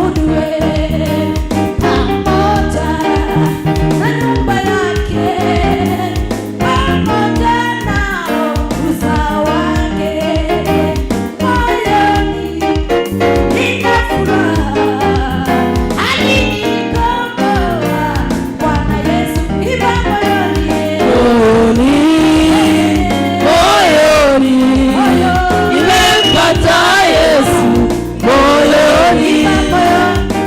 Abuduwe pamoja na nyumba yake, pamoja nao uzao wake. Moyoni nina furaha, alinikomboa Bwana Yesu, imba moyoni. Moyoni, moyoni, Moyoni. Nimempata Yesu moyoni. Imba moyoni.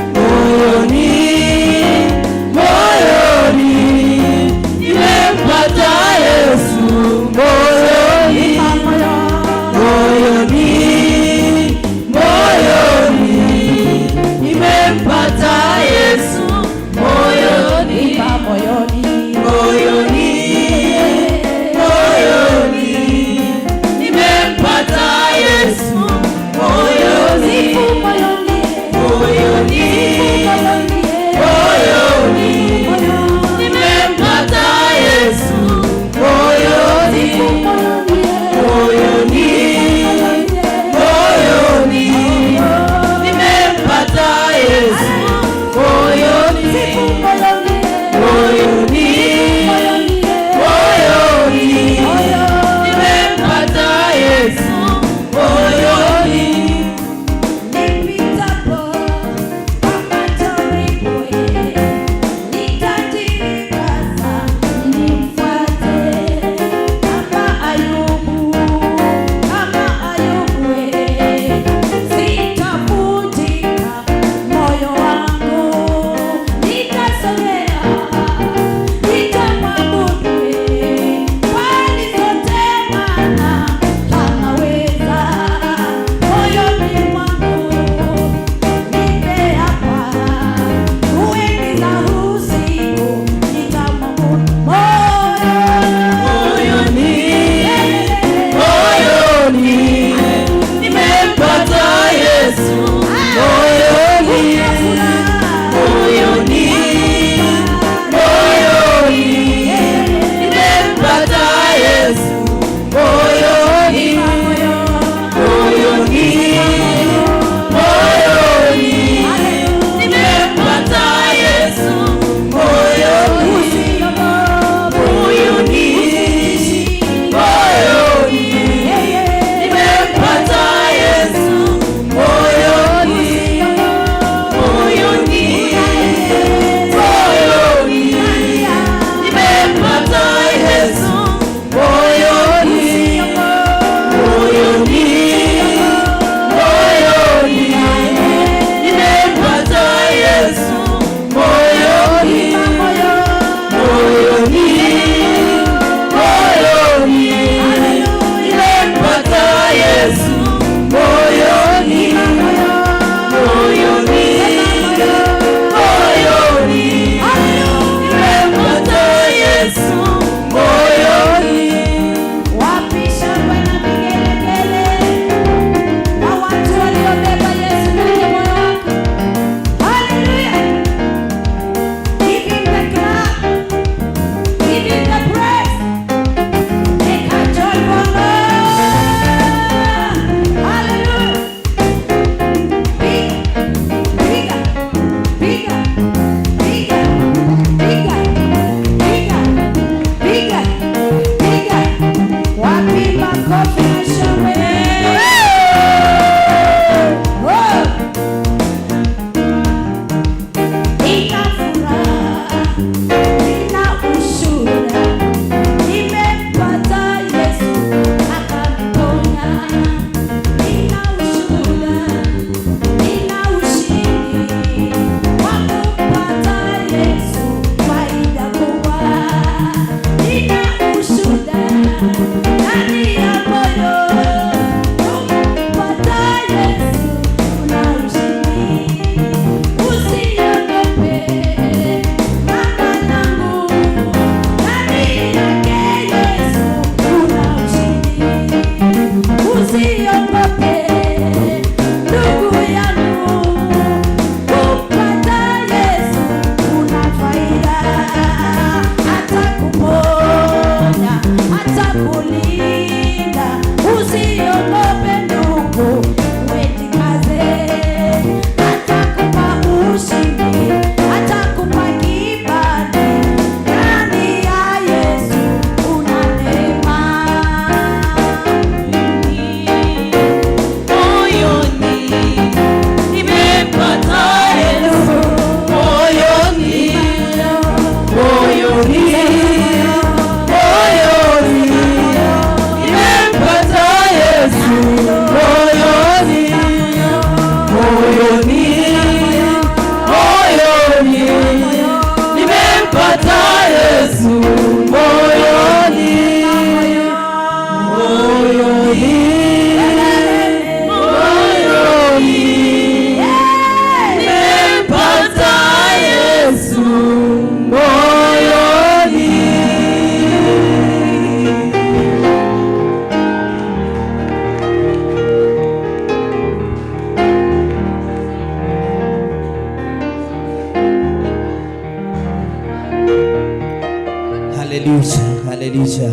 Haleluya, haleluya.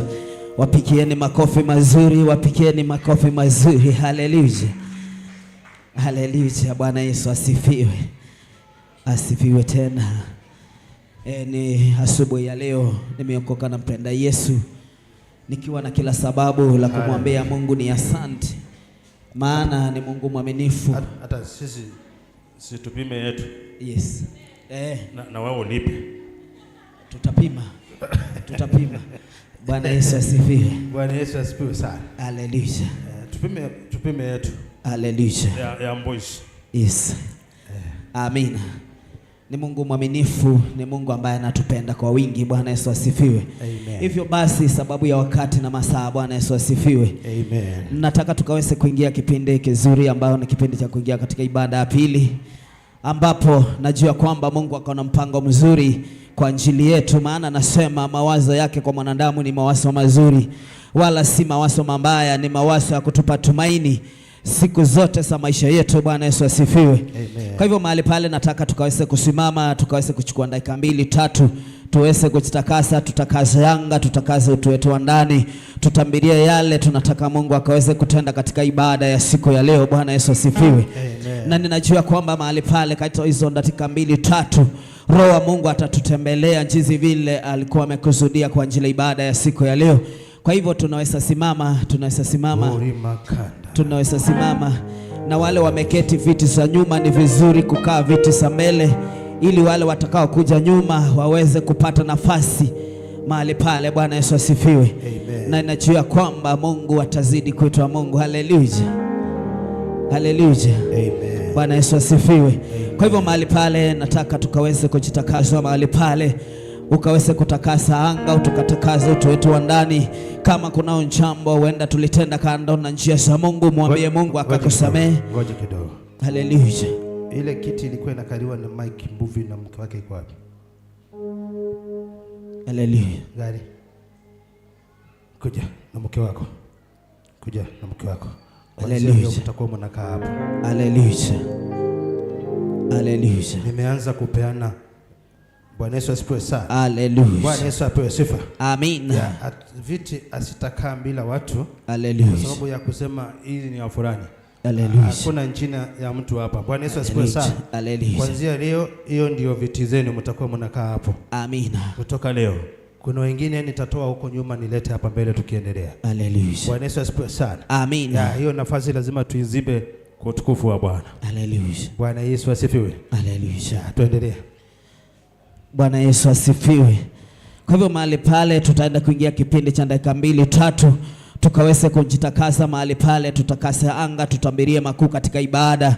Wapikieni makofi mazuri, wapikieni makofi mazuri. Haleluya, haleluya. Bwana Yesu asifiwe, asifiwe tena. Ni asubuhi ya leo nimeokoka na mpenda Yesu, nikiwa na kila sababu la kumwambia Mungu ni asante, maana ni Mungu mwaminifu. Hata sisi situpime yetu. Yes. Na wewe ulipe. Tutapima, tutapima. Bwana Yesu asifiwe. Bwana Yesu asifiwe sana. Haleluya. Tupime yetu. Haleluya. Ya mbuzi. Yes. Amina. Ni Mungu mwaminifu, ni Mungu ambaye anatupenda kwa wingi. Bwana Yesu asifiwe. Amen. Hivyo basi, sababu ya wakati na masaa, Bwana Yesu asifiwe. Amen. Nataka tukaweze kuingia kipindi kizuri ambayo ni kipindi cha kuingia katika ibada ya pili, ambapo najua kwamba Mungu akaona mpango mzuri kwa ajili yetu, maana nasema mawazo yake kwa mwanadamu ni mawazo mazuri, wala si mawazo mabaya, ni mawazo ya kutupa tumaini siku zote za maisha yetu. Bwana Yesu asifiwe. Amen. Kwa hivyo mahali pale nataka tukaweze kusimama, tukaweze kuchukua dakika mbili tatu, tuweze kujitakasa, tutakaze anga, tutakaze utu wetu wa ndani, tutambirie yale tunataka Mungu akaweze kutenda katika ibada ya siku ya leo. Bwana Yesu asifiwe. Amen. Na ninajua kwamba mahali pale katika hizo dakika mbili tatu Roho wa Mungu atatutembelea jinsi vile alikuwa amekusudia kwa ajili ya ibada ya siku ya leo. Kwa hivyo tunaweza simama, tunaweza simama. Tunaweza simama. Na wale wameketi viti za nyuma, ni vizuri kukaa viti za mbele ili wale watakao kuja nyuma waweze kupata nafasi mahali pale. Bwana Yesu asifiwe. Amen. Na ninajua kwamba Mungu atazidi kuitwa Mungu. Haleluya. Haleluya. Amen. Bwana Yesu asifiwe. Amen. Kwa hivyo mahali pale nataka tukaweze kujitakasa mahali pale, ukaweze kutakasa anga, utukatakaze utu wetu wa ndani. Kama kuna jambo huenda tulitenda kando na njia za Mungu, mwambie Mungu akakusamehe. Ngoja kidogo. Haleluya. Ile kiti ilikuwa inakaliwa na Mike Mbuvi na mke wake iko wapi? Haleluya. Gari. Kuja na mke wako. Kuja na mke wako. Haleluya. Leo mtakuwa mnakaa hapa. Haleluya. Haleluya. Nimeanza kupeana. Bwana Yesu asifiwe sana. Haleluya. Bwana Yesu apewe sifa. Amin. Viti asitakaa bila watu. Haleluya. Kwa sababu ya kusema hili ni ya fulani. Haleluya. Hakuna jina ya mtu hapa. Bwana Yesu asifiwe sana. Haleluya. Kuanzia leo hiyo ndio viti zenu mtakuwa mnakaa hapo. Amina. Kutoka leo. Kuna wengine nitatoa huko nyuma nilete hapa mbele tukiendelea. Haleluya. Bwana Yesu asifiwe sana. Amina. Hiyo nafasi lazima tuizibe kwa utukufu wa Bwana. Haleluya. Bwana Yesu asifiwe. Haleluya. Tuendelee. Bwana Yesu asifiwe. Kwa hivyo mahali pale tutaenda kuingia kipindi cha dakika mbili tatu, tukaweze kujitakasa mahali pale, tutakase anga, tutambirie makuu katika ibada,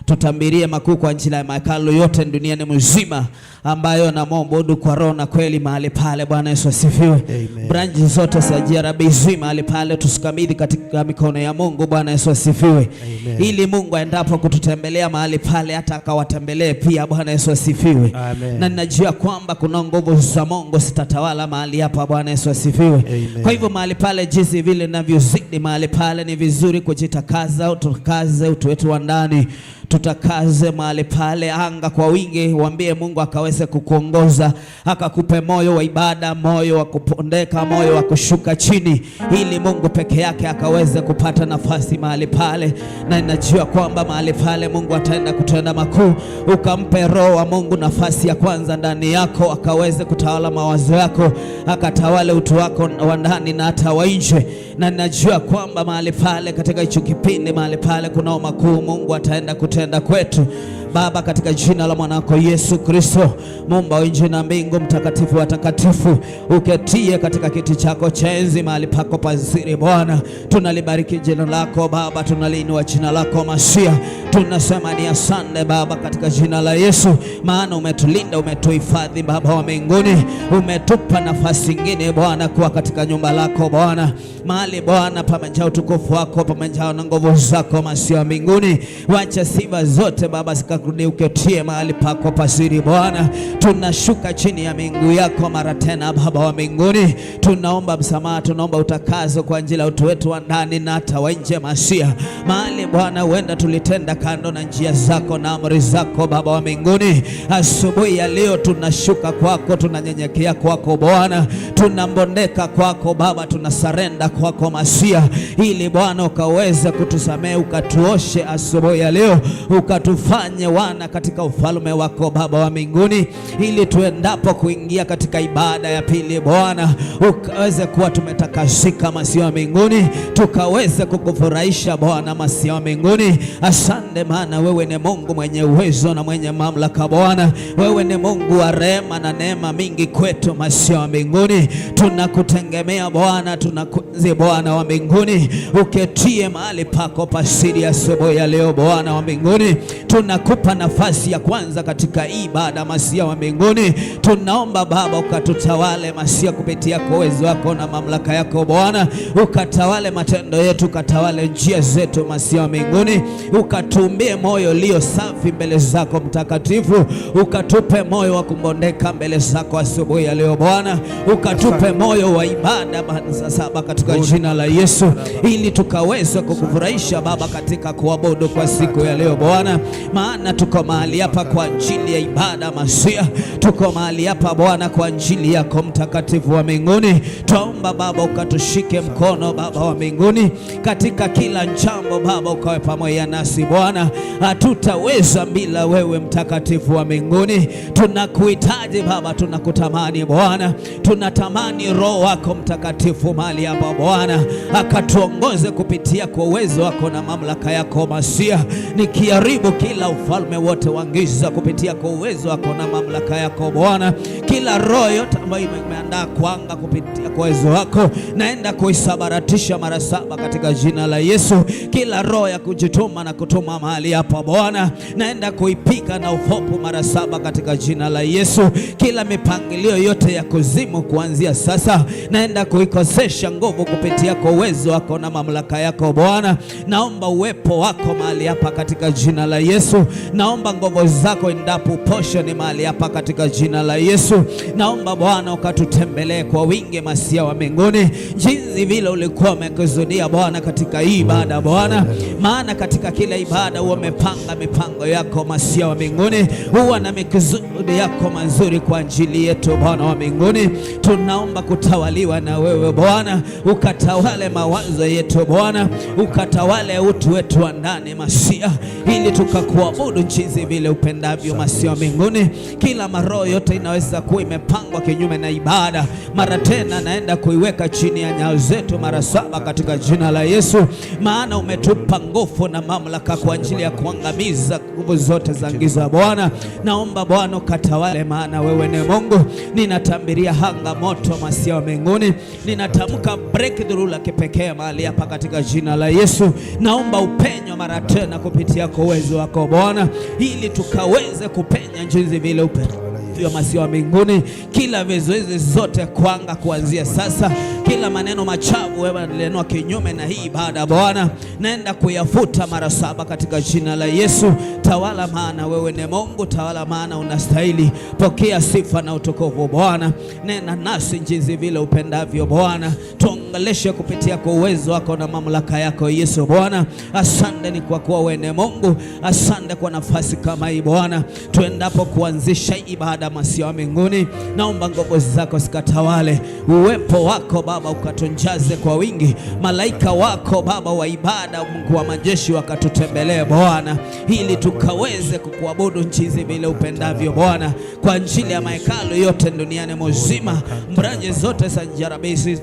tutambirie makuu kwa ajili ya mahekalu yote duniani mzima ambayo namwabudu kwa roho na kweli mahali pale. Bwana Yesu asifiwe. Amen. Branch zote za GRBC mahali pale tusikabidhi katika mikono ya Mungu. Bwana Yesu asifiwe. Amen. Ili Mungu aendapo kututembelea mahali pale hata akawatembelee pia. Bwana Yesu asifiwe. Amen. Na ninajua kwamba kuna nguvu za Mungu zitatawala mahali hapa. Bwana Yesu asifiwe. Amen. Kwa hivyo mahali pale jinsi vile ninavyozidi mahali pale ni vizuri kujitakaza, utakaze utu wetu wa ndani, tutakaze mahali pale anga kwa wingi, waambie Mungu akaweze kukuongoza, akakupe moyo wa ibada, moyo wa kupondeka, moyo wa kushuka chini, ili Mungu peke yake akaweze kupata nafasi mahali pale. Na ninajua kwamba mahali pale Mungu ataenda kutenda makuu. Ukampe Roho wa Mungu nafasi ya kwanza ndani yako, akaweze kutawala mawazo yako, akatawale utu wako wa ndani na hata wa nje. Na ninajua kwamba mahali pale katika hicho kipindi mahali pale kunao makuu Mungu ataenda kutenda kwetu. Baba, katika jina la mwanako Yesu Kristo, Muumba wa nchi na mbingu, mtakatifu wa takatifu, uketie katika kiti chako cha enzi mahali pako pazuri, Bwana, tunalibariki jina lako Baba, tunaliinua jina lako Masia, tunasema ni asante Baba katika jina la Yesu, maana umetulinda, umetuhifadhi Baba wa mbinguni, umetupa nafasi nyingine Bwana kuwa katika nyumba lako Bwana, mahali Bwana pamejaa utukufu wako, pamejaa na nguvu zako Masia wa mbinguni. Wacha sifa zote Baba mbinguni uketie mahali pako pasiri Bwana, tunashuka chini ya miguu yako mara tena Baba wa mbinguni, tunaomba msamaha, tunaomba utakaso kwa ajili ya utu wetu wa ndani na hata wa nje Masia, mahali Bwana huenda tulitenda kando na njia zako na amri zako Baba wa mbinguni, asubuhi ya leo tunashuka kwako, tunanyenyekea kwako Bwana, tunambondeka kwako Baba, tunasurrender kwako Masia, ili Bwana ukaweze kutusamehe, ukatuoshe asubuhi ya leo, ukatufanye wana katika ufalme wako Baba wa mbinguni, ili tuendapo kuingia katika ibada ya pili Bwana, ukaweze kuwa tumetakasika Masia wa mbinguni, tukaweze kukufurahisha Bwana Masia wa mbinguni. Asante, maana wewe ni Mungu mwenye uwezo na mwenye mamlaka Bwana, wewe ni Mungu wa rehema na neema mingi kwetu Masia wa mbinguni. Tunakutegemea Bwana, tunakuenzi Bwana wa mbinguni, uketie mahali pako pasiri asubuhi ya leo Bwana wa mbinguni, tunakupa nafasi ya kwanza katika ibada Masia wa mbinguni. Tunaomba Baba ukatutawale Masia kupitia kwa uwezo wako na mamlaka yako Bwana, ukatawale matendo yetu, ukatawale njia zetu Masia wa mbinguni, ukatuumbie moyo ulio safi mbele zako Mtakatifu, ukatupe moyo wa kumbondeka mbele zako asubuhi ya leo Bwana, ukatupe moyo wa ibada saba katika jina la Yesu, ili tukaweze kukufurahisha Baba katika kuabudu kwa siku ya leo Bwana, maana tuko mahali hapa kwa ajili ya ibada Masia, tuko mahali hapa Bwana kwa ajili yako Mtakatifu wa mbinguni. Twaomba Baba ukatushike mkono Baba wa mbinguni katika kila jambo Baba, ukawe pamoja nasi Bwana, hatutaweza bila wewe Mtakatifu wa mbinguni. Tunakuhitaji Baba, tunakutamani Bwana, tunatamani Roho wako Mtakatifu mahali hapa Bwana, akatuongoze kupitia kwa uwezo wako na mamlaka yako Masia, nikiharibu kila ufalme wote wa giza kupitia kwa uwezo wako na mamlaka yako Bwana, kila roho yote ambayo imeandaa kuanga kupitia kwa uwezo wako naenda kuisabaratisha mara saba katika jina la Yesu. Kila roho ya kujituma na kutuma mahali hapa Bwana, naenda kuipika na ufopu mara saba katika jina la Yesu. Kila mipangilio yote ya kuzimu kuanzia sasa naenda kuikosesha nguvu kupitia kwa uwezo wako na mamlaka yako Bwana. Naomba uwepo wako mahali hapa katika jina la Yesu. Naomba nguvu zako endapo portion mahali hapa katika jina la Yesu. Naomba Bwana ukatutembelee kwa wingi, Masia wa mbinguni, jinsi vile ulikuwa umekusudia Bwana katika hii ibada Bwana, maana katika kila ibada huwa umepanga mipango yako Masia wa mbinguni, huwa na mikusudi yako mazuri kwa ajili yetu Bwana wa mbinguni. Tunaomba kutawaliwa na wewe Bwana, ukatawale mawazo yetu Bwana, ukatawale utu wetu wa ndani Masia, ili tukakuabudu jinsi vile upendavyo Masia wa mbinguni. Kila maroho yote inaweza kuwa imepangwa kinyume na ibada, mara tena naenda kuiweka chini ya nyayo zetu mara saba katika jina la Yesu, maana umetupa nguvu na mamlaka kwa ajili ya kuangamiza nguvu zote za giza Bwana. Naomba Bwana ukatawale, maana wewe ni Mungu. Ninatambiria anga moto Masia wa mbinguni, ninatamka breakthrough la kipekee mahali hapa katika jina la Yesu. Naomba upenyo mara tena kupitia kwa uwezo wako Bwana, ili tukaweze kupenya jinsi vile upendavyo Masia wa mbinguni. Kila vizuizi zote kwanga kuanzia sasa, kila maneno machafu wewe yananenwa kinyume na hii ibada Bwana, naenda kuyafuta mara saba katika jina la Yesu. Tawala, maana wewe ni Mungu. Tawala, maana unastahili. Pokea sifa na utukufu Bwana. Nena nasi jinsi vile upendavyo Bwana, tuongeleshe kupitia kwa uwezo wako na mamlaka yako Yesu Bwana. Asante ni kwa kuwa wewe ni Mungu. Asante kwa nafasi kama hii Bwana, tuendapo kuanzisha ibada Masia wa mbinguni, naomba nguvu zako zikatawale, uwepo wako Baba ukatujaze kwa wingi, malaika wako Baba wa ibada, Mungu wa majeshi wakatutembelee Bwana, ili tukaweze kukuabudu jinsi vile upendavyo Bwana, kwa ajili ya mahekalu yote duniani mzima, branches zote za Njarabisi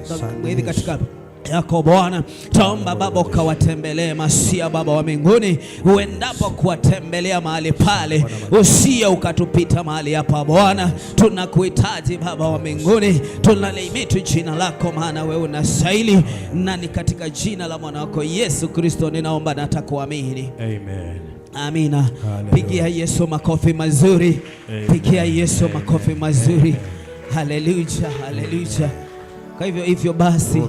katika yako Bwana, taomba Baba ukawatembelee Masia Baba wa mbinguni, uendapo kuwatembelea mahali pale, usiye ukatupita mahali hapa Bwana. Tunakuhitaji Baba wa mbinguni, tunalihimidi jina lako, maana wewe unastahili, na ni katika jina la mwana wako Yesu Kristo ninaomba na takuamini. Amen. Amina. Hallelujah. Pigia Yesu makofi mazuri. Amen. Pigia Yesu makofi mazuri. Amen. Haleluya, haleluya. Kwa hivyo basi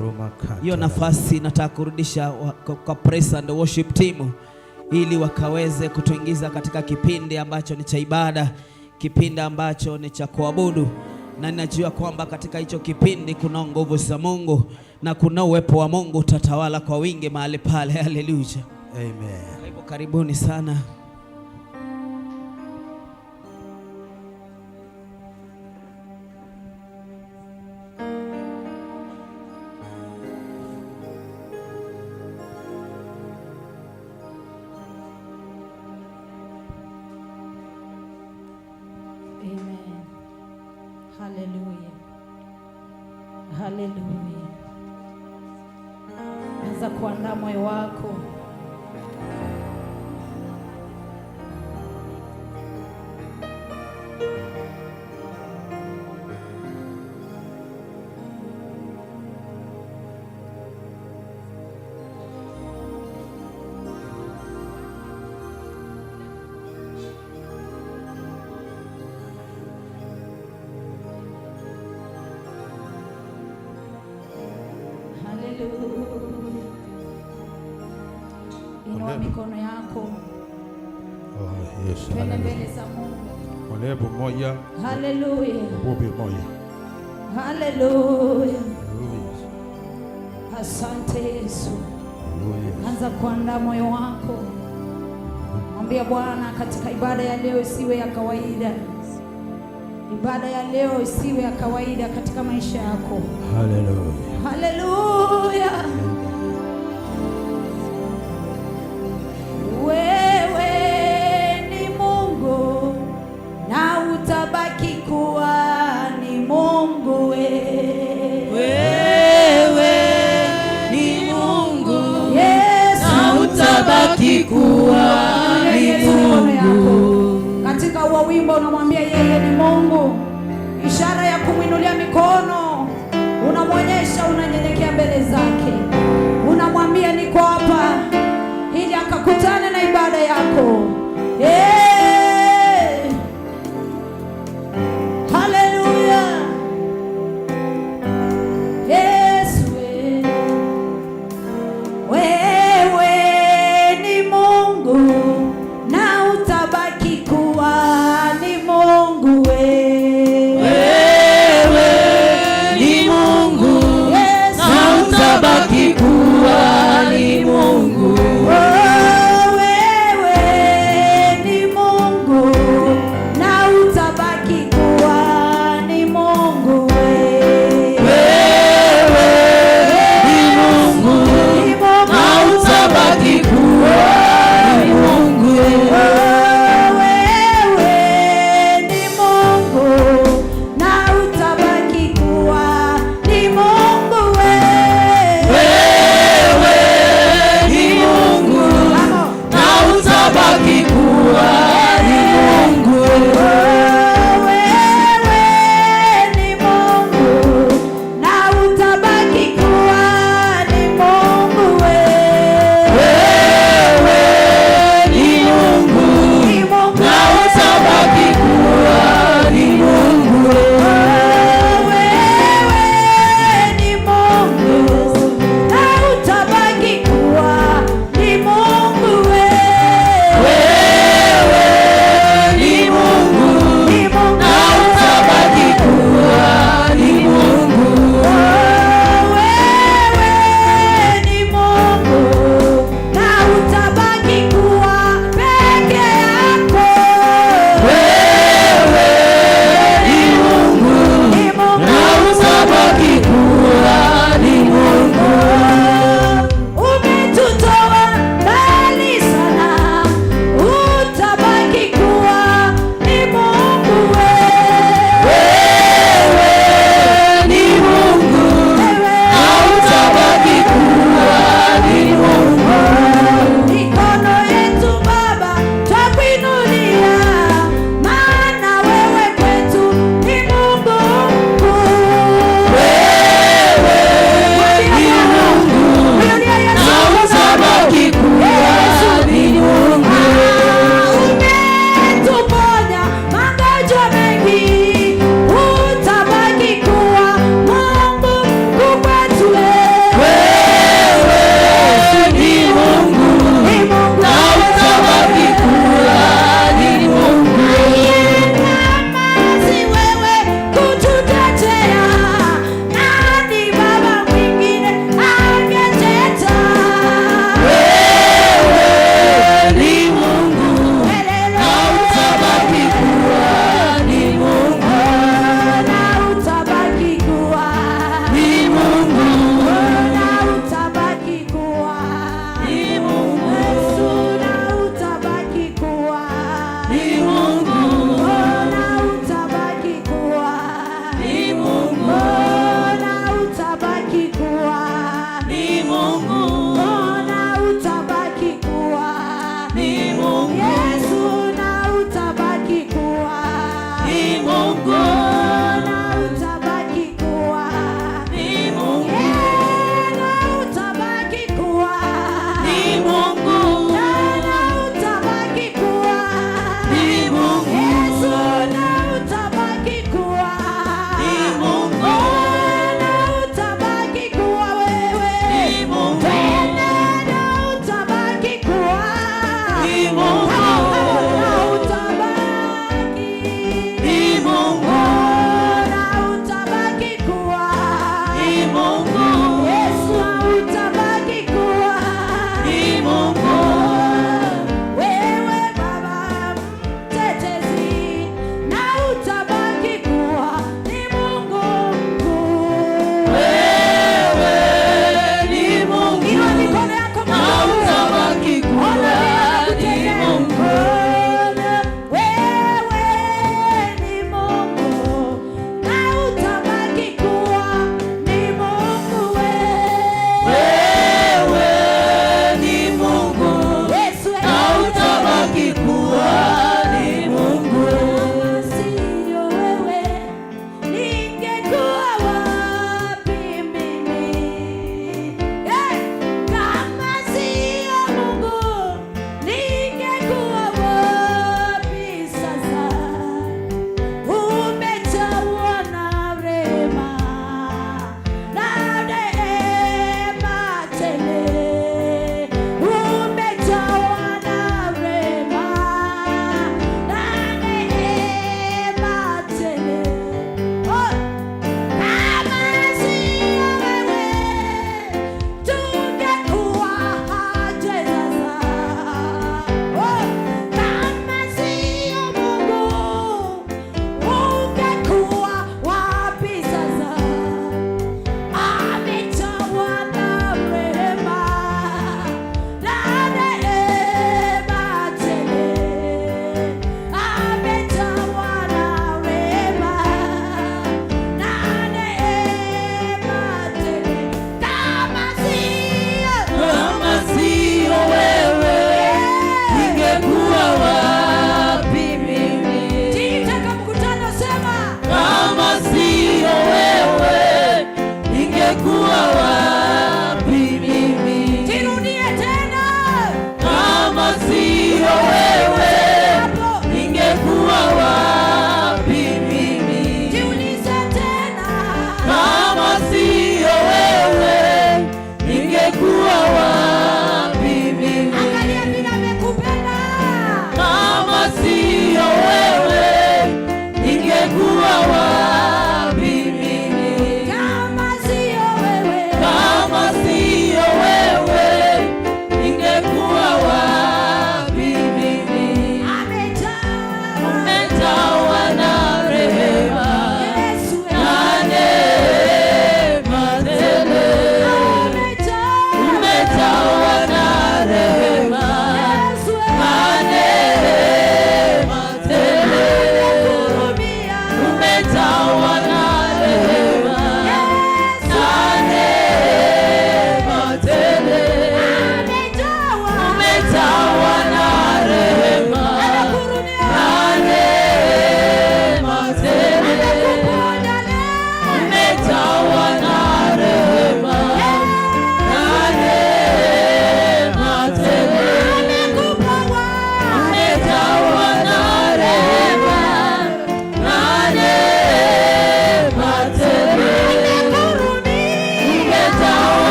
hiyo nafasi nataka kurudisha kwa praise and worship team. ili wakaweze kutuingiza katika kipindi ambacho ni cha ibada, kipindi ambacho ni cha kuabudu. Na ninajua kwamba katika hicho kipindi kuna nguvu za Mungu na kuna uwepo wa Mungu utatawala kwa wingi mahali pale. Haleluya. Amen. Kwa hivyo karibuni sana. Amen. Haleluya. Haleluya. Anza kuandaa moyo wako. Haleluya. Inua mikono yako. Oh, Yesu. Twende Haleluya. mbele za Mungu. Olebu moja, Haleluya. ububi moja. Haleluya. Haleluya. Asante Yesu. Haleluya. Anza kuandaa moyo wako. Mwambie Bwana, katika ibada ya leo isiwe ya kawaida. Ibada ya leo isiwe ya kawaida katika maisha yako. Haleluya. Haleluya. Wewe ni Mungu na utabaki kuwa ni Mungu wewe. Wewe ni Mungu Yesu. na utabaki kuwa ni Yesu, mikono yako. Mungu. Katika huo wimbo unamwambia yeye ni Mungu, ishara ya kumwinulia mikono, unamwonyesha unanyenyekea mbele zake, unamwambia niko hapa ili akakutane na ibada yako. Hey! Haleluya. Yesu, wewe ni Mungu na utabaki kuwa ni Mungu wewe. Wewe ni Mungu Yesu. na utabaki kuwa ni Mungu. Oh, wewe ni Mungu na utabaki kuwa ni Mungu wewe. Wewe ni Mungu Ni Mungu. na utabaki kuwa ni Mungu. Oh, wewe ni Mungu na utabaki kuwa ni Mungu wewe. Wewe ni Mungu na utabaki kuwa ni Mungu. Oh, wewe ni Mungu na utabaki kuwa ni Mungu wewe. Wewe ni Mungu Ni Mungu. na utabaki kuwa ni Mungu. Oh, wewe ni Mungu na utabaki kuwa ni Mungu wewe. Wewe ni Mungu Ni Mungu. na utabaki kuwa ni Mungu. Oh, wewe ni Mungu na utabaki kuwa peke yako. Wewe ni Mungu Ni Mungu. na utabaki kuwa ni Mungu. Umetutoa mbali sana, utabaki kuwa ni Mungu wewe. Wewe ni Mungu Wewe. na utabaki kuwa ni Mungu. Mikono yetu Baba twakuinulia, maana wewe kwetu ni Mungu mkuu. Wewe ni Mungu Mwinulie Yesu na mikono. utabaki kuwa ni Mungu. Umetuponya magonjwa mengi, utabaki kuwa Mungu mkuu kwetu. Wewe ni Mungu Ni Mungu. na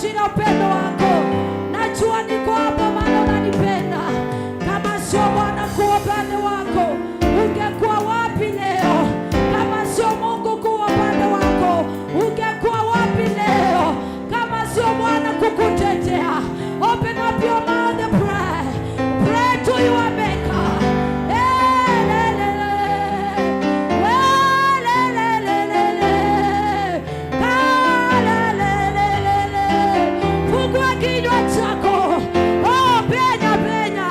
ajili ya upendo wako. Najua niko hapa maana unanipenda. Kama sio Bwana kuwa upande wako, ungekuwa wapi leo? Kama sio Mungu kuwa upande wako, ungekuwa wapi leo? Kama sio Bwana kukutetea. Open up your mouth and pray. Pray to your maker. Eh, le, le, le. Eh, le, le, le, le, le. Ka, le, le, le, le, le. Fungua kinywa chako. Oh, penya penya.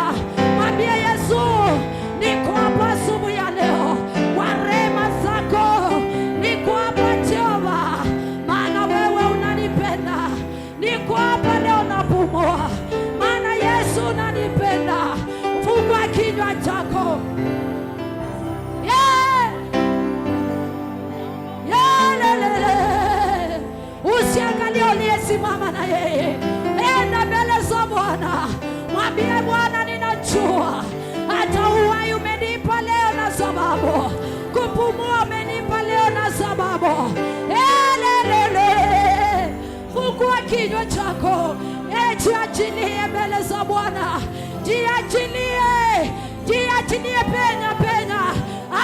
Mwambie Yesu, niko hapa asubuhi ya leo kwa rehema zako, niko hapa Jehova, maana wewe unanipenda. Niko hapa leo napumua, maana Yesu unanipenda. Fungua kinywa chako. Yeah. Yeah, le, le, le. Usiangalie uliyesimama na yeye, enda mbele za Bwana, mwambie Bwana, ninajua hata uhai umenipa leo na sababu, kupumua umenipa leo na sababu. Elelele, fungua kinywa chako, jiachilie mbele za Bwana, jiachilie, jiachilie, penya penya,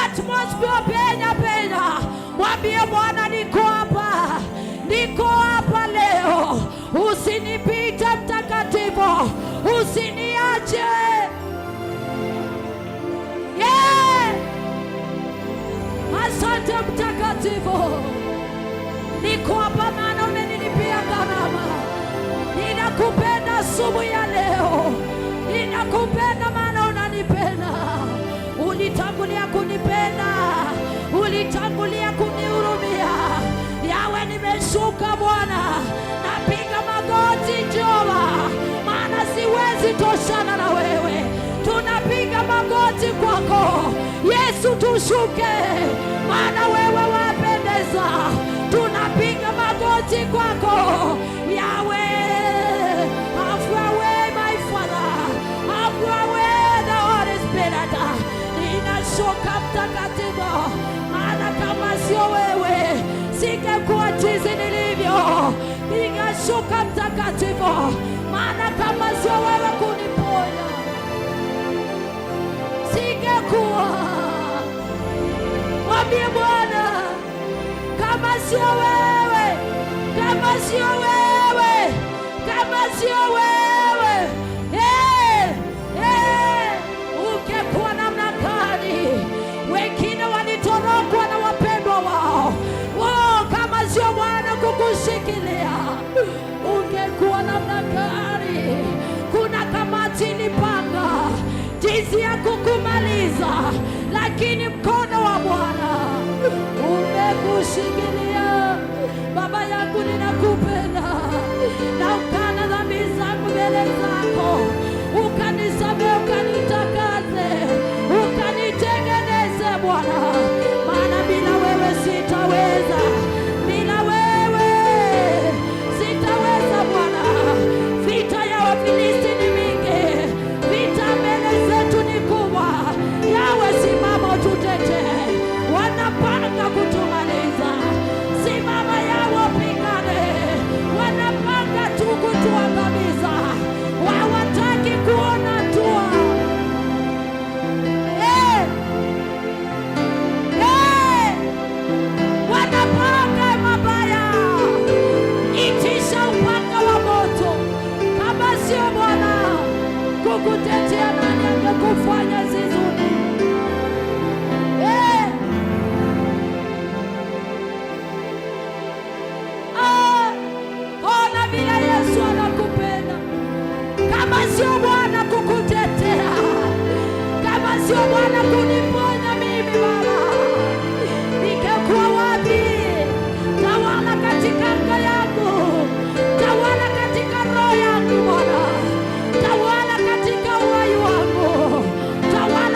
atmosphere penya penya, mwambie Bwana, niko hapa, niko hapa leo, usinipite mtakatifu, usiniache. Yeah! Asante mtakatifu, niko hapa maana umenilipia gharama. Ninakupenda asubuhi ya leo, ninakupenda maana unanipenda. Ulitangulia kunipenda, ulitangulia kunihurumia. Yawe, nimeshuka Bwana, napiga magoti Jehova, maana siwezi toshana na wewe. Tunapiga magoti kwako Yesu, tushuke, maana wewe wapendeza. Tunapiga magoti kwako Yawe, have your way my Father, have your way the Holy Spirit. Ninashuka mtakatifu, maana kama sio wewe singekuwa jinsi nilivyo. Ninashuka mtakatifu, maana kama sio wewe kuniponya singekuwa. Mwambie Bwana, kama sio wewe, kama sio wewe, kama sio wewe, ungekuwa namna gani? Wengine walitorokwa na wapendwa wao. Oh, kama sio Bwana kukushikilia, ungekuwa namna gani? Kuna kamati ilipanga jinsi ya kukumaliza, lakini mkono wa Bwana umekushikilia. Baba yangu, ninakupenda na ukana dhambi zangu mbele zako, ukanisamehe, ukanitakase, ukanitengeneze Bwana, maana bila wewe sitaweza, bila wewe sitaweza Bwana. Vita ya Wafilisti ni mingi, vita mbele zetu ni kubwa. Yawe, simama ututetee, wanapanga kutumaliza. Simama Yawe, pigane, wanapanga tu kutuangamiza, hawataki kuona tua. Eh, eh, wanapanga mabaya. Itisha upanga wa moto. Kama sio Bwana kukutetea, nani angekufanya zizuni? Eh. Ah, ona vile Yesu anakupenda. Kama sio Bwana kukutetea, kama sio Bwana kuniponya mimi Baba, ningekuwa wapi? Tawala katika anga yangu, tawala katika roho yangu Bwana, tawala katika uhai wangu, tawala.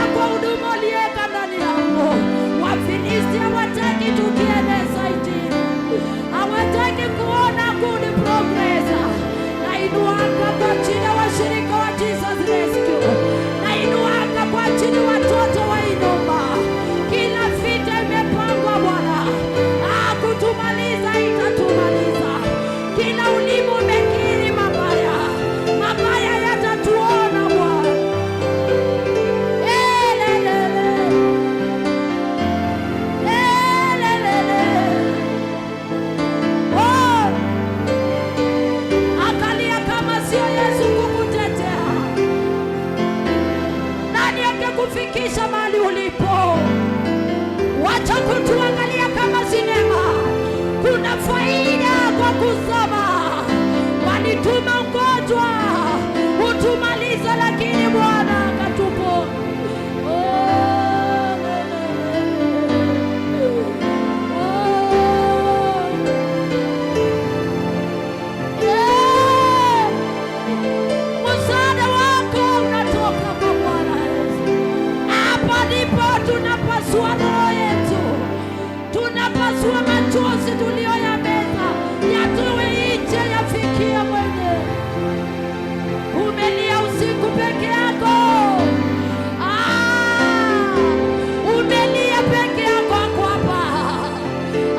Tunapasua roho yetu, tunapasua machozi tuliyoyameza, yatowe nje, yafikie mwenyewe. Umelia usiku peke yako. Ah, umelia peke yako, ako hapa.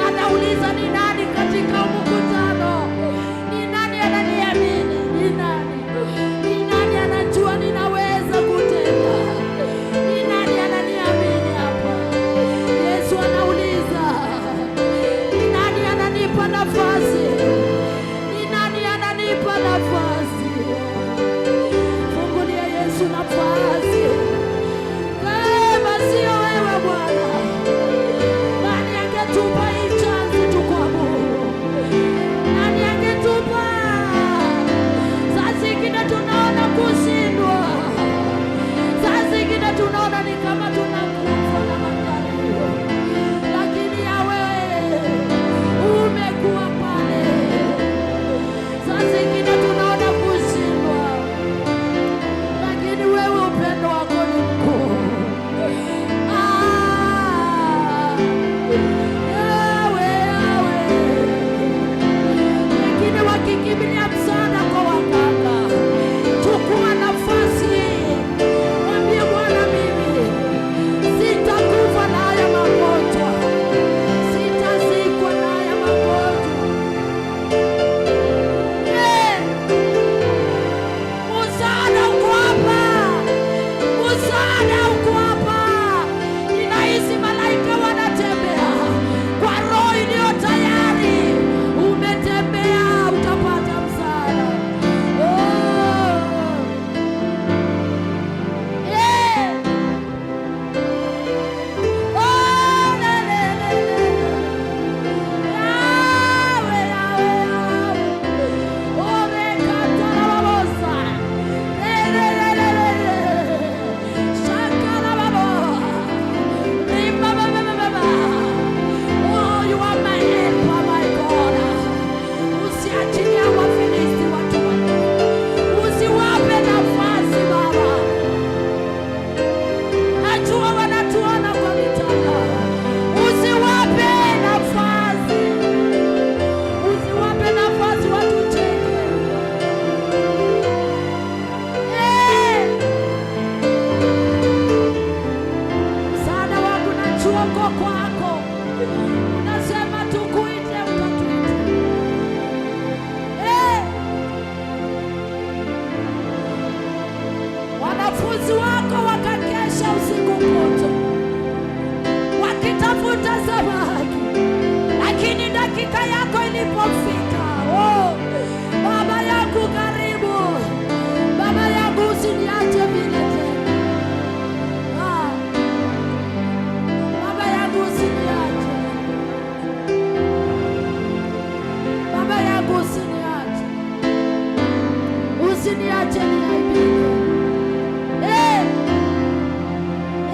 Anauliza, ni nani katika mkutano? Ni nani ananiamini? Ni nani? Ni nani anajua ninaweza kutenda? Ni nani ananiamini hapa? Yesu anauliza, ni nani ananipa nafasi? Ni nani ananipa nafasi? Fungulia Yesu nafasi. Kama sio wewe Bwana, nani angetupa hii chance tukuabudu? Nani angetupa? Saa zingine tunaona kushindwa, saa zingine tunaona ni kama tunakufa na majaribu, lakini yawe umekuwa pale. Saa zingine tunaona kushindwa, lakini wewe upendo wako ni mkuu. Ah, yawe, yawe. Wengine wakikimbilia msaada kwa waganga, chukua nafasi, mwambie Bwana, mimi sitakufa na haya magonjwa, sitazikwa na haya magonjwa. Eh, msaada uko hapa, msaada uko hapa. Ninahisi malaika wanatembea kwa roho iliyo tayari. Umetembea, utapata msaada. Oh. Eh. Oh, le, le, le, le. Yawe, yawe, yawe. Orekatarababosa. Le, le, le, le, le, le. Shakarababo. Rimababababa. Oh, you are my helper, my God. Usiachilie Wafilisti watu wale. Usiwape nafasi Baba. Najua wanatuona kwa mitandao. Usiwape nafasi. Usiwape nafasi watucheke. Eh! Msaada wangu najua uko kwako. Unasema tukuite, utatuita. Eh! Wanafunzi wako wakakesha usiku kucha wakitafuta samaki, lakini dakika yako ilipofika, oh, Baba yangu karibu, Baba yangu usiniache vile tena. Ah, Baba yangu usiniache, Baba yangu usiniache, usiniache niaibike. Eh,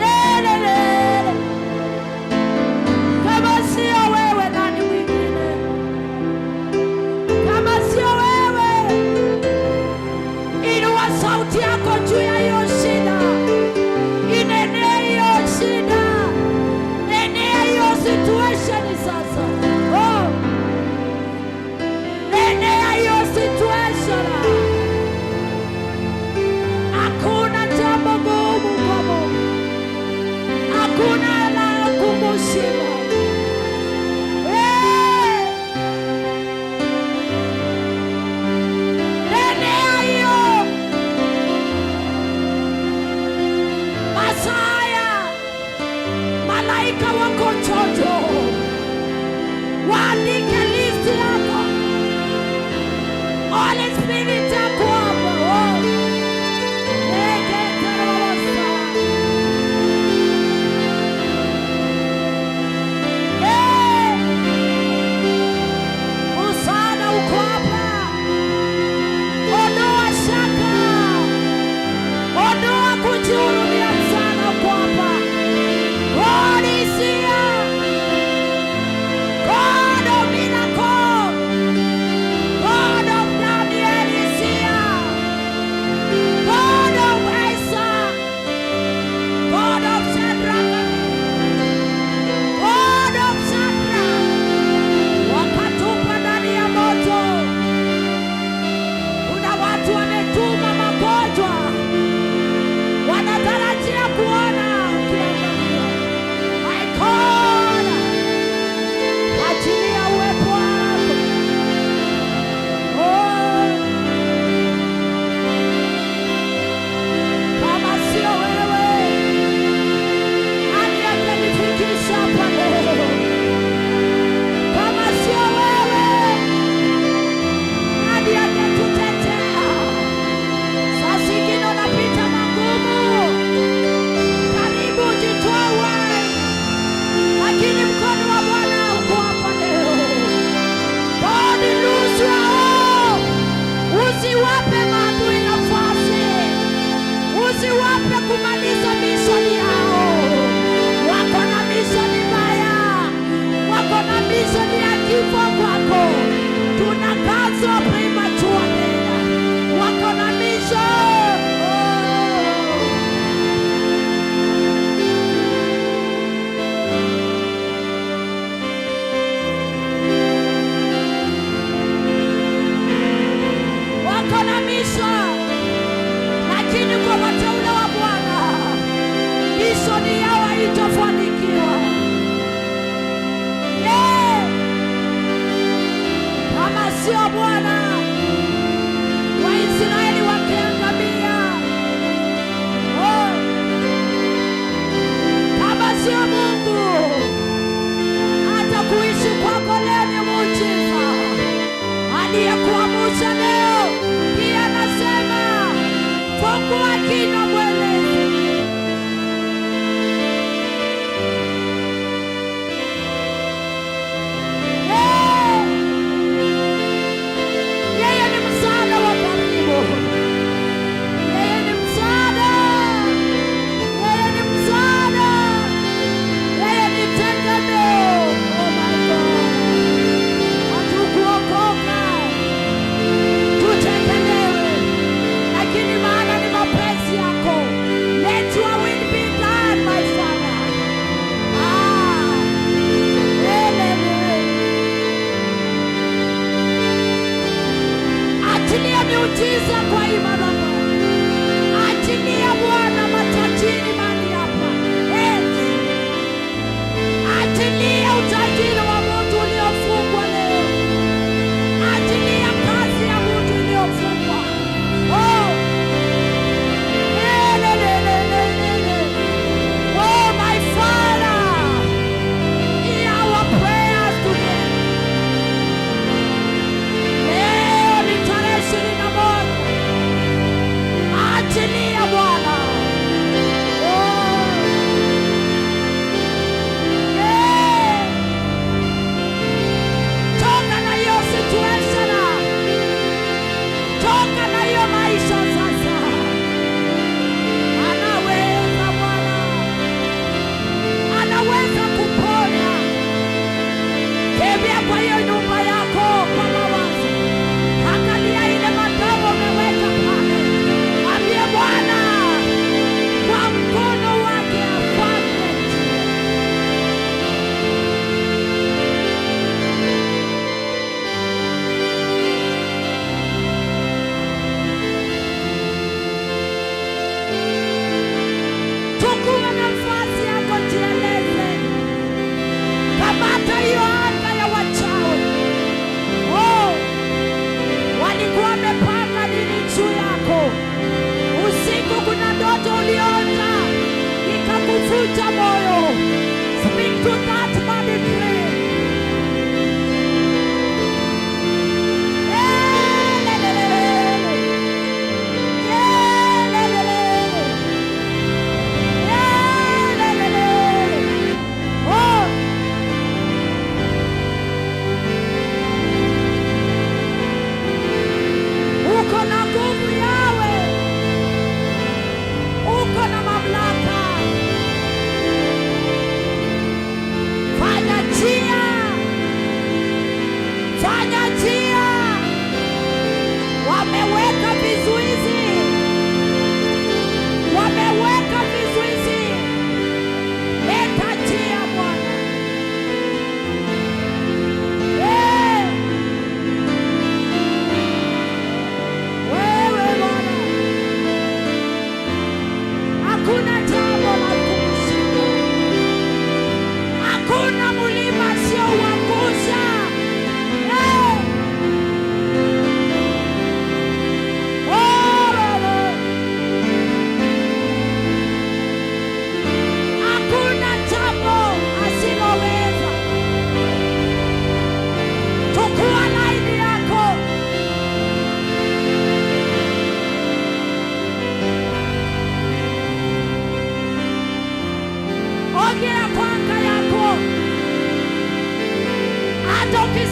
eh, le, le, le. Kama sio wewe, nani mwingine? Kama sio wewe, inua sauti yako juu ya hiyo shida, inenee hiyo shida, nenea hiyo situation sasa. Oh, nenea hiyo situation. Hakuna jambo gumu kwa Mungu, hakuna la kumushinda. Eh! Nenea hiyo Masaya, malaika wako chocho, waandike list yako. Holy Spirit ako hapo. Oh. Eketerebosa.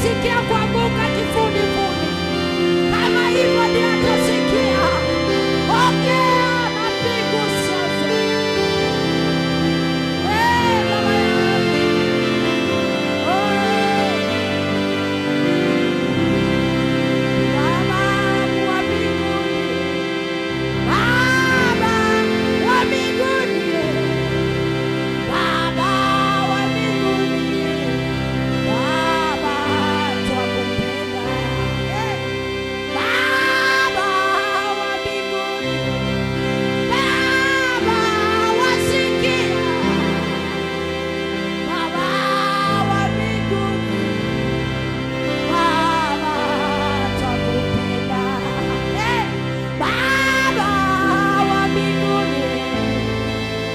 Ukisikia kuanguka kifudifudi, kama hivyo ndio atasikia. Pokea mapigo sasa. Eh, baba yangu. Oh. Baba wa mbinguni, Baba wa mbinguni, Baba wa mbinguni, Baba twakupenda. Eh, Baba wa mbinguni, Baba wasikia, Baba wa mbinguni, Baba twakupenda. Eh, Baba wa mbinguni,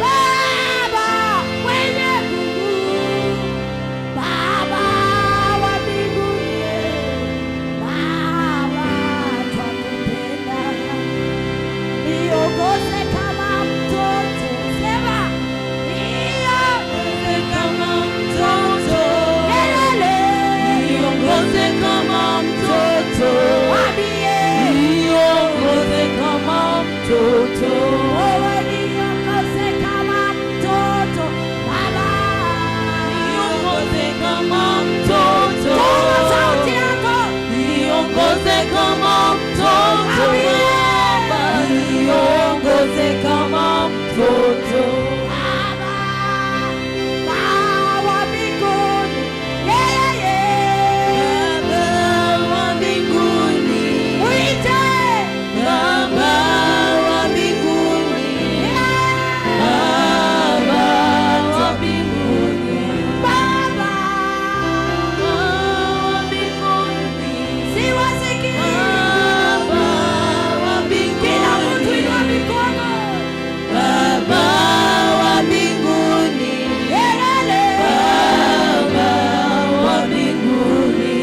Baba mwenye nguvu, Baba wa mbinguni, Baba twakupenda. Niongoze kama mtoto, sema niongoze Kama mtoto. Kelele, Niongoze kama mtoto. mwambie Niongoze kama mtoto. wewe niongoze kama mtoto, Baba. Niongoze kama mtoto. Toa sauti yako. Niongoze kama mtoto. Baba, niongoze kama mtoto. Baba, Baba wa mbinguni, yeah, yeah. Baba wa mbinguni. Mwite. Baba wa mbinguni. Yeah. Baba wa mbinguni. Baba, Baba wa mbinguni. siwasikii. Baba wa Kila mtu mbinguni. inua mikono. Baba wa mbinguni. Kelele. Baba wa mbinguni.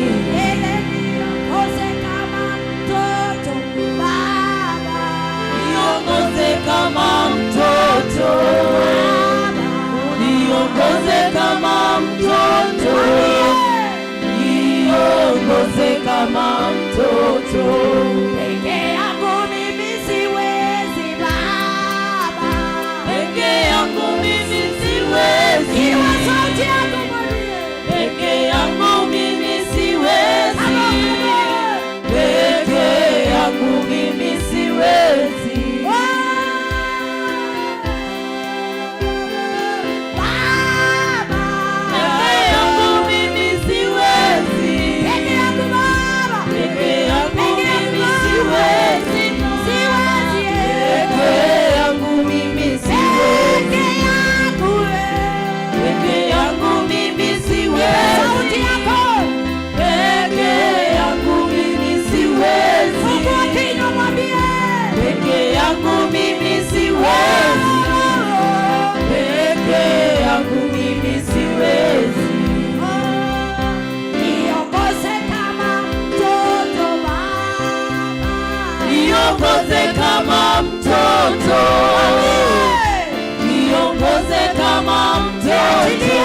Ele niongoze kama mtoto, Baba. Niongoze kama mtoto. Baba. Niongoze kama mtoto. Niongoze kama mtoto. Peke yangu mimi siwezi, Baba. Peke yangu mimi siwezi. Inua sauti yako mwambie. Peke yangu mimi siwezi. Come on, come on. Peke yangu mimi siwezi. Baba. Peke yangu mimi siwezi. Peke yangu Baba. Peke yangu Peke yangu mimi Baba. siwezi. Siwezi, eh. Peke yangu mimi siwezi. Peke yangu, eh. Peke yangu mimi siwezi. Sauti yako. Peke yangu mimi siwezi. Fungua kinywa mwambie. Peke yangu mimi siwezi. Peke yangu mimi siwezi. Niongoze kama mtoto Baba. Niongoze kama mtoto. Niongoze kama mtoto.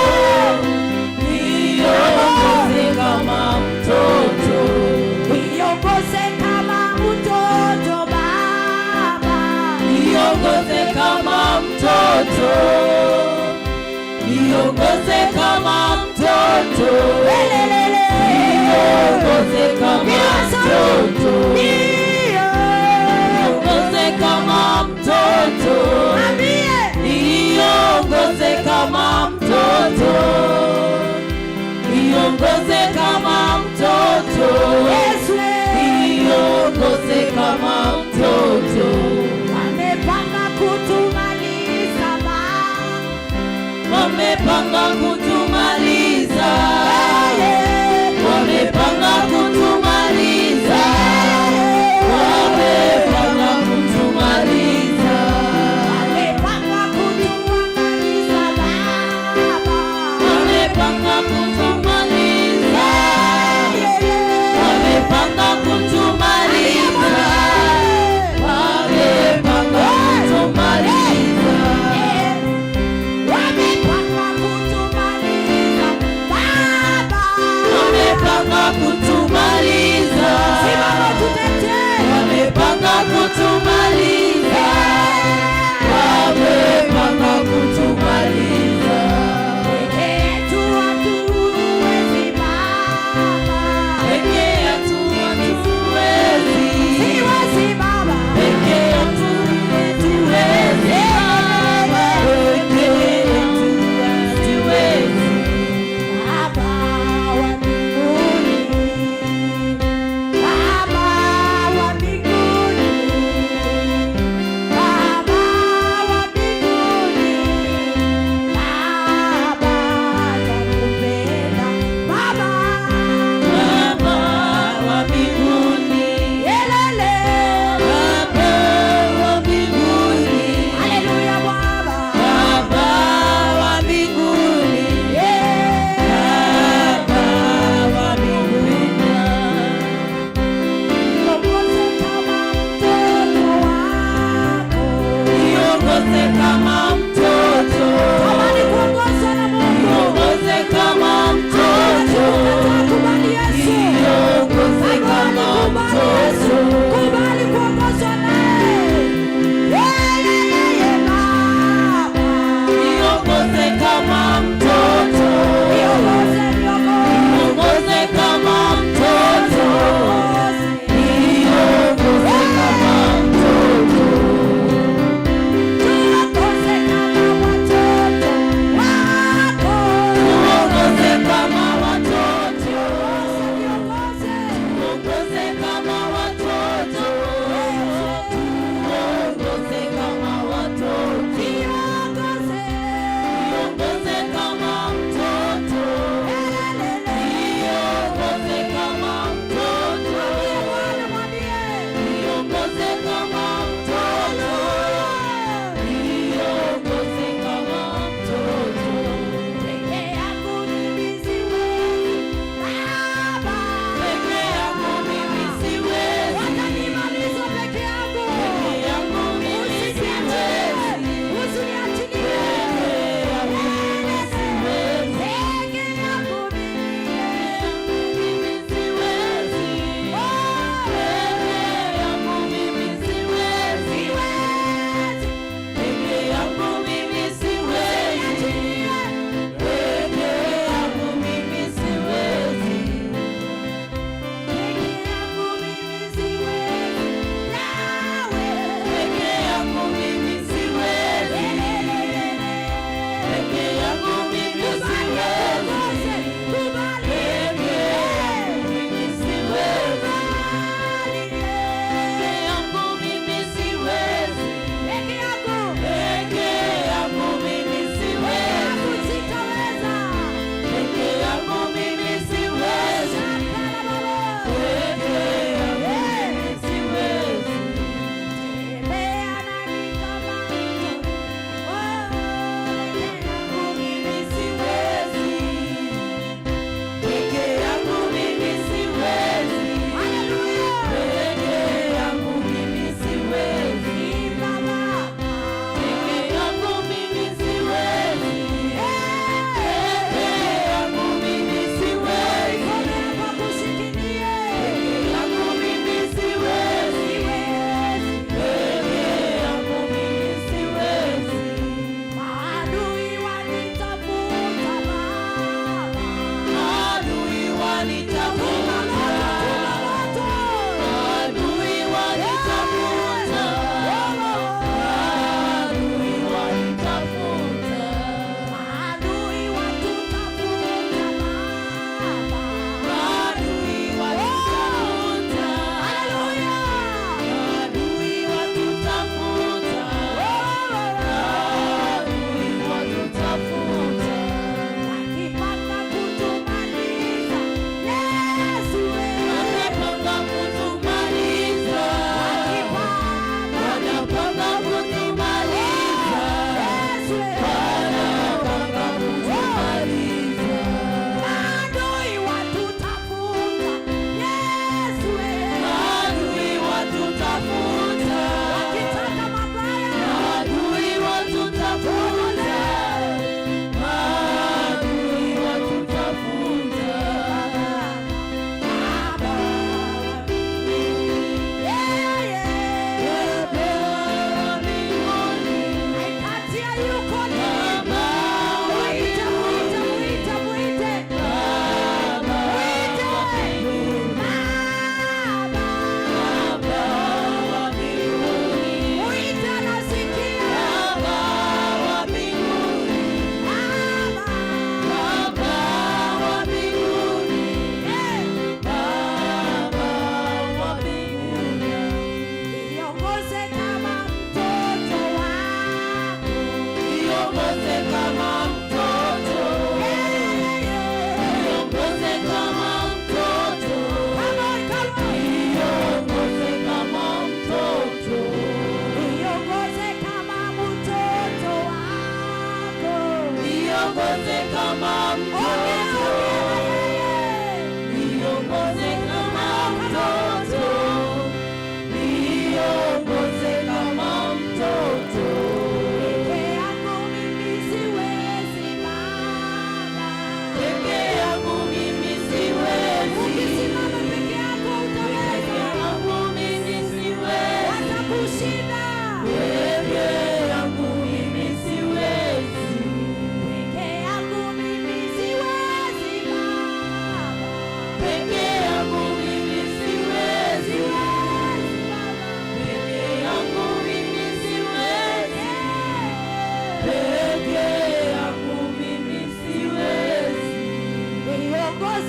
Niongoze kama mtoto. Niongoze kama mtoto Baba. Niongoze kama mtoto. Niongoze kama mtoto. Lelelele. Niongoze kama Inua sauti. mtoto. Ndio. Niongoze kama mtoto. Mwambie. Niongoze kama mtoto. Niongoze kama mtoto. Yesu. Niongoze kama mtoto. Wamepanga kutumaliza Baba. Wamepanga kutumaliza. Wamepanga kutumaliza. Wamepanga kutumaliza. Wamepanga kutuangamiza Baba. Wamepanga kutumaliza. Wamepanga kutumaliza. Wamepanga kutumaliza. Wamepanga kutumaliza.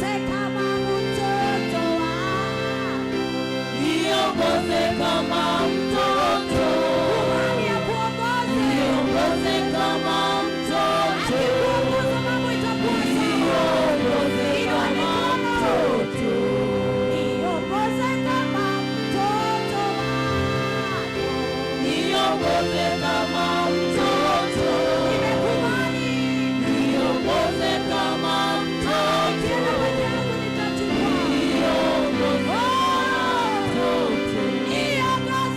Niongoze kama mtoto wako. Niongoze kama mtoto. Kubali akuongoze. Niongoze kama mtoto. Akikuongoza mambo itakuwa sawa. Niongoze Inua kama mikono. mtoto. Niongoze kama mtoto wako. Niongoze kama mtoto. Nimekubali. Niongoze kama mtoto. Nikienda peke yangu nitajikwaa. Niongoze kama mtoto. Niongoze.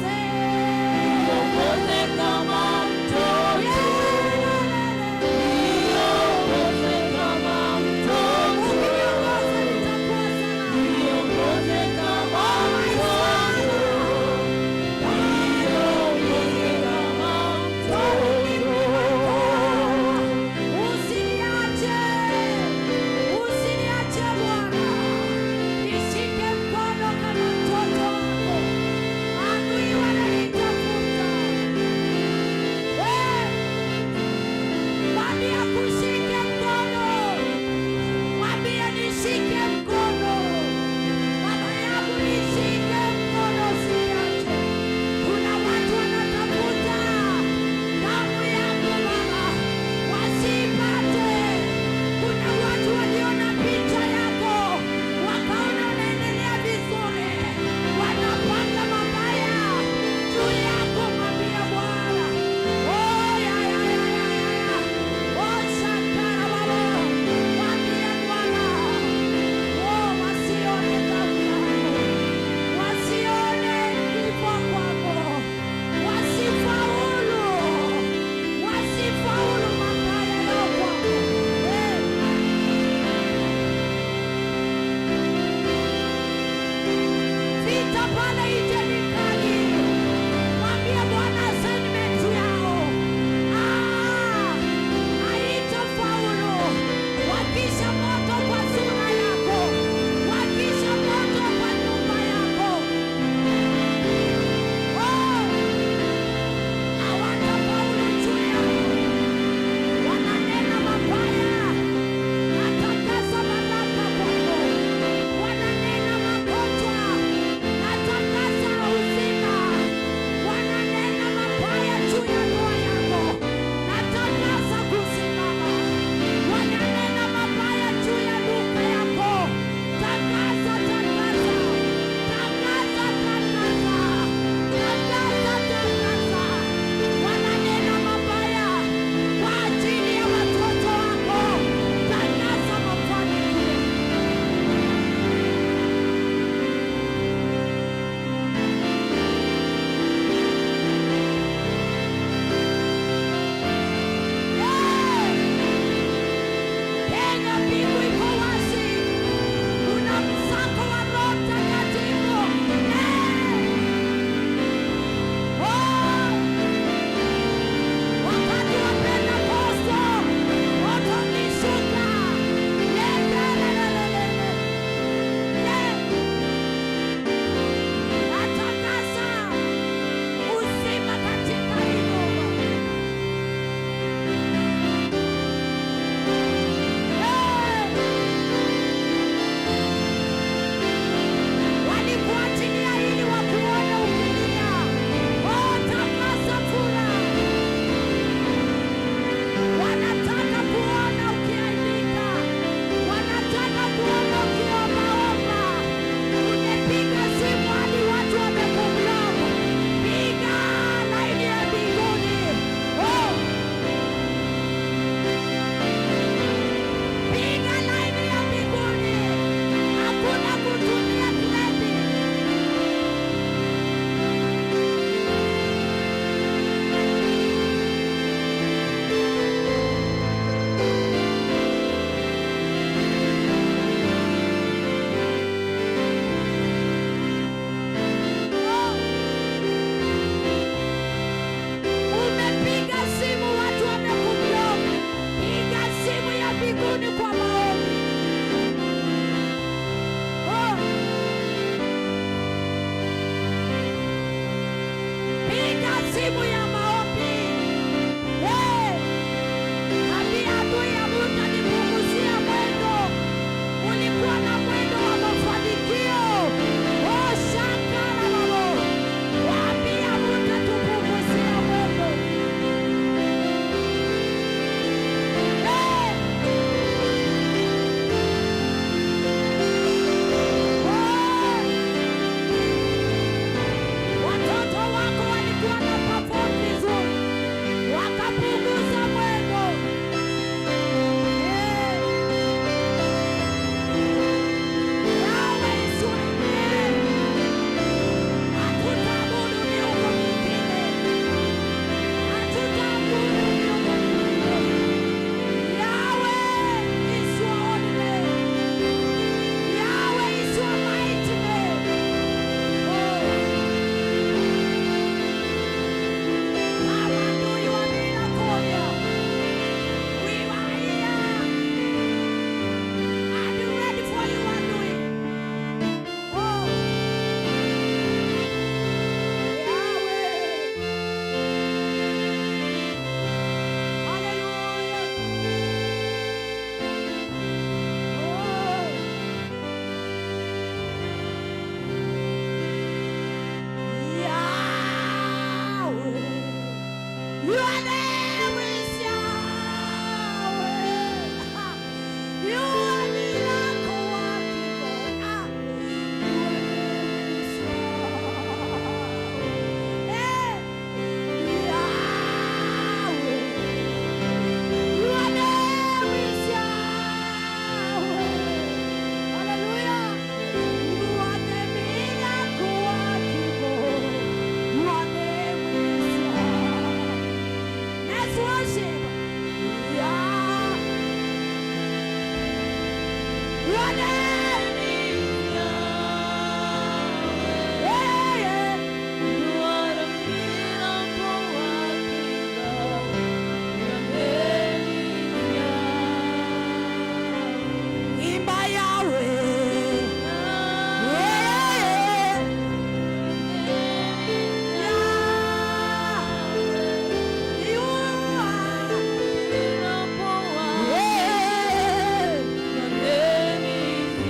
Your name is Yahweh. Yeah, yeah. You are a miracle working God. Your name is Yahweh. Imba Yahweh. Yeah, yeah. Yeah. You are. Miracle working Yeah. Your name is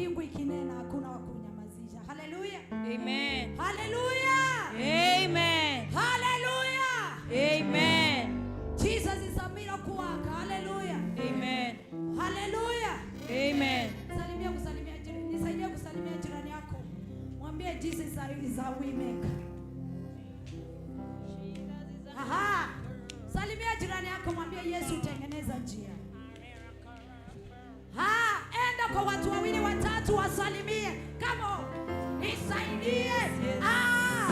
Mbingu ikinena hakuna wa kunyamazisha. Haleluya. Amen. Haleluya. Amen. Haleluya. Amen. Jesus is a miracle worker. Haleluya. Amen. Haleluya. Amen. Salimia kusalimia jirani, nisaidie kusalimia jirani yako. Mwambie Jesus is a way maker. Aha. Salimia jirani yako, mwambie Yesu tengeneza njia. Ha, enda kwa watu wawili watatu wasalimie. Come on. Nisaidie. Yes. Ah.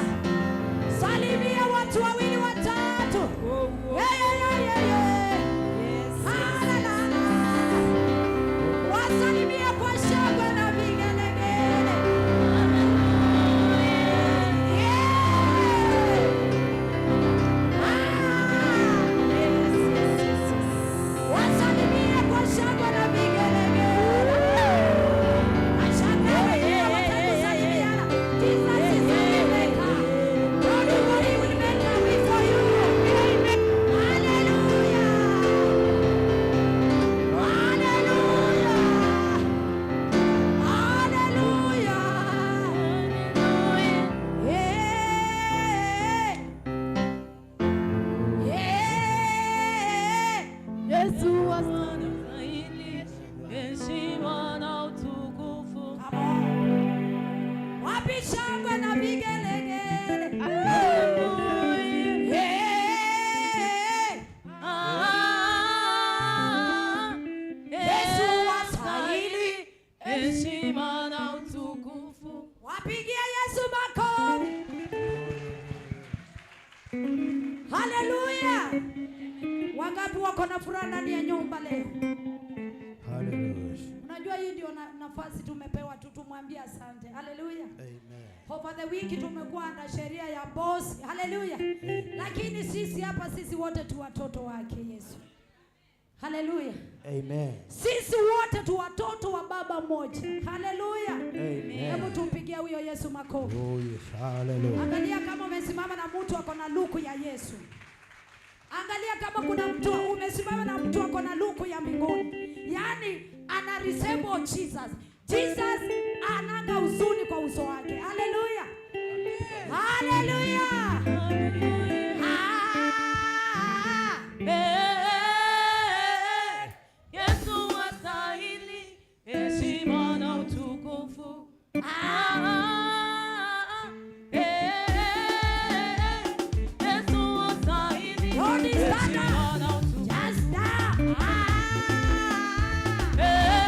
Salimia watu wawili watatu. Oh, oh. Yeah, yeah. Yes, Ah, yes, la, la, la. Wasalimie kwa shangwe na vigelegele. Yeah. Ah. yes. Wasalimie kwa shangwe na vigelegele. Ashangae wengine wataki kusalimiana. Jesus is a way maker. God will make a way for you. Hallelujah. Hallelujah. Hallelujah. Yeah. Yeah. Yesu astahili heshima na utukufu. Come on. Wapi shangwe na vigelegele? Hallelujah. Yeah. Ah, Yesu astahili heshima na utukufu. Wapigie Yesu makofi. Haleluya. Wangapi wako na furaha ndani ya nyumba leo? Hallelujah. Unajua hii ndio nafasi tumepewa tu tumwambie asante. Haleluya. Amen. Over the week tumekuwa na sheria ya boss. Haleluya. Lakini sisi hapa, sisi wote tu watoto wake Yesu. Haleluya. Amen. Sisi wote tu watoto wa baba mmoja. Haleluya. Amen. Hebu tumpigie huyo Yesu makofi. Oh yes. Hallelujah. Angalia kama umesimama na mtu ako na luku ya Yesu. Angalia kama kuna mtu umesimama na mtu ako na luku ya mbinguni, yaani ana resemble Jesus. Jesus ananga huzuni kwa uso wake. Haleluya, haleluya. Ah. Eh, Yesu astahili heshima na utukufu. Ah, eh, Yesu astahili Lord is heshima na utukufu. Just now. Ah. Eh,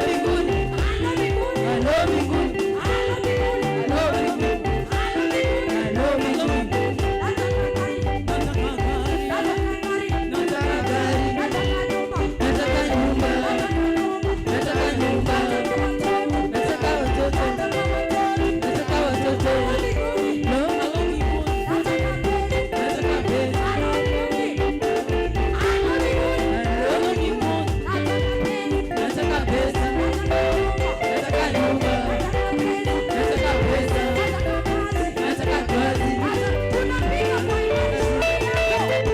mbinguni. Halo mbinguni. Halo mbinguni. Halo mbinguni. Nataka gari. Nataka nyumba. Nataka nyumba. Nataka watoto. Nataka watoto. No. Nataka pesa. Halo mbinguni. Nataka pesa. Nataka nyumba. Nataka pesa. Nataka kazi. Tunapiga kwa imani shughuli yako.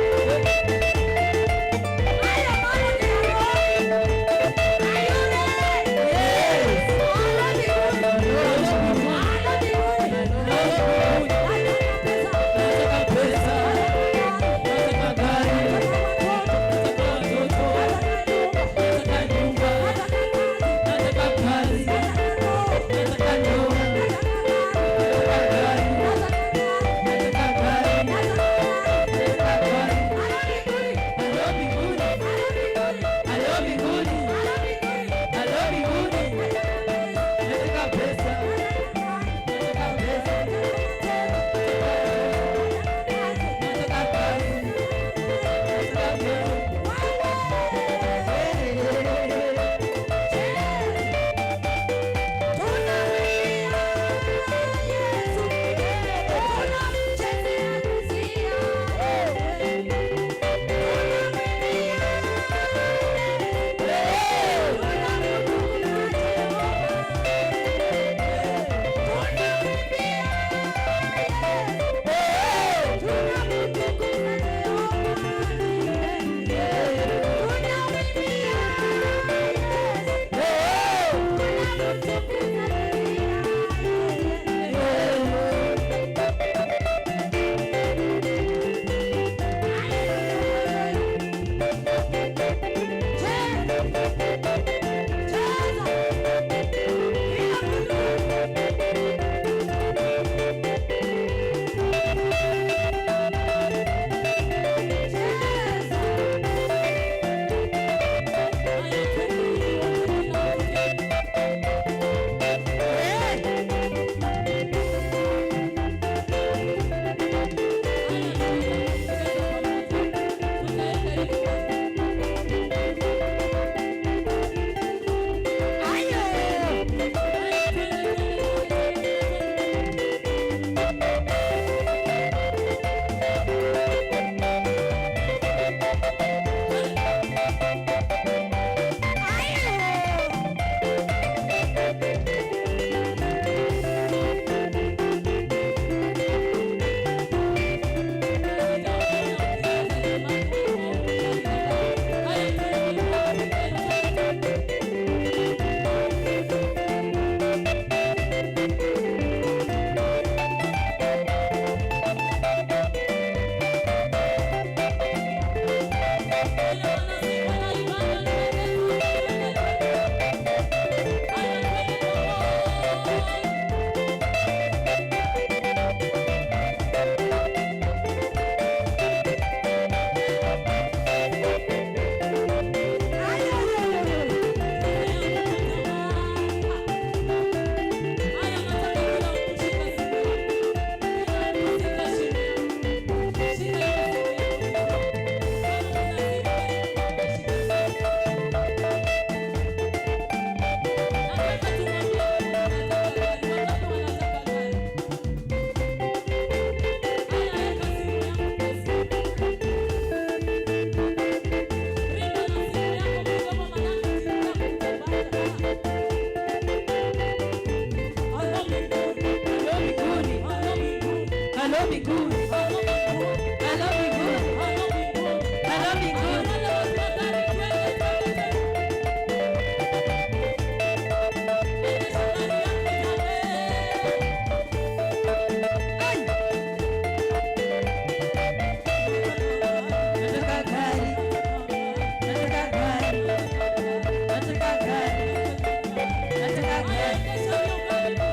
Haya mambo ni ya roho. Are you ready? Yes. Halo mbinguni. Halo mbinguni. Nataka pesa. Nataka pesa. Nataka gari. Nataka watoto. Nataka watoto. Nataka nyumba. Nataka nyumba. Nataka kazi. Nataka kazi. Nataka ndoa. Nataka ndoa. Nataka gari. Nataka gari. Nataka gari. Nataka gari. Halo mbinguni. Halo mbinguni. Halo mbinguni. Halo mbinguni. Halo mbinguni. Halo mbinguni. Nataka pesa. Nataka pesa. Nataka kazi. Nataka pesa. Halo mbinguni. Halo mbinguni. Halo mbinguni. Nataka gari. Nataka gari. Nataka gari. Nataka gari.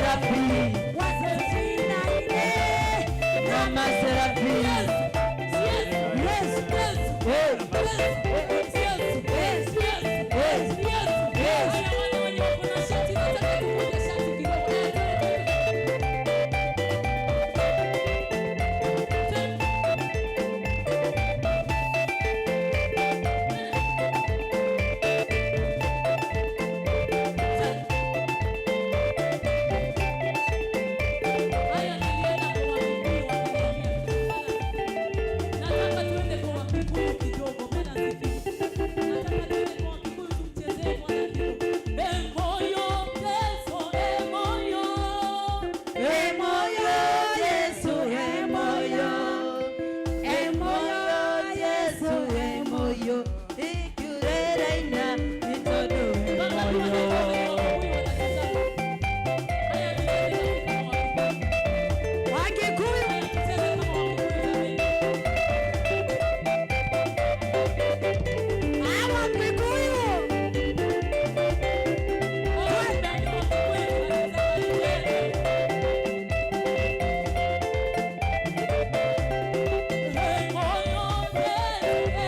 Maserafi, na Maserafi. Nataka tuende kwa Wakikuyu kidogo. Bwana asifiwe. Nataka tuende kwa Wakikuyu tumchezee Bwana kidogo. Emoyo, Yesu, emoyo. Emoyo Yesu, emoyo. Emoyo Yesu, emoyo. Ikurera ina itodo Wangapi emoyo. wanajua vile Wakikuyu wanacheza? Haya, tucheze kama Wakikuyu. Wakikuyu. Haya, tucheze kama Wakikuyu jameni. Wakikuyu. Oh, tumeambiwa Wakikuyu tunacheza tucheze. Emoyo, Yesu,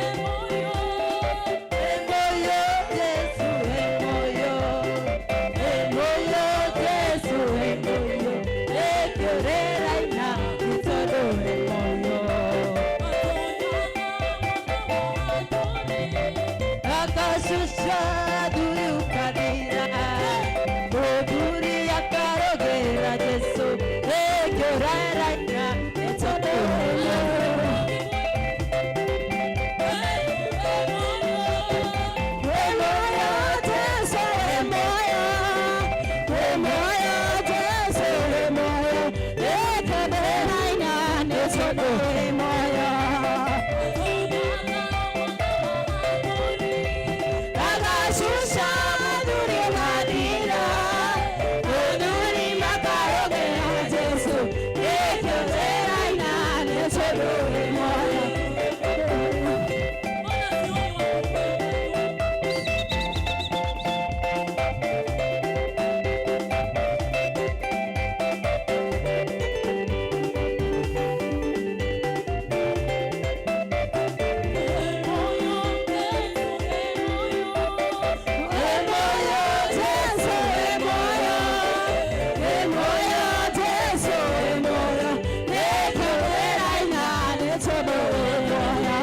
emoyo. Emoyo Yesu, emoyo. Emoyo Yesu, emoyo. Ikurera ina itodo emoyo. Akashusha duri ukadira Muduri akarogera Jesu Ekyorera ina itodo emoyo. Emoyo Jesu emoyo. Emoyo Jesu emoyo. Ekyorera ina itodo emoyo. Akashusha duri madira Muduri makarogera Jesu Ekyorera ina itodo emoyo. Emoyo Jesu emoyo. Emoyo Jesu emoyo. Ekyorera ina itodo emoyo.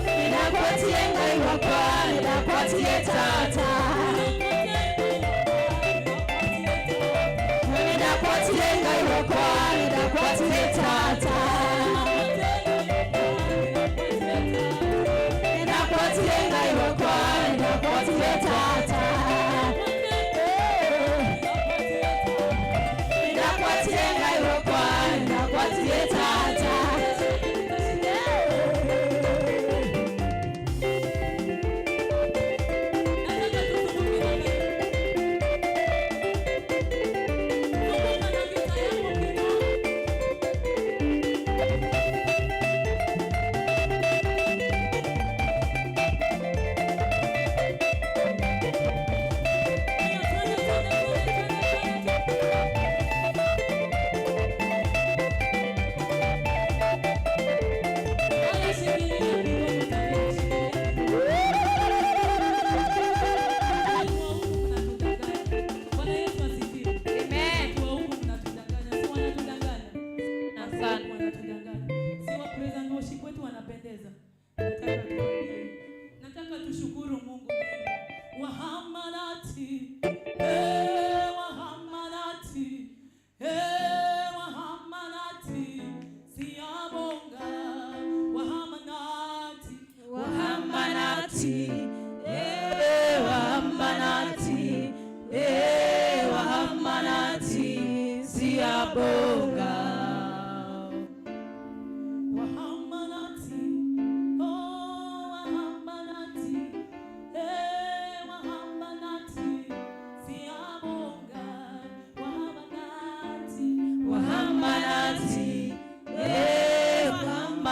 Ninakuatia Ngai wakwa, ninakuatia tata. Ninakuatia Ngai wakwa, ninakuatia tata. Ninakuatia Ngai wakwa, ninakuatia tata. Ninakuatia Ngai wakwa, ninakuatia tata. Thank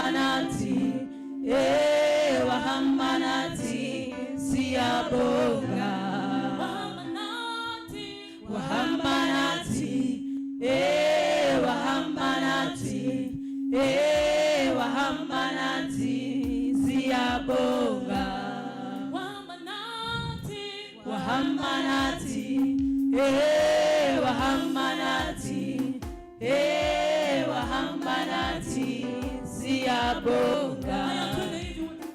Wahamba nathi, eh, wahamba nathi, siyabonga. Wahamba nathi, Wahamba nathi, eh, wahamba nathi, eh, wahamba nathi, siyabonga. Wahamba nathi, Wahamba nathi, eh, wahamba nathi, eh, wahamba nathi, siyabonga. Haya, twende hivi wote.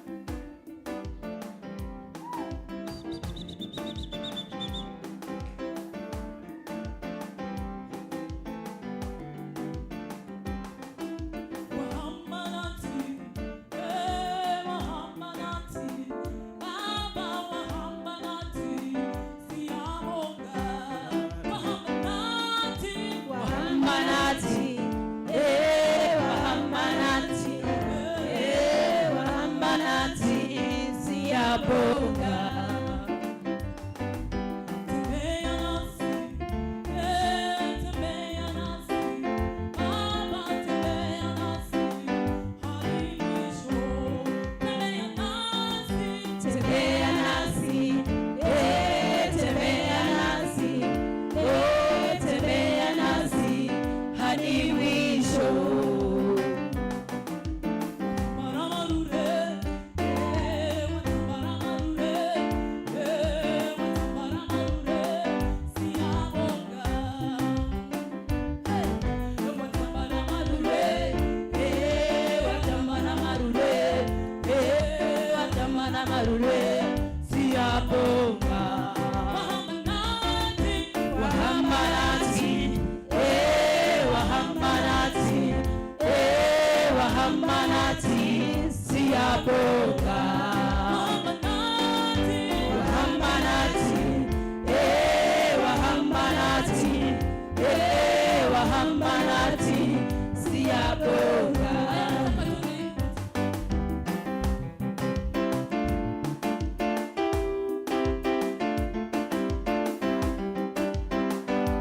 Wahamba nathi, eh, wahamba nathi, Baba wahamba nathi, siyabonga. Wahamba nathi, Wahamba nathi, eh, wahamba nathi, eh, wahamba nathi, siyabonga. Tembea nasi, eh, tembea nasi, Baba tembea nasi, hadi mwisho. Tembea nasi, Tembea nasi, eh, tembea nasi, eh, tembea nasi hadi mwisho. Maramarure, eh, maramarure, eh, maramarure, siyabonga. Eh, maramarure, Eh, watamana marule, eh, watamana marule, siyabonga. Wahamba nathi, Wahamba nathi, eh, wahamba nathi, eh, wahamba nathi, siyabonga. Wahamba nathi, Wahamba nathi, eh, wahamba nathi, eh, wahamba nathi, siyabonga. Haya, nataka twende hivi.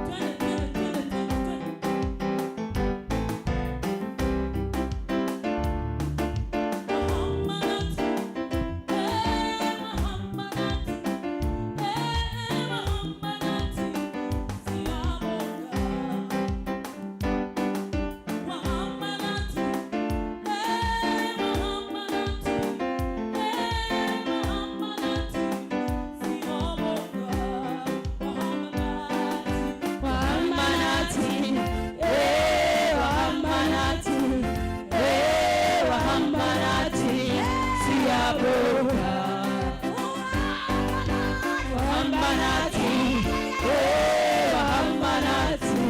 Twende, twende, twende, twende, twende. Wahamba nathi, eh, wahamba nathi, eh, wahamba nathi, siyabonga. Wahamba nathi, eh, wahamba nathi, eh, wahamba nathi, siyabonga. Wahamba nathi, Wahamba nathi, eh, wahamba nathi, eh, wahamba nathi, siyabonga. Wahamba nathi, eh, wahamba nathi,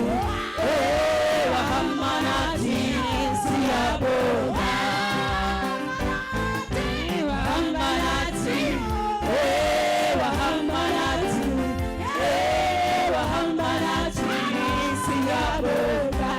eh, wahamba nathi, siyabonga. Wahamba nathi, eh, wahamba nathi, eh, wahamba nathi, siyabonga.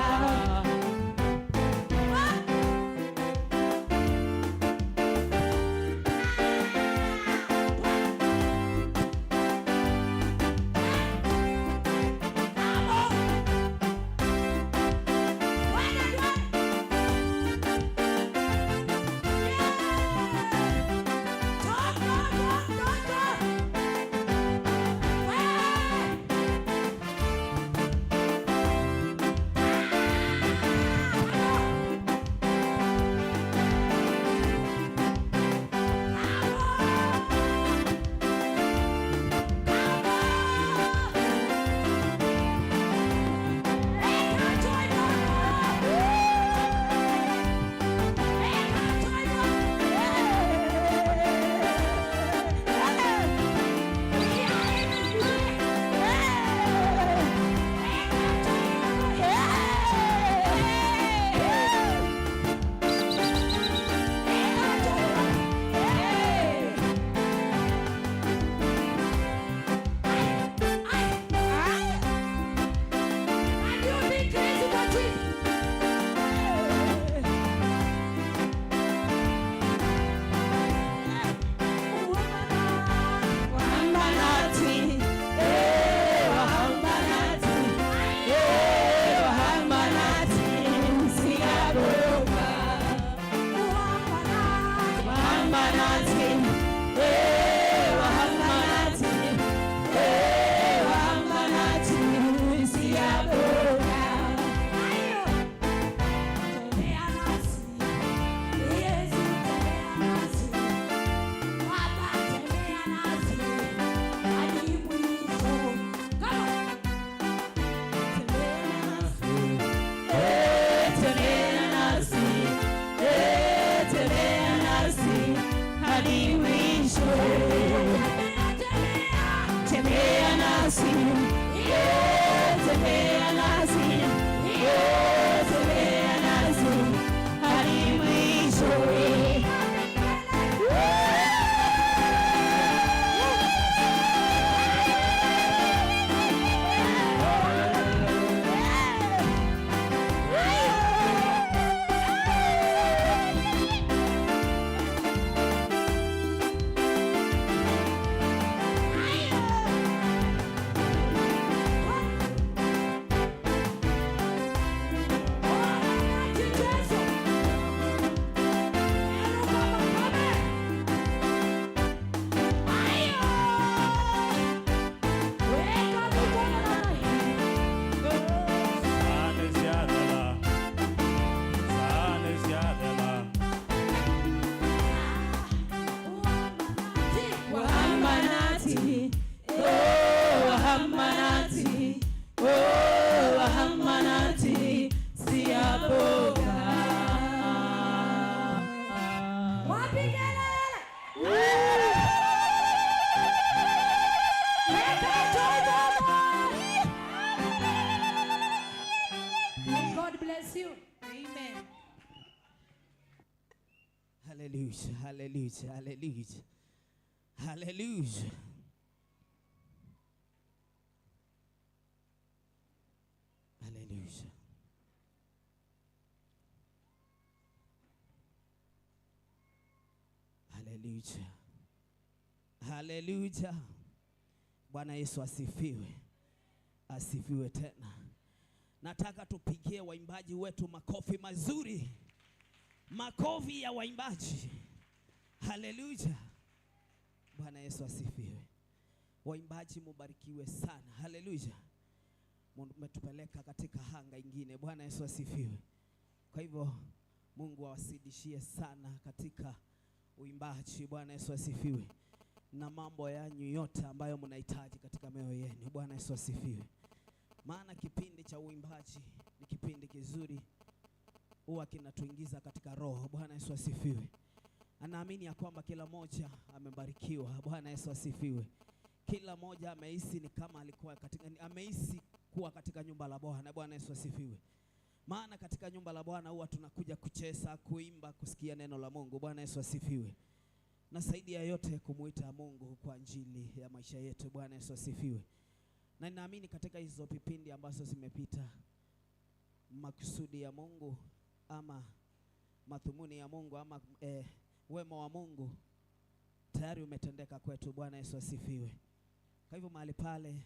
Wapi kelele? Weka joy Baba. May God bless you. Amen. Hallelujah, hallelujah, hallelujah. Hallelujah. Hallelujah. Hallelujah. Hallelujah. Bwana Yesu asifiwe. Asifiwe tena. Nataka tupigie waimbaji wetu makofi mazuri. Makofi ya waimbaji. Haleluya. Bwana Yesu asifiwe. Waimbaji mubarikiwe sana. Haleluya. Mmetupeleka katika hanga ingine. Bwana Yesu asifiwe. Kwa hivyo Mungu awasidishie sana katika uimbaji. Bwana Yesu asifiwe. Na mambo yanyu yote ambayo mnahitaji katika mioyo yenu. Bwana Yesu asifiwe. Maana kipindi cha uimbaji ni kipindi kizuri, huwa kinatuingiza katika roho. Bwana Yesu asifiwe. Anaamini ya kwamba kila mmoja amebarikiwa. Bwana Yesu asifiwe. Kila mmoja amehisi ni kama alikuwa katika, amehisi kuwa katika nyumba la Bwana. Bwana Yesu asifiwe. Maana katika nyumba la Bwana huwa tunakuja kucheza, kuimba, kusikia neno la Mungu. Bwana Yesu asifiwe. Na zaidi ya yote kumuita Mungu kwa ajili ya maisha yetu. Bwana Yesu asifiwe. Na ninaamini katika hizo vipindi ambazo zimepita, makusudi ya Mungu ama madhumuni ya Mungu ama wema wa Mungu tayari umetendeka kwetu. Bwana Yesu asifiwe. Kwa hivyo mahali pale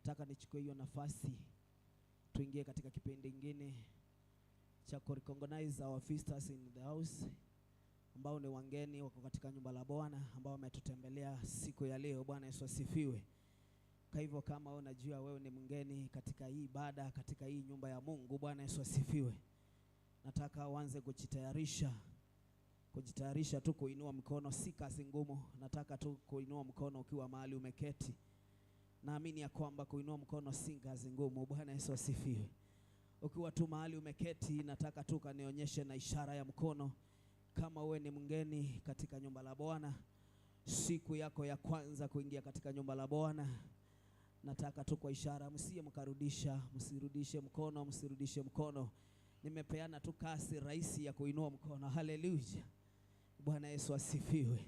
nataka nichukue hiyo nafasi tuingie katika kipindi kingine cha kurecognize our visitors in the house, ambao ni wageni wako katika nyumba la Bwana ambao wametutembelea siku ya leo. Bwana Yesu asifiwe. Kwa hivyo kama wewe unajua wewe ni mgeni katika hii ibada, katika hii nyumba ya Mungu, Bwana Yesu asifiwe, nataka uanze kujitayarisha. Kujitayarisha tu kuinua mkono si kazi ngumu. Nataka tu kuinua mkono ukiwa mahali umeketi. Naamini ya kwamba kuinua mkono si kazi ngumu. Bwana Yesu asifiwe. Ukiwa tu mahali umeketi, nataka tu kanionyeshe na ishara ya mkono kama wewe ni mgeni katika nyumba la Bwana, siku yako ya kwanza kuingia katika nyumba la Bwana. Nataka tu kwa ishara, msiye mkarudisha, msirudishe mkono, msirudishe mkono. Nimepeana tu kasi rahisi ya kuinua mkono. Haleluya. Bwana Yesu asifiwe.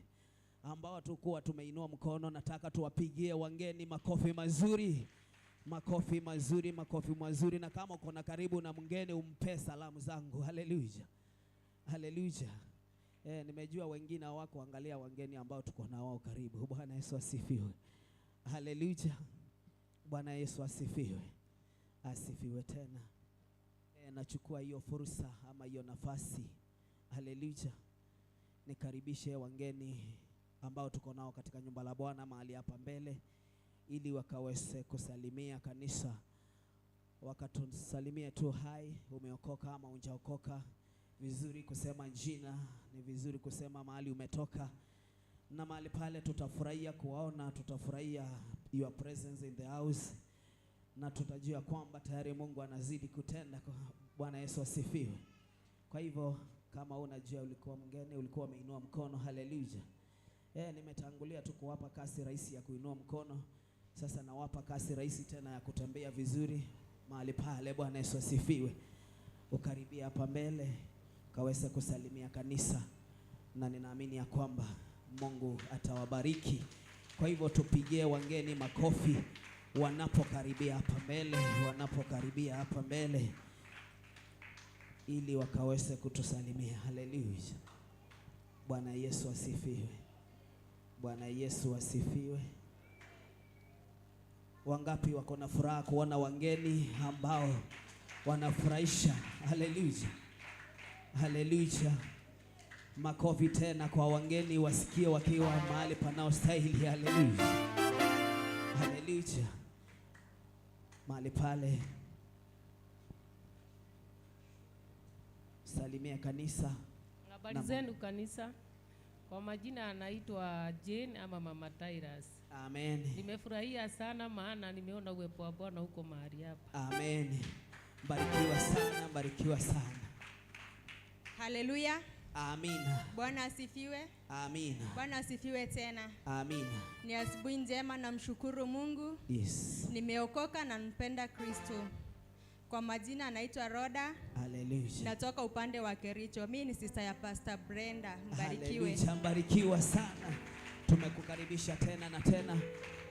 Ambao tukuwa tumeinua mkono, nataka tuwapigie wageni makofi mazuri. Makofi mazuri, makofi mazuri. Na kama uko na karibu na mgeni, umpe salamu zangu. Haleluya. Haleluya. Nimejua wengine hawako angalia wageni ambao tuko na wao karibu. Bwana Yesu asifiwe. Haleluya. Bwana Yesu asifiwe. Asifiwe tena. Nachukua hiyo fursa ama hiyo nafasi. Haleluya. Nikaribishe wageni ambao tuko nao katika nyumba la Bwana mahali hapa mbele, ili wakaweze kusalimia kanisa. Wakatusalimie tu hai, umeokoka ama hujaokoka. Vizuri kusema jina, ni vizuri kusema mahali umetoka. Na mahali pale tutafurahia kuwaona, tutafurahia your presence in the house, na tutajua kwamba tayari Mungu anazidi kutenda. Bwana Yesu asifiwe. Kwa hivyo kama unajua ulikuwa mgeni, ulikuwa umeinua mkono, haleluya. Nimetangulia tu kuwapa kasi rahisi ya kuinua mkono. Sasa nawapa kasi rahisi tena ya kutembea vizuri mahali pale. Bwana Yesu asifiwe. Ukaribia hapa mbele kaweze kusalimia kanisa, na ninaamini ya kwamba Mungu atawabariki. Kwa hivyo tupigie wageni makofi wanapokaribia hapa mbele, wanapokaribia hapa mbele, ili wakaweze kutusalimia. Haleluya. Bwana Yesu asifiwe. Bwana Yesu asifiwe. Wangapi wako na furaha kuona wageni ambao wanafurahisha? Haleluya. Haleluya. Makofi tena kwa wageni wasikie wakiwa mahali panaostahili. Haleluya. Haleluya. Mahali pale salimia kanisa. Habari zenu kanisa. Kwa majina anaitwa Jane ama Mama Tyrus. Amen. Nimefurahia sana maana nimeona uwepo wa Bwana huko mahali hapa. Amen. Barikiwa sana, barikiwa sana. Haleluya. Amina. Bwana asifiwe. Amina. Bwana asifiwe tena. Amina. Ni asubuhi njema, namshukuru Mungu. Yes. Nimeokoka na nampenda Kristo. Kwa majina anaitwa Roda. Hallelujah. Natoka upande wa Kericho. Mimi ni sister ya Pastor Brenda. Mbarikiwe. Hallelujah. Mbarikiwa sana. Tumekukaribisha tena na tena.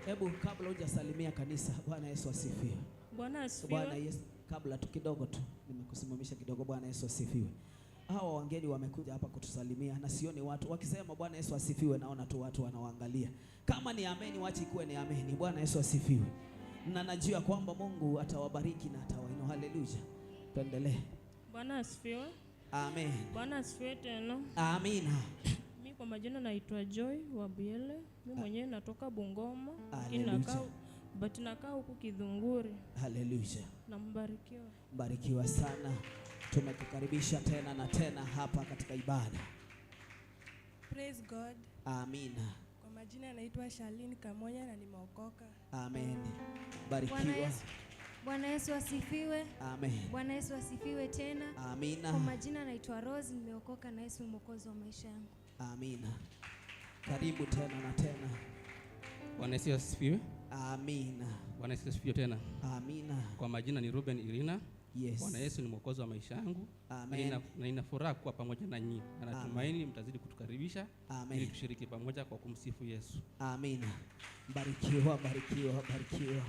Hebu kabla hujasalimia kanisa, Bwana Yesu asifiwe. Bwana asifiwe. Bwana Yesu, kabla tu kidogo tu nimekusimamisha kidogo. Bwana Yesu asifiwe. Hawa wageni wamekuja hapa kutusalimia na sioni watu wakisema Bwana Yesu asifiwe, naona tu watu wanawaangalia. Kama ni ameni, wache ikuwe ni ameni. Bwana Yesu asifiwe. Na najua kwamba Mungu atawabariki na atawainua. Haleluya. Tuendelee. Bwana asifiwe. Amen. Bwana asifiwe tena. Amina. Mimi kwa majina naitwa Joy Wabuyele. Mimi mwenyewe natoka Bungoma, lakini Haleluya. nakaa huku Kidhunguri. Haleluya. Na mbarikiwa. Mbarikiwa sana. Tumekukaribisha tena na tena hapa katika ibada. Praise God. Amina. Kwa majina naitwa Charlene Kamonya na nimeokoka. Amen. Barikiwa. Bwana Yesu asifiwe. Amen. Bwana Yesu asifiwe tena. Amina. Kwa majina naitwa Rose, nimeokoka na Yesu mwokozi wa maisha yangu. Amina. Karibu tena na tena. Bwana Yesu asifiwe. Amina. Bwana Yesu asifiwe tena. Amina. Kwa majina ni Ruben Irina. Yes. Bwana Yesu ni mwokozi wa maisha yangu. Amen. Na nina furaha kuwa pamoja na nyinyi. Na natumaini mtazidi kutukaribisha ili tushiriki pamoja kwa kumsifu Yesu. Amina. Barikiwa, barikiwa, barikiwa.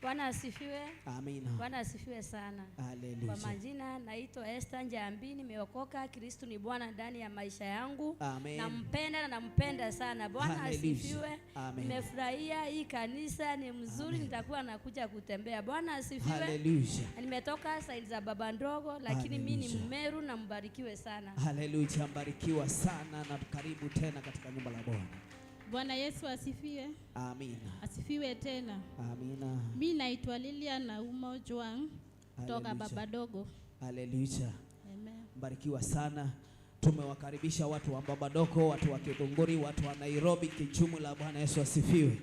Bwana asifiwe. Amina. Bwana asifiwe sana. Haleluya. Kwa majina naitwa Esther Njambi, nimeokoka. Kristo ni Bwana ndani ya maisha yangu. Amen. Nampenda na nampenda sana. Bwana asifiwe. Nimefurahia hii kanisa ni mzuri, nitakuwa nakuja kutembea. Bwana asifiwe. Haleluya. Nimetoka side za baba ndogo, lakini mimi ni Mmeru na mbarikiwe sana. Haleluya, mbarikiwa sana na karibu tena katika nyumba la Bwana. Bwana Yesu asifiwe. Amina. Asifiwe tena. Amina. Mimi naitwa Lilian Nauma Ojwang kutoka Baba Dogo. Haleluya. Amen. Mbarikiwa sana. Tumewakaribisha watu wa Baba Dogo, watu wa Kidhunguri, watu wa Nairobi kijumla. Bwana Yesu asifiwe.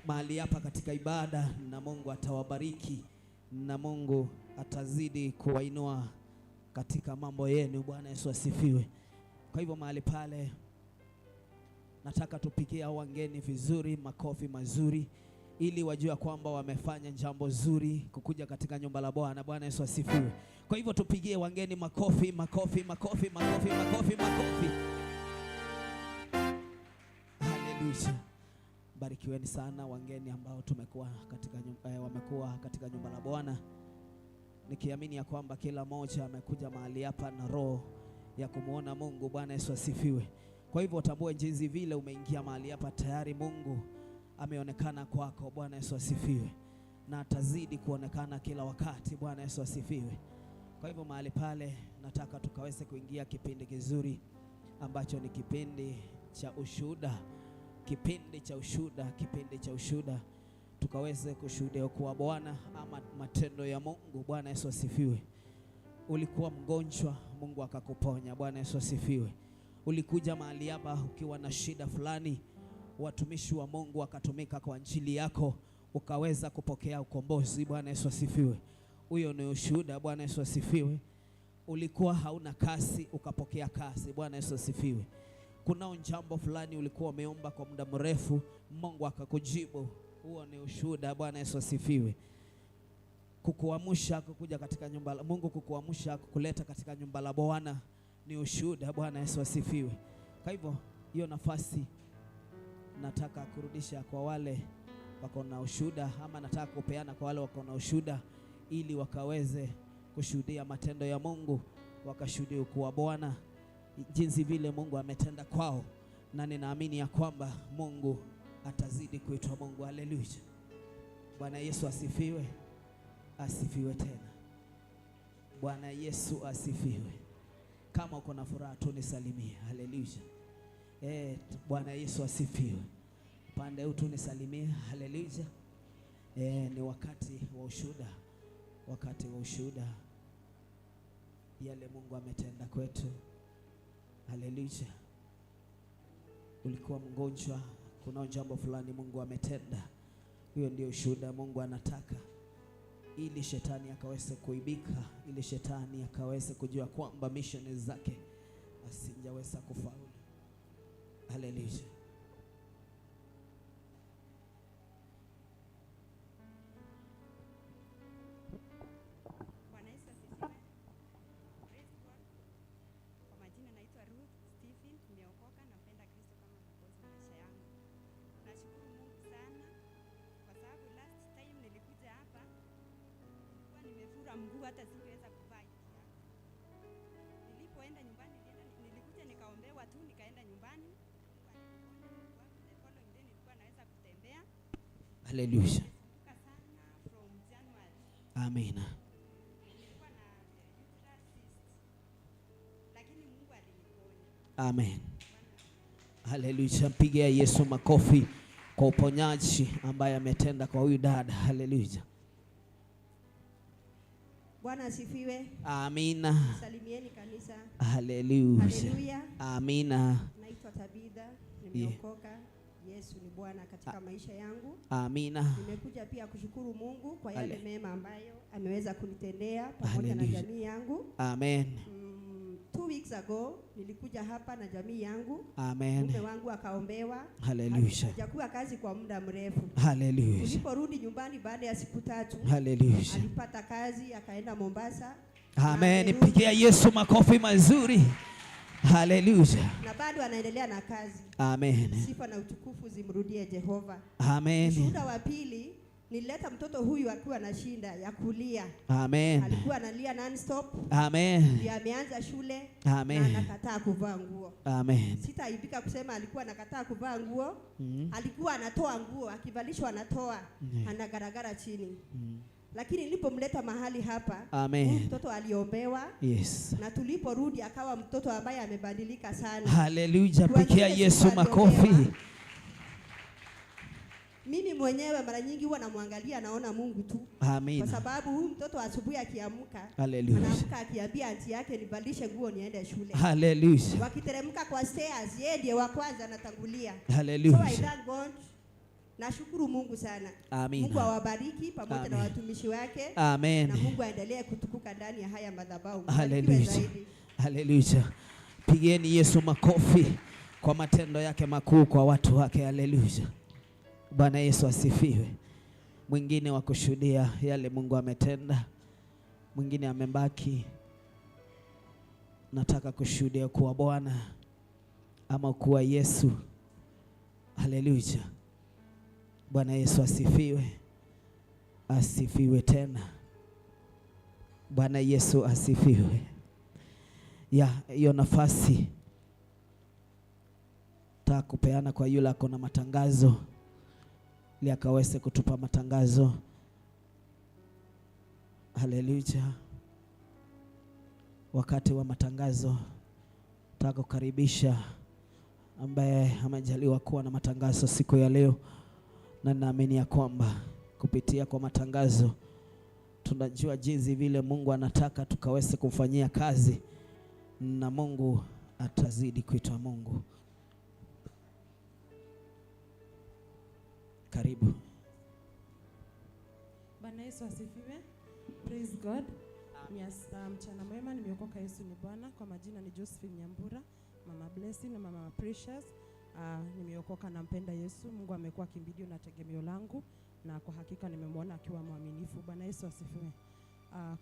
Mahali hapa katika ibada, na Mungu atawabariki na Mungu atazidi kuwainua katika mambo yenu. Bwana Yesu asifiwe. Kwa hivyo mahali pale nataka tupigie hao wageni vizuri, makofi mazuri, ili wajue kwamba wamefanya jambo zuri kukuja katika nyumba la Bwana. Bwana Yesu asifiwe. Kwa hivyo tupigie wageni makofi, makofi, makofi, makofi, makofi, makofi. Haleluya. Barikiweni sana wageni ambao tumekuwa katika wamekuwa katika nyumba la Bwana. Nikiamini ya kwamba kila mmoja amekuja mahali hapa na roho ya kumuona Mungu. Bwana Yesu asifiwe. Kwa hivyo utambue jinsi vile umeingia mahali hapa tayari Mungu ameonekana kwako. Bwana Yesu asifiwe. Na atazidi kuonekana kila wakati. Bwana Yesu asifiwe. Kwa hivyo mahali pale nataka tukaweze kuingia kipindi kizuri ambacho ni kipindi cha ushuhuda. Kipindi cha ushuhuda, kipindi cha ushuhuda. Tukaweze kushuhudia kwa Bwana ama matendo ya Mungu. Bwana Yesu asifiwe. Ulikuwa mgonjwa, Mungu akakuponya. Bwana Yesu asifiwe. Ulikuja mahali hapa ukiwa na shida fulani, watumishi wa Mungu wakatumika kwa ajili yako, ukaweza kupokea ukombozi. Bwana Yesu asifiwe. Huyo ni ushuhuda. Bwana Yesu asifiwe. Ulikuwa hauna kasi, ukapokea kasi. Bwana Yesu asifiwe. Kunao jambo fulani ulikuwa umeomba kwa muda mrefu, Mungu akakujibu. Huo ni ushuhuda. Bwana Yesu asifiwe. Kukuamsha kukuja katika nyumba la Mungu, kukuamsha kukuleta katika nyumba la Bwana ni ushuhuda. Bwana Yesu asifiwe. Kwa hivyo hiyo nafasi nataka kurudisha kwa wale wako na ushuhuda, ama nataka kupeana kwa wale wako na ushuhuda, ili wakaweze kushuhudia matendo ya Mungu, wakashuhudia ukuu wa Bwana, jinsi vile Mungu ametenda kwao, na ninaamini ya kwamba Mungu atazidi kuitwa Mungu. Haleluya. Bwana Yesu asifiwe. Asifiwe tena. Bwana Yesu asifiwe. Kama uko na furaha tu nisalimie. Haleluya. Bwana Yesu asifiwe. Pande huu tu nisalimie. Haleluya. Ni wakati wa ushuhuda. Wakati wa ushuhuda. Yale Mungu ametenda kwetu. Haleluya. Ulikuwa mgonjwa, kuna jambo fulani Mungu ametenda. Hiyo ndio ushuhuda Mungu anataka, ili shetani akaweze kuibika, ili shetani akaweze kujua kwamba mission zake hatutaweza kufaulu. Haleluya. Bwana Yesu asifiwe. Praise God. Kwa majina naitwa Ruth Stephen, nimeokoka, nampenda Kristo kama Mwokozi wa maisha yangu. Nashukuru Mungu sana kwa sababu last time nilikuja hapa nilikuwa nimefura mguu, hata singeweza kuvaa hiki kiatu. Nilipoenda nyumbani nilikuja nikaombewa tu, nikaenda nyumbani. Mungu aliniponya mguu wangu. The following day nilikuwa naweza kutembea. Haleluya. Nimesumbuka sana from January. Amina. Nilikuwa na uterus cyst, lakini Mungu aliniponya. Amen. Haleluya. Mpigia Yesu makofi kwa uponyaji ambaye ametenda kwa huyu dada. Haleluya. Bwana asifiwe. Amina. Salimieni kanisa. Haleluya. Haleluya. Amina. Naitwa Tabitha, nimeokoka. Yesu ni Bwana katika maisha yangu. Amina. Nimekuja pia kushukuru Mungu kwa yale mema ambayo ameweza kunitendea pamoja na jamii yangu. Amen. 2 weeks ago nilikuja hapa na jamii yangu. Amen. Mume wangu akaombewa. Haleluya. Hajakuwa kazi kwa muda mrefu. Haleluya. Tuliporudi nyumbani baada ya siku 3, Haleluya, alipata kazi akaenda Mombasa. Amen. Pigia Yesu makofi mazuri. Haleluya. Na bado anaendelea na kazi. Amen. Sifa na utukufu zimrudie Jehova. Amen. Ushuhuda wa pili, nilileta mtoto huyu akiwa na shinda ya kulia. Amen. Alikuwa analia non-stop. Amen. Ndiye ameanza shule. Amen. Na anakataa kuvaa nguo. Amen. Sitaaibika kusema alikuwa anakataa kuvaa nguo. Alikuwa anatoa nguo, akivalishwa anatoa, anagaragara chini. Lakini nilipomleta mahali hapa, Amen, mtoto aliombewa. Yes. Na tuliporudi akawa mtoto ambaye amebadilika sana. Haleluya. Pigia Yesu makofi. Mimi mwenyewe mara nyingi huwa namwangalia, naona Mungu tu. Amina. Kwa sababu huyu mtoto asubuhi akiamka, Haleluya, anaamka akiambia anti yake nivalishe nguo niende shule. Haleluya. Wakiteremka kwa stairs, yeye ndiye wa kwanza anatangulia. Haleluya. So I thank God. Nashukuru Mungu sana. Amina. Mungu awabariki pamoja Amen. na watumishi wake. Amen. Na Mungu aendelee kutukuka ndani ya haya madhabahu. Haleluya. Haleluya. Pigeni Yesu makofi kwa matendo yake makuu kwa watu wake. Haleluya. Bwana Yesu asifiwe. Mwingine wa kushuhudia yale Mungu ametenda, mwingine amebaki. Nataka kushuhudia kuwa Bwana ama kuwa Yesu. Haleluya. Bwana Yesu asifiwe. Asifiwe tena. Bwana Yesu asifiwe. Ya hiyo nafasi nataka kupeana kwa yule ako na matangazo, ili akaweze kutupa matangazo. Haleluya. Wakati wa matangazo nataka kukaribisha ambaye amejaliwa kuwa na matangazo siku ya leo, na naamini ya kwamba kupitia kwa matangazo tunajua jinsi vile Mungu anataka tukaweze kumfanyia kazi, na Mungu atazidi kuitwa Mungu. Karibu. Bwana Yesu asifiwe. Praise God. Yes, mchana mwema, nimeokoka, Yesu ni Bwana. Kwa majina ni Josephine Nyambura, Mama Blessing na Mama Precious. Nimeokoka, nampenda Yesu. Mungu amekuwa kimbilio na tegemeo langu, na kwa hakika nimemwona akiwa mwaminifu. Bwana Yesu asifiwe.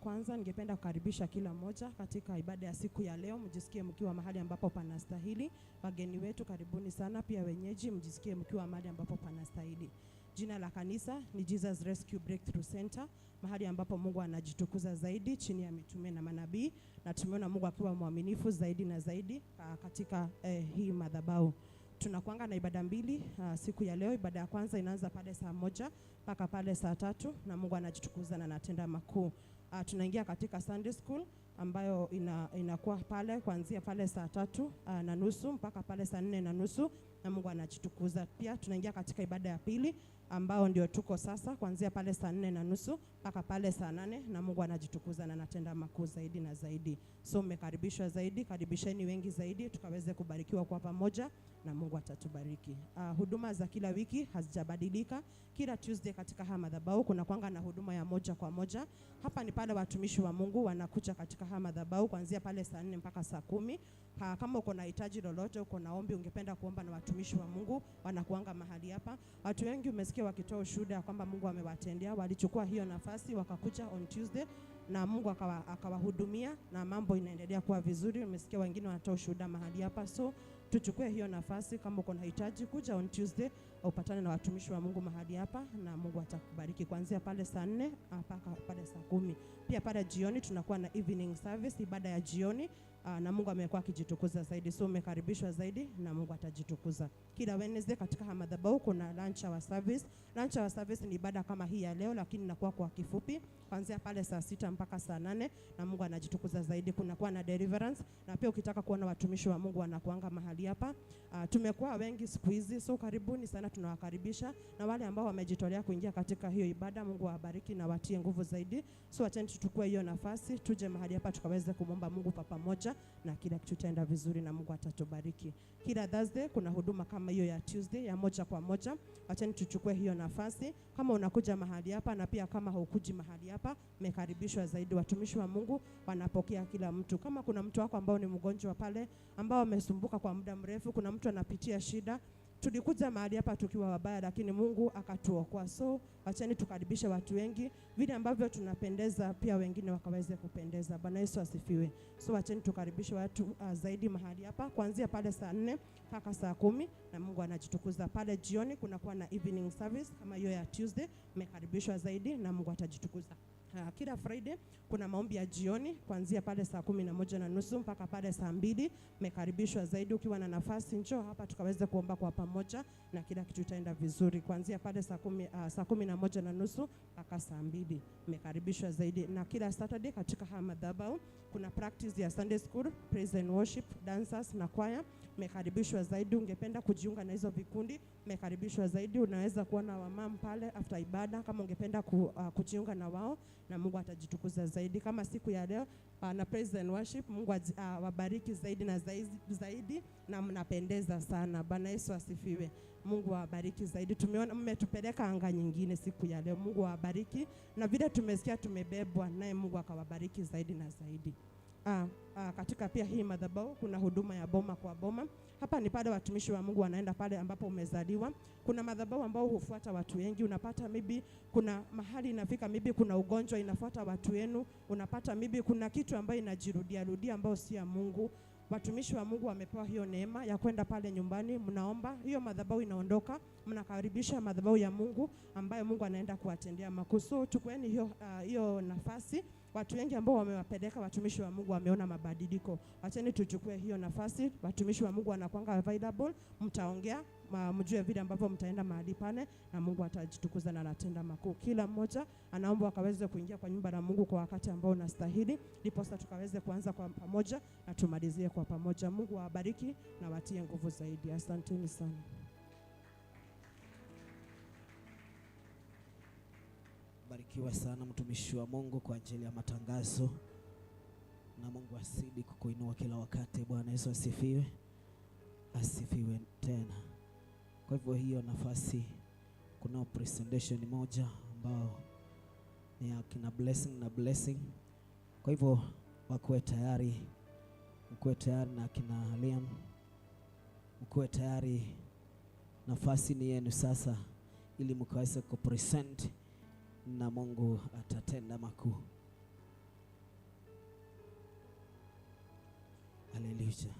Kwanza ningependa kukaribisha kila mmoja katika ibada ya siku ya leo. Mjisikie mkiwa mahali ambapo panastahili. Wageni wetu karibuni sana, pia wenyeji mjisikie mkiwa mahali ambapo panastahili. Jina la kanisa ni Jesus Rescue Breakthrough Center, mahali ambapo Mungu anajitukuza zaidi chini ya mitume na manabii, na tumeona Mungu akiwa mwaminifu zaidi na zaidi katika hii madhabahu. Tunakuanga na ibada mbili siku ya leo. Ibada ya kwanza inaanza pale saa 1 mpaka pale saa 3, na Mungu anajitukuza na anatenda makuu. Tunaingia katika Sunday School ambayo inakuwa pale kuanzia pale saa 3:30 mpaka pale saa 4:30, na Mungu anajitukuza. Pia tunaingia katika ibada ya pili ambao ndio tuko sasa kuanzia pale saa 4:30 mpaka pale saa 8, na Mungu anajitukuza na anatenda makuu zaidi na zaidi. So mmekaribishwa zaidi, karibisheni wengi zaidi tukaweze kubarikiwa kwa pamoja na Mungu atatubariki. Huduma za kila wiki hazijabadilika. Kila Tuesday katika haya madhabahu kuna kwanga na huduma ya 1 kwa 1. Hapa ni pale watumishi wa Mungu wanakuja katika haya madhabahu kuanzia pale saa 4 mpaka saa 10. Kama uko na hitaji lolote, uko na ombi ungependa kuomba na watumishi wa Mungu, wanakuanga mahali hapa. Watu wengi umesikia wakitoa ushuhuda kwamba Mungu amewatendea, walichukua hiyo nafasi wakakuja on Tuesday na Mungu akawahudumia na mambo inaendelea kuwa vizuri. Umesikia wengine wanatoa ushuhuda mahali hapa, so tuchukue hiyo nafasi. Kama uko na hitaji, kuja on Tuesday upatane na watumishi wa Mungu mahali hapa na Mungu atakubariki kuanzia pale saa 4 mpaka pale saa 10. Pia pale jioni tunakuwa na evening service, ibada ya jioni, na Mungu amekuwa akijitukuza zaidi, so umekaribishwa zaidi na Mungu atajitukuza. Kila Wednesday katika madhabahu kuna lunch hour service. Lunch hour service ni ibada kama hii ya leo, lakini inakuwa kwa kifupi kuanzia pale saa 6 mpaka saa 8 na Mungu anajitukuza zaidi. Kunakuwa na deliverance, na pia ukitaka kuona watumishi wa Mungu wanakuanga mahali hapa. Tumekuwa wengi siku hizi, so karibuni sana, tunawakaribisha. Na wale ambao wamejitolea kuingia katika hiyo ibada, Mungu awabariki na watie nguvu zaidi. So acheni tuchukue hiyo nafasi, tuje mahali hapa tukaweze kumomba Mungu kwa pamoja, na kila kitu kitaenda vizuri na Mungu atatubariki. Kila Thursday kuna huduma kama hiyo ya Tuesday ya 1 kwa 1. Acheni tuchukue hiyo nafasi. Kama unakuja mahali hapa na pia kama haukuji mahali hapa, umekaribishwa zaidi. Watumishi wa Mungu wanapokea kila mtu. Kama kuna mtu wako ambao ni mgonjwa pale, ambao amesumbuka kwa muda mrefu, kuna mtu anapitia shida, tulikuja mahali hapa tukiwa wabaya, lakini Mungu akatuokoa. So acheni tukaribishe watu wengi, vile ambavyo tunapendeza pia wengine wakaweze kupendeza. Bwana Yesu asifiwe. So acheni tukaribishe watu zaidi mahali hapa kuanzia pale saa 4 mpaka saa 10 na Mungu anajitukuza. Pale jioni kunakuwa na evening service kama hiyo ya Tuesday, mmekaribishwa zaidi na Mungu atajitukuza. Kila Friday kuna maombi ya jioni kuanzia pale saa 11:30 mpaka pale saa 2. Mmekaribishwa zaidi. Ukiwa na nafasi, njoo hapa tukaweze kuomba kwa pamoja na kila kitu itaenda vizuri. Kuanzia pale saa 11:30 mpaka saa 2. Mmekaribishwa zaidi. Na kila Saturday katika haya madhabahu kuna practice ya Sunday school, praise and worship, dancers na choir. Mmekaribishwa zaidi. Ungependa kujiunga na hizo vikundi, mmekaribishwa zaidi. Unaweza kuona wamam pale after ibada kama ungependa kujiunga na wao, na Mungu atajitukuza zaidi. Kama siku ya leo na praise and worship, Mungu awabariki zaidi na zaidi, na mnapendeza sana. Bwana Yesu asifiwe. Mungu awabariki zaidi. Tumeona mmetupeleka anga nyingine siku ya leo. Mungu awabariki, na vile tumesikia tumebebwa naye, Mungu akawabariki zaidi na zaidi. Katika pia hii madhabahu kuna huduma ya boma kwa boma. Hapa ni pale watumishi wa Mungu wanaenda pale ambapo umezaliwa. Kuna madhabahu ambao hufuata watu wengi. Unapata maybe kuna mahali inafika, maybe kuna ugonjwa inafuata watu wenu. Unapata maybe kuna kitu ambayo inajirudia rudia ambayo si ya Mungu. Watumishi wa Mungu wamepewa hiyo neema ya kwenda pale nyumbani, mnaomba, hiyo madhabahu inaondoka, mnakaribisha madhabahu ya Mungu ambayo Mungu anaenda kuwatendea makuu. So chukueni hiyo nafasi. Watu wengi ambao wamewapeleka watumishi wa Mungu wameona mabadiliko. Wacheni tuchukue hiyo nafasi. Watumishi wa Mungu wanakuanga available, mtaongea, mjue vile ambavyo mtaenda mahali pale na Mungu atajitukuza na anatenda makuu. Kila mmoja anaomba akaweze kuingia kwa nyumba la Mungu kwa wakati ambao unastahili, ndipo sasa tukaweze kuanza kwa pamoja na tumalizie kwa pamoja. Mungu awabariki na watie nguvu zaidi. Asanteni sana. Barikiwa sana mtumishi wa Mungu kwa ajili ya matangazo, na Mungu asidi kukuinua kila wakati. Bwana Yesu asifiwe, asifiwe tena. Kwa hivyo hiyo nafasi, kuna presentation moja ambao ni ya kina Blessing na Blessing. Kwa hivyo wakuwe tayari, mkuwe tayari na kina Liam, mkuwe tayari. Nafasi ni yenu sasa, ili mkaweze kupresent na Mungu atatenda makuu. Haleluya.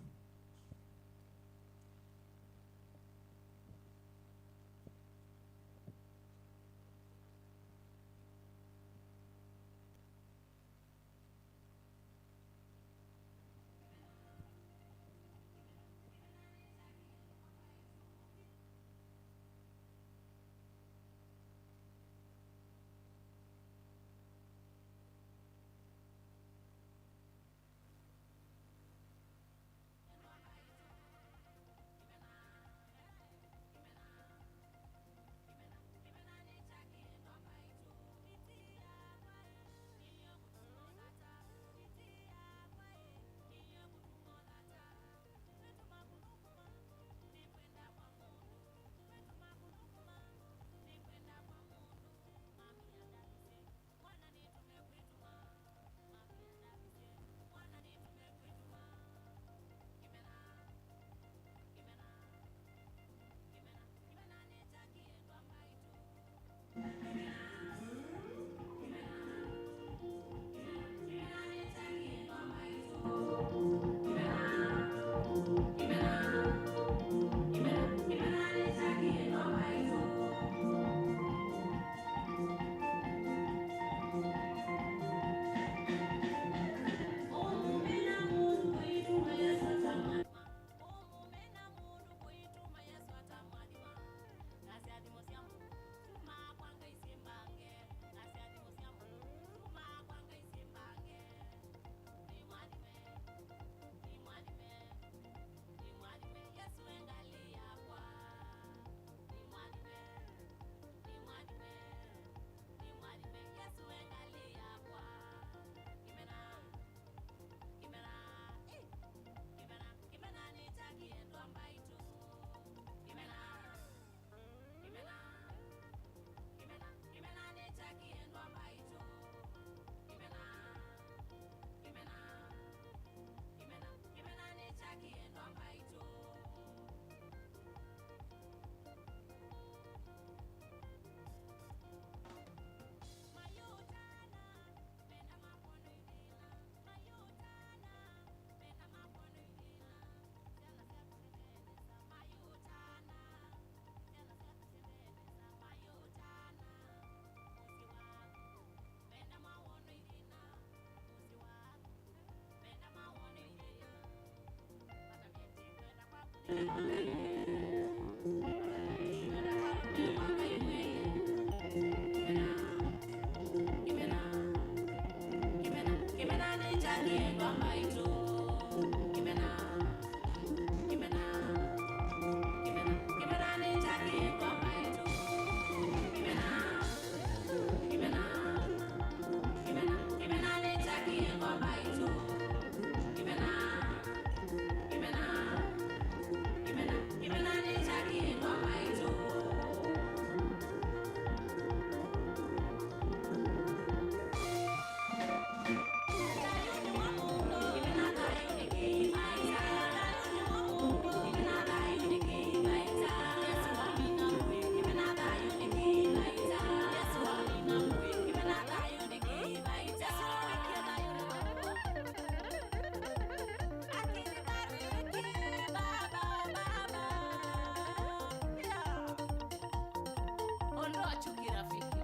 Chuki rafiki,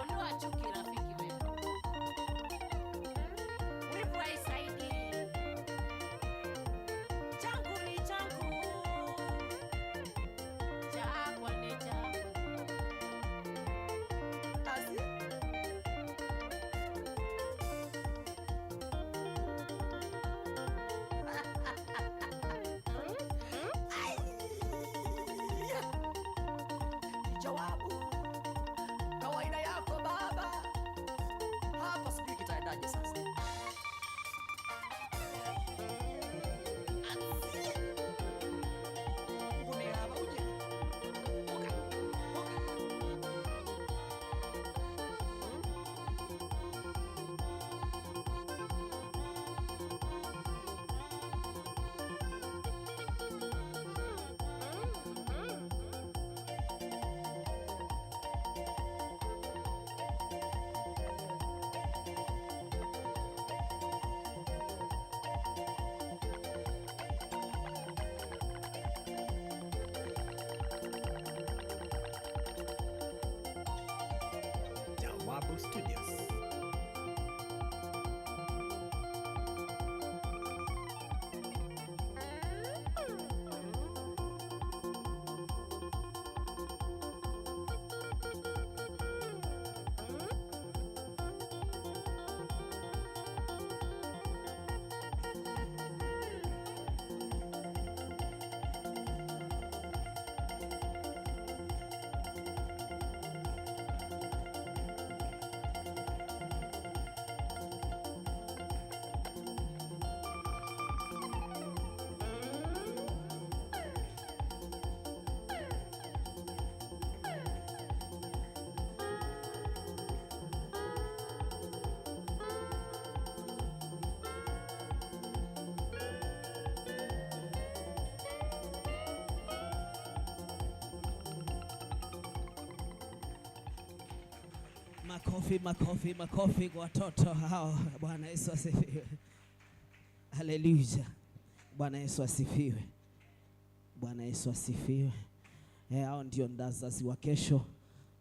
ondoa chuki rafiki wewe. Wivu haisaidii. Changu ni changu, chakwa ni chakwa. Jawabu kawaida yako baba, hapa sijui kitaendaje sasa. Jawabu Studios. Makofi, makofi, makofi kwa watoto hao. Bwana Yesu asifiwe. Haleluya. Bwana Yesu asifiwe. Bwana Yesu asifiwe. Hao ndio wazazi wa kesho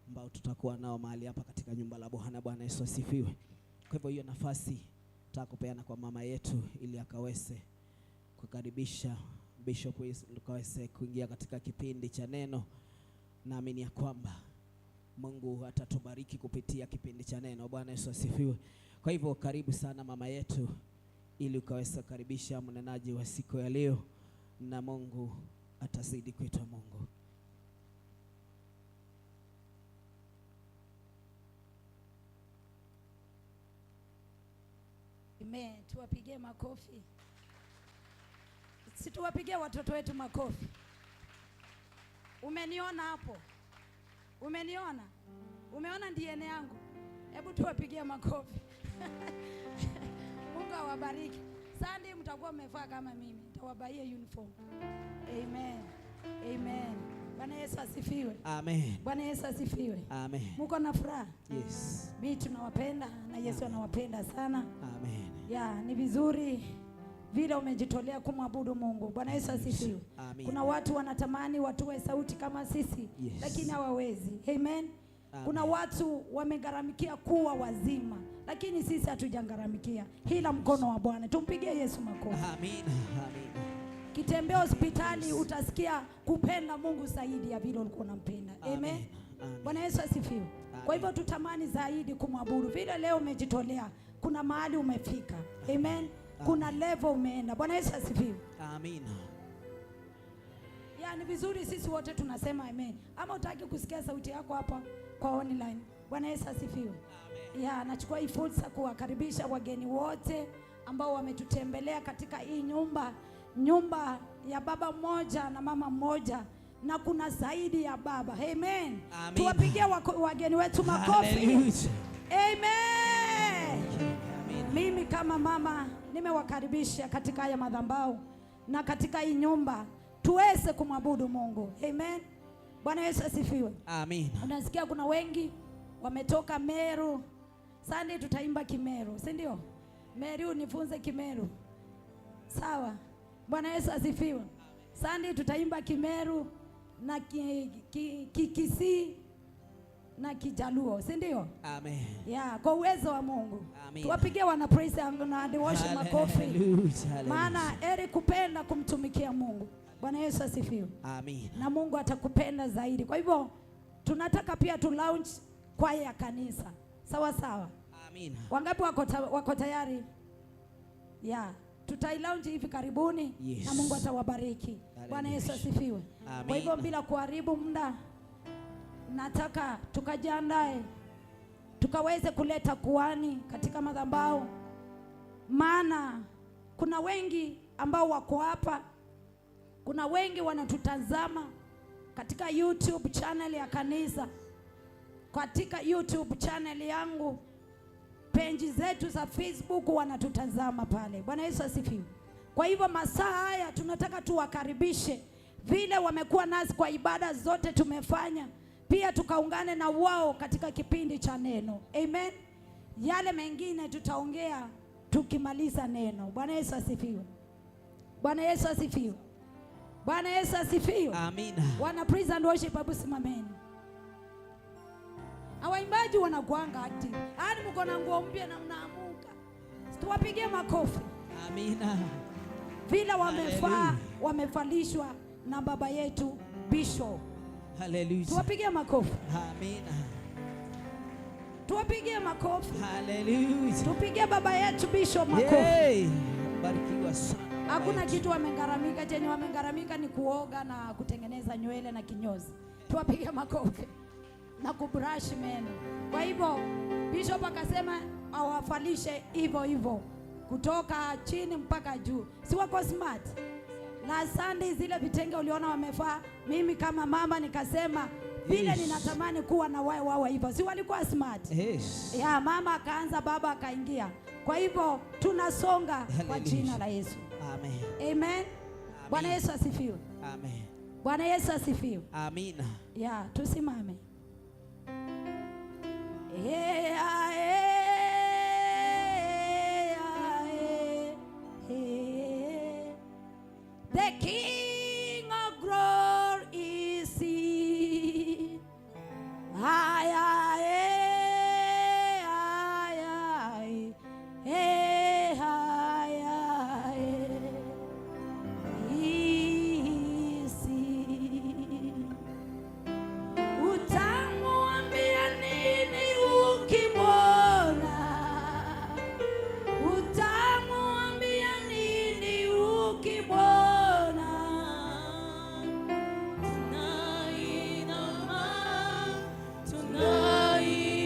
ambao tutakuwa nao mahali hapa katika nyumba la Bwana. Bwana Yesu asifiwe. Kwa hivyo hiyo nafasi tutakupeana kwa mama yetu ili akaweze kukaribisha Bishop akaweze kuingia katika kipindi cha neno. Naamini ya kwamba Mungu atatubariki kupitia kipindi cha neno. Bwana Yesu asifiwe. Kwa hivyo karibu sana mama yetu ili ukaweza kukaribisha mnenaji wa siku ya leo, na Mungu atazidi kuitwa Mungu. Amen. Tuwapigie makofi. Si tuwapigie watoto wetu makofi. Umeniona hapo? Umeniona? Umeona DNA yangu? Hebu tuwapigie makofi. Mungu awabariki. Sunday mtakuwa mmevaa kama mimi. Nitawabaia uniform. Amen. Amen. Bwana Yesu asifiwe. Amen. Bwana Yesu asifiwe. Amen. Muko na furaha? Yes. Mimi tunawapenda na Yesu anawapenda sana. Amen. Ya, ni vizuri vile umejitolea kumwabudu Mungu. Bwana Yesu asifiwe. Amen. Kuna watu wanatamani watoe sauti kama sisi, yes, lakini hawawezi. Amen. Amen. Kuna watu wamegharamikia kuwa wazima, lakini sisi hatujagharamikia. Hila mkono wa Bwana. Tumpigie Yesu makofi. Amen. Amen. Ukitembea hospitali utasikia kupenda Mungu zaidi ya vile ulikuwa unampenda. Amen. Bwana Yesu asifiwe. Kwa hivyo tutamani zaidi kumwabudu. Vile leo umejitolea, kuna mahali umefika. Amen. Kuna level umeenda. Bwana Yesu asifiwe. Amina. Ni vizuri sisi wote tunasema amen. Ama utaki kusikia sauti yako hapa kwa online. Bwana Yesu asifiwe. Amen. Nachukua hii fursa kuwakaribisha wageni wote ambao wametutembelea katika hii nyumba, nyumba ya baba mmoja na mama mmoja, na kuna zaidi ya baba. Amen. Amen. Tuwapigie wageni wetu makofi. Amen. Amen. Mimi kama mama nimewakaribisha katika haya madhabahu na katika hii nyumba tuweze kumwabudu Mungu. Amen. Bwana Yesu asifiwe. Amen. Unasikia kuna wengi wametoka Meru. Sunday tutaimba Kimeru, si ndio? Meru nifunze Kimeru. Sawa. Bwana Yesu asifiwe. Sunday tutaimba Kimeru na Kikisii na Kijaluo, si ndio? Amen. Kwa uwezo wa Mungu. Amen. Tuwapigie wana praise and worship makofi. Maana heri kupenda kumtumikia Mungu. Bwana Yesu asifiwe. Amen. Na Mungu atakupenda zaidi. Kwa hivyo tunataka pia tu launch kwaya ya kanisa. Sawa sawa. Amen. Wangapi wako tayari? Tutai launch hivi karibuni. Yes. Na Mungu atawabariki. Bwana Yesu asifiwe. Kwa hivyo bila kuharibu muda, nataka tukajiandae tukaweze kuleta kuhani katika madhabahu. Maana kuna wengi ambao wako hapa, kuna wengi wanatutazama katika YouTube channel ya kanisa, katika YouTube channel yangu, page zetu za Facebook wanatutazama pale. Bwana Yesu asifiwe. Kwa hivyo masaa haya tunataka tuwakaribishe, vile wamekuwa nasi kwa ibada zote tumefanya, pia tukaungane na wao katika kipindi cha neno. Amen. Yale mengine tutaongea tukimaliza neno. Bwana Yesu asifiwe. Bwana Yesu asifiwe. Bwana Yesu asifiwe. Amina. Wana praise and worship, hebu simameni. Waimbaji wanakuanga active. Yaani mko na nguo mpya na mnaamuka. Tuwapigie makofi. Amina. Vile wamefaa, wamevalishwa na baba yetu Bishop. Hallelujah. Tuwapigie makofi. Amina. Tuwapigie makofi. Hallelujah. Tupigie baba yetu Bishop makofi. Hey, barikiwa sana. Hakuna kitu wamengaramika, chenye wamengaramika ni kuoga na kutengeneza nywele na kinyozi. Tuwapigie makofi. Na kubrush meno. Kwa hivyo Bishop akasema awafalishe hivyo hivyo kutoka chini mpaka juu. Si wako smart? Na Sunday zile vitenge uliona wamefaa, mimi kama mama nikasema vile Yes. ninatamani kuwa na wao wao hivyo. Si walikuwa smart? Yes. Ya mama akaanza, baba akaingia. Kwa hivyo tunasonga kwa jina la Yesu. Amen. Amen. Bwana Yesu asifiwe. Amen. Bwana Yesu asifiwe. Amina. Ya, tusimame. The King of Glory is here. Ay, ay, ay, ay, ay, ay, is here. Utamwambia nini ukimwona? Utamwambia nini ukimwona? Tunainama, tunainuka.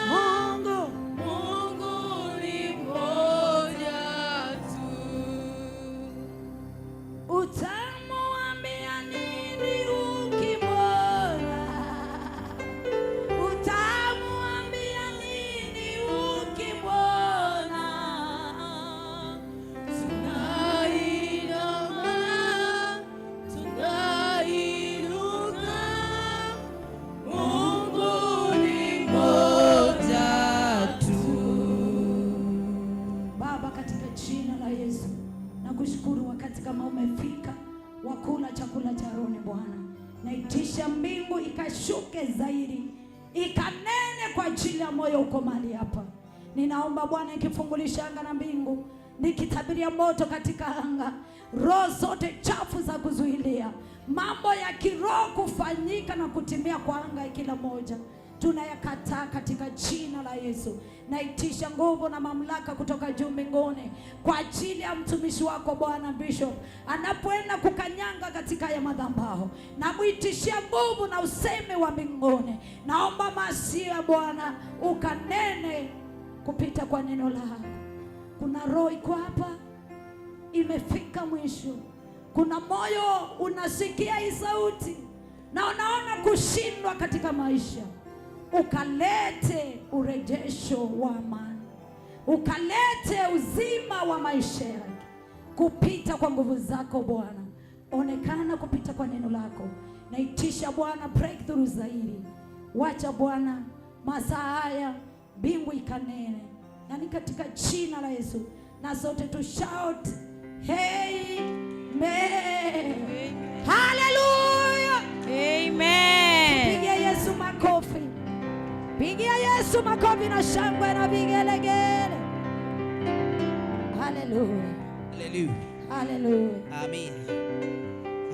Mungu, Mungu ni mmoja tu. Utamwambia nini ukimwona? Utamwambia nini ukimwona? Tunainama, tunainuka. Mungu ni mmoja tu. Baba, katika jina la Yesu nakushukuru wakati kama umefika wakula chakula cha roho. Bwana, naitisha mbingu ikashuke zaidi, ikanene kwa ajili ya moyo uko mahali hapa. Ninaomba Bwana, ikifungulisha anga na mbingu, nikitabiria moto katika anga, Roho zote chafu za kuzuilia mambo ya kiroho kufanyika na kutimia kwa anga ya kila moja, tunayakataa katika jina la Yesu. Naitisha nguvu na mamlaka kutoka juu mbinguni kwa ajili ya mtumishi wako Bwana Bishop anapoenda kukanyanga katika ya madhabahu, namuitishia nguvu na usemi wa mbinguni. Naomba masia Bwana ukanene kupita kwa neno lako. Kuna roho iko hapa imefika mwisho. Kuna moyo unasikia hii sauti na unaona kushindwa katika maisha, ukalete urejesho wa amani, ukalete uzima wa maisha yake kupita kwa nguvu zako Bwana. Onekana kupita kwa neno lako. Naitisha Bwana breakthrough zaidi. Wacha Bwana masaa haya mbingu ikanene, na ni katika jina la Yesu, na sote tu shout amen. Hallelujah. Amen. Pigia Yesu makofi. Pigia Yesu makofi na shangwe na vigelegele. Hallelujah. Hallelujah. Hallelujah. Amen.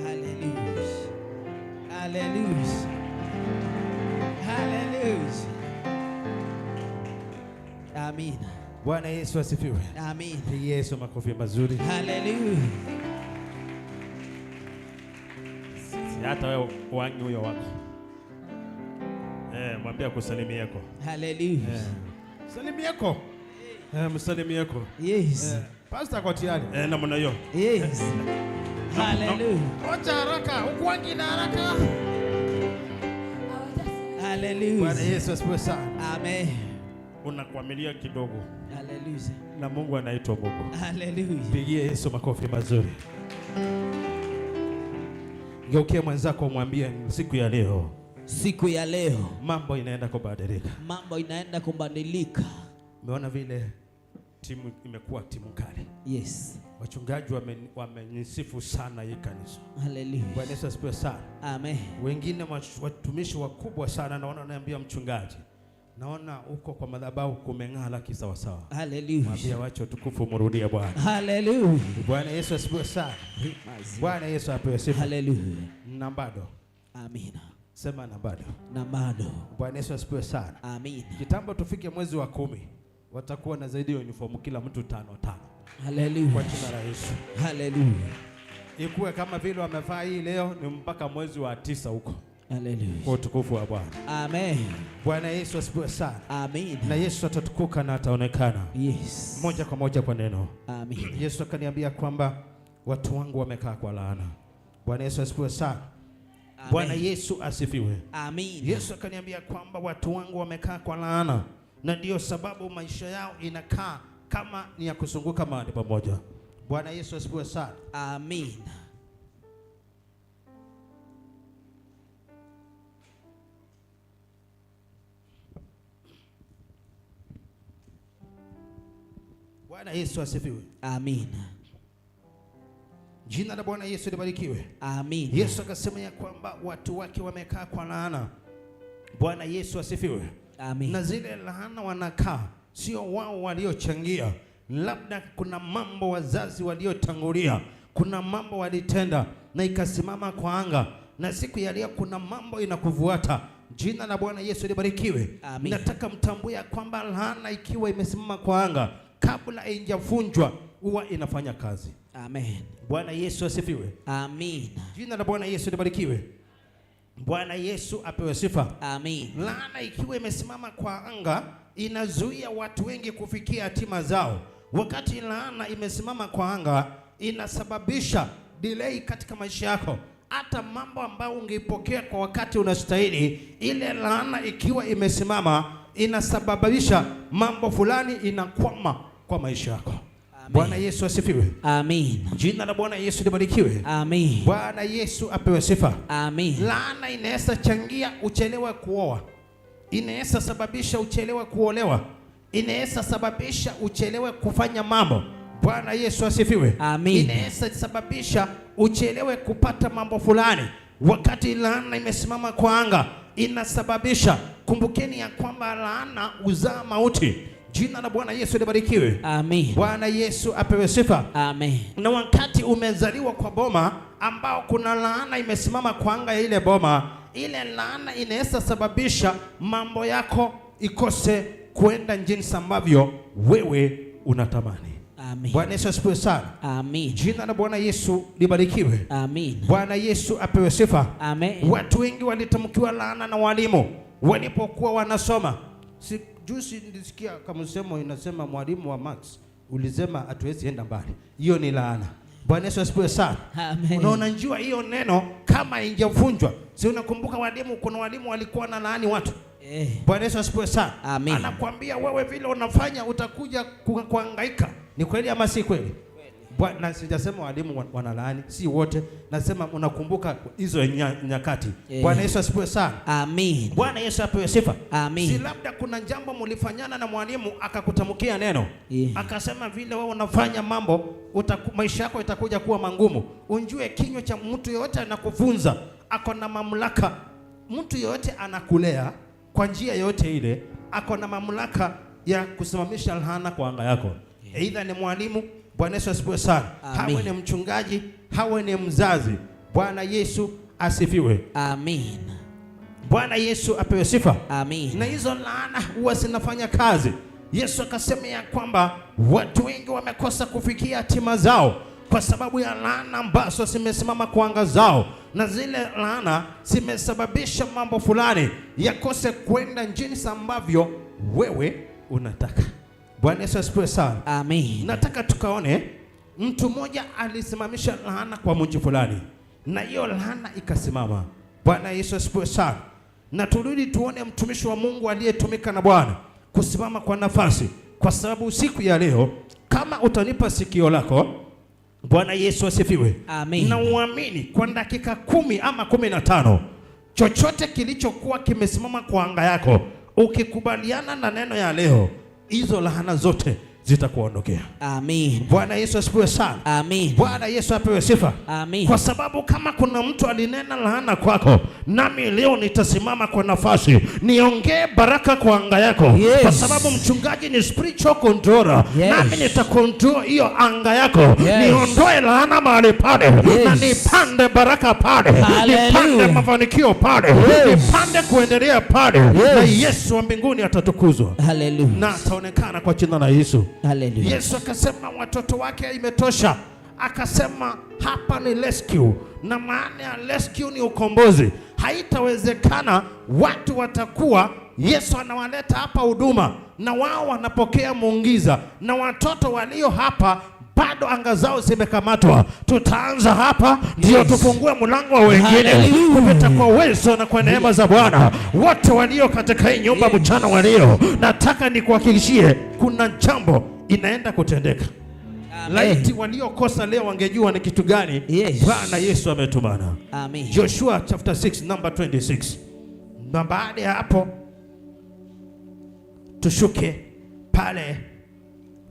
Hallelujah. Hallelujah. Hallelujah. Amen. Bwana Yesu asifiwe. Amen. Pigia Yesu makofi mazuri. Hallelujah. Hata wewe wangi huyo wako. Mwambie akusalimieko. Hallelujah. Salimieko. Msalimieko. Yes. Pastor kwa tayari. Namna hiyo. Yes. Hallelujah. Wacha haraka, ukuangi na haraka. Hallelujah. Bwana Yesu asifiwe sana. Amen. Unakwamilia kidogo. Hallelujah. Na Mungu anaitwa Mungu. Hallelujah. Pigie Yesu makofi mazuri. Geukie mwenzako umwambie siku ya leo. Siku ya leo mambo inaenda kubadilika. Mambo inaenda kubadilika. Umeona vile timu imekuwa timu kali. Yes. Wachungaji wamenisifu sana hii kanisa. Hallelujah. Bwana Yesu asifiwe sana. Amen. Wengine watumishi wakubwa sana naona wanaambia mchungaji, naona huko kwa madhabahu kumeng'aa kisawa sawa. Hallelujah. Mwambie wacha utukufu mrudie Bwana. Hallelujah. Bwana Yesu asifiwe sana. Bwana Yesu apewe sifa. Hallelujah. Na bado. Amina. Sema na bado. Na bado. Bwana Yesu asifiwe sana. Amina. Kitambo tufike mwezi wa 10 watakuwa na zaidi ya uniform kila mtu 5 5. Hallelujah. Kwa jina la Yesu. Hallelujah. Ikuwe kama vile wamevaa hii leo ni mpaka mwezi wa 9 huko. Hallelujah. Kwa utukufu wa Bwana. Amen. Bwana Yesu asifiwe sana. Amen. Na Yesu atatukuka na ataonekana. Yes. Moja kwa moja kwa neno. Amen. Yesu akaniambia kwamba watu wangu wamekaa kwa laana. Bwana Yesu asifiwe sana. Amen. Bwana Yesu asifiwe. Amen. Yesu akaniambia kwamba watu wangu wamekaa kwa laana, na ndiyo sababu maisha yao inakaa kama ni ya kuzunguka mahali pamoja. Bwana Yesu asifiwe sana. Amen. Bwana Yesu asifiwe. Amen. Jina la Bwana Yesu libarikiwe. Amen. Yesu akasema ya kwamba watu wake wamekaa kwa laana. Bwana Yesu asifiwe. Amen. Na zile laana wanakaa sio wao waliochangia, labda kuna mambo wazazi waliotangulia, kuna mambo walitenda na ikasimama kwa anga, na siku ya leo kuna mambo inakuvuata. Jina la Bwana Yesu libarikiwe. Amen. Nataka mtambue ya kwamba laana ikiwa imesimama kwa anga, kabla haijavunjwa huwa inafanya kazi. Amen. Bwana Yesu asifiwe. Amen. Jina la Bwana Yesu libarikiwe. Bwana Yesu apewe sifa. Amen. Laana ikiwa imesimama kwa anga inazuia watu wengi kufikia hatima zao. Wakati laana imesimama kwa anga inasababisha delay katika maisha yako. Hata mambo ambayo ungeipokea kwa wakati unastahili, ile laana ikiwa imesimama inasababisha mambo fulani inakwama kwa maisha yako. Bwana Yesu asifiwe. Amen. Jina la Bwana Yesu libarikiwe. Amen. Bwana Yesu apewe sifa. Amen. Laana inaweza changia uchelewe kuoa. Inaweza sababisha uchelewe kuolewa. Inaweza sababisha uchelewe kufanya mambo. Bwana Yesu asifiwe. Amen. Inaweza sababisha uchelewe kupata mambo fulani. Wakati laana imesimama kwa anga inasababisha. Kumbukeni ya kwamba laana uzaa mauti. Jina la Bwana Yesu libarikiwe. Amen. Bwana Yesu apewe sifa. Amen. Na wakati umezaliwa kwa boma ambao kuna laana imesimama kwa anga ya ile boma, ile laana inaweza sababisha mambo yako ikose kwenda jinsi ambavyo wewe unatamani. Amen. Bwana Yesu asifiwe sana. Amen. Jina la Bwana Yesu libarikiwe. Amen. Bwana Yesu apewe sifa. Amen. Watu wengi walitamkiwa laana na walimu walipokuwa wanasoma. Si juzi nilisikia kama msemo inasema mwalimu wa Max ulisema hatuwezi enda mbali. Hiyo ni laana. Bwana Yesu asifiwe sana. Amen. Unaona njua hiyo neno kama ingevunjwa. Si unakumbuka walimu, kuna walimu walikuwa na laani watu. Bwana Yesu asifiwe sana. Amen. Anakuambia wewe vile unafanya utakuja kuhangaika. Ni kweli ama si kweli? Bwana, sijasema walimu wanalaani, si wote. Nasema unakumbuka hizo nyakati. Bwana Yesu asifiwe sana. Amen. Bwana Yesu apewe sifa. Amen. Si labda kuna jambo mlifanyana na mwalimu akakutamkia neno. Akasema vile wewe unafanya mambo maisha yako itakuja kuwa mangumu. Unjue kinywa cha mtu yote anakufunza, ako na mamlaka. Mtu yote anakulea kwa njia yote ile, ako na mamlaka ya kusimamisha laana kwa anga yako. Aidha ni mwalimu, Bwana Yesu asifiwe sana. Hawe ni mchungaji, hawe ni mzazi. Bwana Yesu asifiwe. Amen. Bwana Yesu apewe sifa. Amen. Na hizo laana huwa zinafanya kazi. Yesu akasema ya kwamba watu wengi wamekosa kufikia hatima zao kwa sababu ya laana ambazo zimesimama kwa anga zao, na zile laana zimesababisha mambo fulani yakose kwenda jinsi ambavyo wewe unataka. Bwana Yesu asifiwe sana. Amen. Nataka tukaone mtu mmoja alisimamisha laana kwa mji fulani, na hiyo laana ikasimama. Bwana Yesu asifiwe sana. Na turudi tuone mtumishi wa Mungu aliyetumika na Bwana kusimama kwa nafasi, kwa sababu siku ya leo kama utanipa sikio lako, Bwana Yesu asifiwe. Amen. Na uamini kwa dakika 10 ama 15, chochote kilichokuwa kimesimama kwa anga yako, ukikubaliana na neno ya leo, hizo laana zote zitakuondokea. Amen. Bwana Yesu asifiwe sana. Amen. Bwana Yesu apewe sifa. Amen. Kwa sababu kama kuna mtu alinena laana kwako, nami leo nitasimama kwa nafasi niongee baraka kwa anga yako. Yes. Kwa sababu mchungaji ni spiritual controller. Yes. Nami nitacontrol hiyo anga yako. Yes. Niondoe laana mahali pale. Yes. Na nipande baraka pale. Hallelujah. Nipande mafanikio pale. Yes. Nipande kuendelea pale. Yes. Na Yesu wa mbinguni atatukuzwa. Hallelujah. Na ataonekana kwa jina la Yesu. Hallelujah. Yesu akasema watoto wake imetosha. Akasema hapa ni rescue, na maana ya rescue ni ukombozi. Haitawezekana watu watakuwa, Yesu anawaleta hapa huduma na wao wanapokea muujiza, na watoto walio hapa bado anga zao zimekamatwa. Tutaanza hapa ndio Yes. tufungue mlango wa wengine kupita kwa uwezo na kwa neema za Bwana. Wote walio katika hii nyumba Yes. mchana wa leo, nataka nikuhakikishie kuna jambo inaenda kutendeka. Amen. Laiti waliokosa leo wangejua ni kitu gani. Yes. Bwana Yesu ametumana. Amen. Joshua chapter 6 number 26. Na baada ya hapo tushuke pale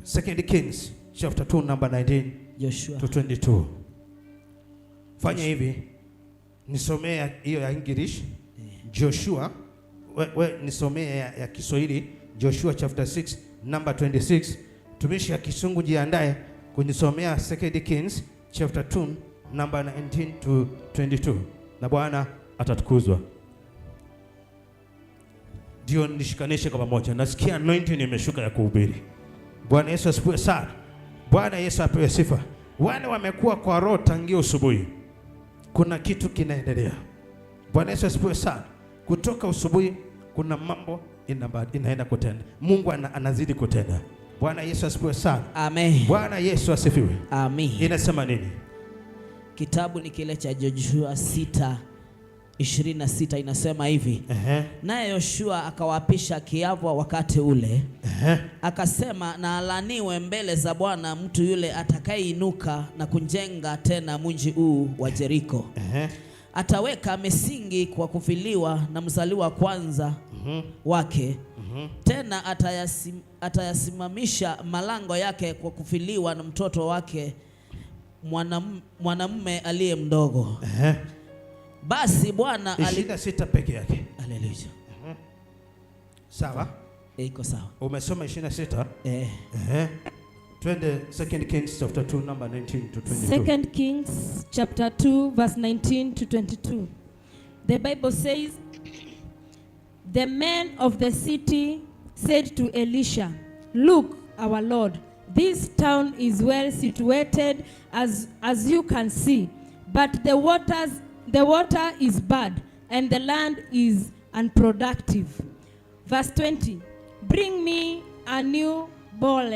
2 Kings chapter 2 number 19 Joshua to 22. Fanya hivi, nisomee hiyo ya English. Joshua, we nisomee ya Kiswahili. Joshua chapter 6 number 26. Tumishi ya Kisungu jiandae kunisomea 2 Kings chapter 2 number 19 to 22. Na Bwana atatukuzwa. Ndio nishikanishe kwa pamoja. Nasikia anointing imeshuka ya kuhubiri. Bwana Yesu asifiwe sana. Bwana Yesu apewe sifa. Wale wamekuwa kwa roho tangia asubuhi, kuna kitu kinaendelea. Bwana Yesu asifiwe sana. Kutoka asubuhi kuna mambo inaenda kutenda. Mungu anazidi kutenda. Bwana Yesu asifiwe sana. Amen. Bwana Yesu asifiwe. Amen. Inasema nini? Kitabu ni kile cha Joshua 6:26 inasema hivi. Naye Yoshua akawapisha kiapo wakati ule. Akasema, na alaniwe mbele za Bwana mtu yule atakayeinuka na kujenga tena mji huu wa Jeriko. Ataweka misingi kwa kufiliwa na mzaliwa kwanza wake. Tena atayasimamisha malango yake kwa kufiliwa na mtoto wake mwanamume aliye mdogo. Basi Bwana 26 peke yake. Haleluya. Sawa. Iko sawa. Umesoma 26? Eh. Eh. Twende 2 Kings chapter 2 number 19 to 22. 2 Kings chapter 2 verse 19 to 22. The Bible says, the men of the city said to Elisha, look, our Lord, this town is well situated as you can see, but the water is bad and the land is unproductive. Verse 20, bring me a new bowl,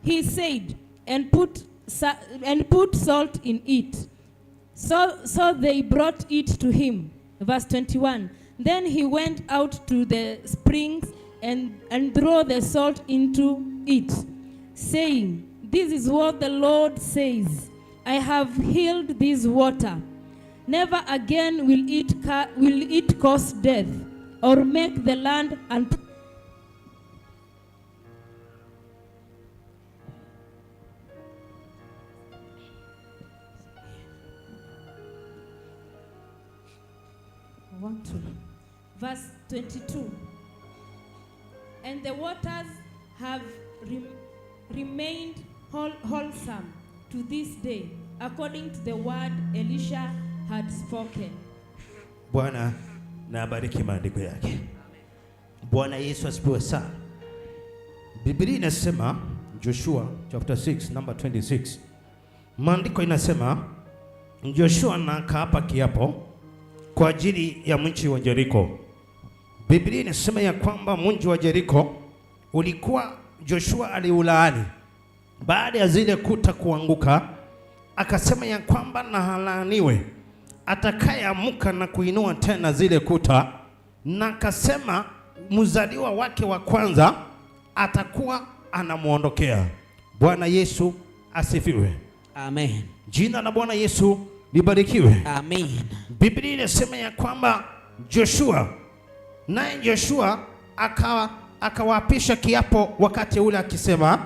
he said, and put salt in it. So they brought it to him. Verse 21, then he went out to the springs and threw the salt into it, saying, this is what the Lord says, I have healed this water. Never again will it cause death or make the land Verse 22. And the waters have remained wholesome to this day, according to the word Elisha had spoken. Bwana na abariki maandiko yake. Bwana Yesu asifiwe sana. Biblia inasema Joshua chapter 6 number 26. Maandiko inasema Joshua na akaapa kiapo kwa ajili ya mji wa Jericho. Biblia inasema ya kwamba mji wa Jericho ulikuwa Joshua aliulaani. Baada ya zile kuta kuanguka, akasema ya kwamba na halaaniwe atakayeamka na kuinua tena zile kuta, na akasema mzaliwa wake wa kwanza atakuwa anamuondokea. Bwana Yesu asifiwe. Amen. Jina la Bwana Yesu libarikiwe. Amen. Biblia inasema ya kwamba Joshua, naye Joshua akawapisha kiapo wakati ule akisema,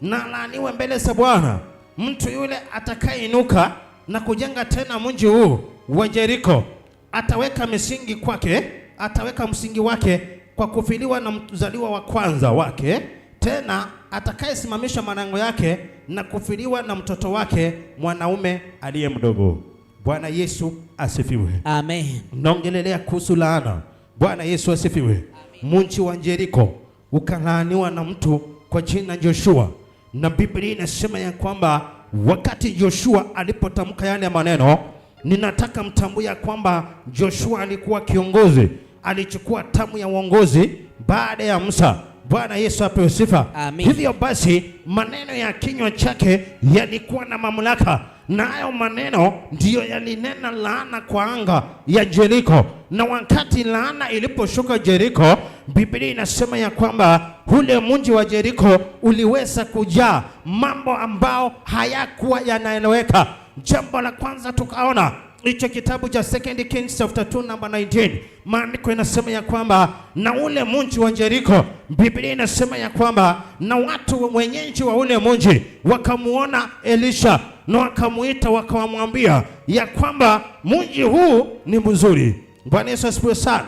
na laaniwe mbele za Bwana mtu yule atakayeinuka na kujenga tena mji huu wa Jericho, ataweka misingi kwake, ataweka msingi wake kwa kufiliwa na mzaliwa wa kwanza wake, tena atakayesimamisha malango yake na kufiliwa na mtoto wake mwanaume aliye mdogo. Bwana Yesu asifiwe. Amen. Naongelelea kuhusu laana. Bwana Yesu asifiwe. Mji wa Jericho ukalaaniwa na mtu kwa jina Joshua, na Biblia inasema ya kwamba wakati Joshua alipotamka yale maneno, ninataka mtambue ya kwamba Joshua alikuwa kiongozi, alichukua tamu ya uongozi baada ya Musa. Bwana Yesu apewe sifa. Amen. Hivyo basi maneno ya kinywa chake yalikuwa na mamlaka, na hayo maneno ndiyo yalinena laana kwa anga ya Jericho. Na wakati laana iliposhuka Jericho, Biblia inasema ya kwamba ule mji wa Jericho uliweza kujaa mambo ambao hayakuwa yanaeleweka. Jambo la kwanza tukaona hicho kitabu cha 2 Kings chapter 2 number 19. Maandiko inasema ya kwamba na ule mji wa Jericho, Biblia inasema ya kwamba na watu wenyeji wa ule mji wakamuona Elisha na wakamuita, wakamwambia ya kwamba mji huu ni mzuri. Bwana Yesu asifiwe sana.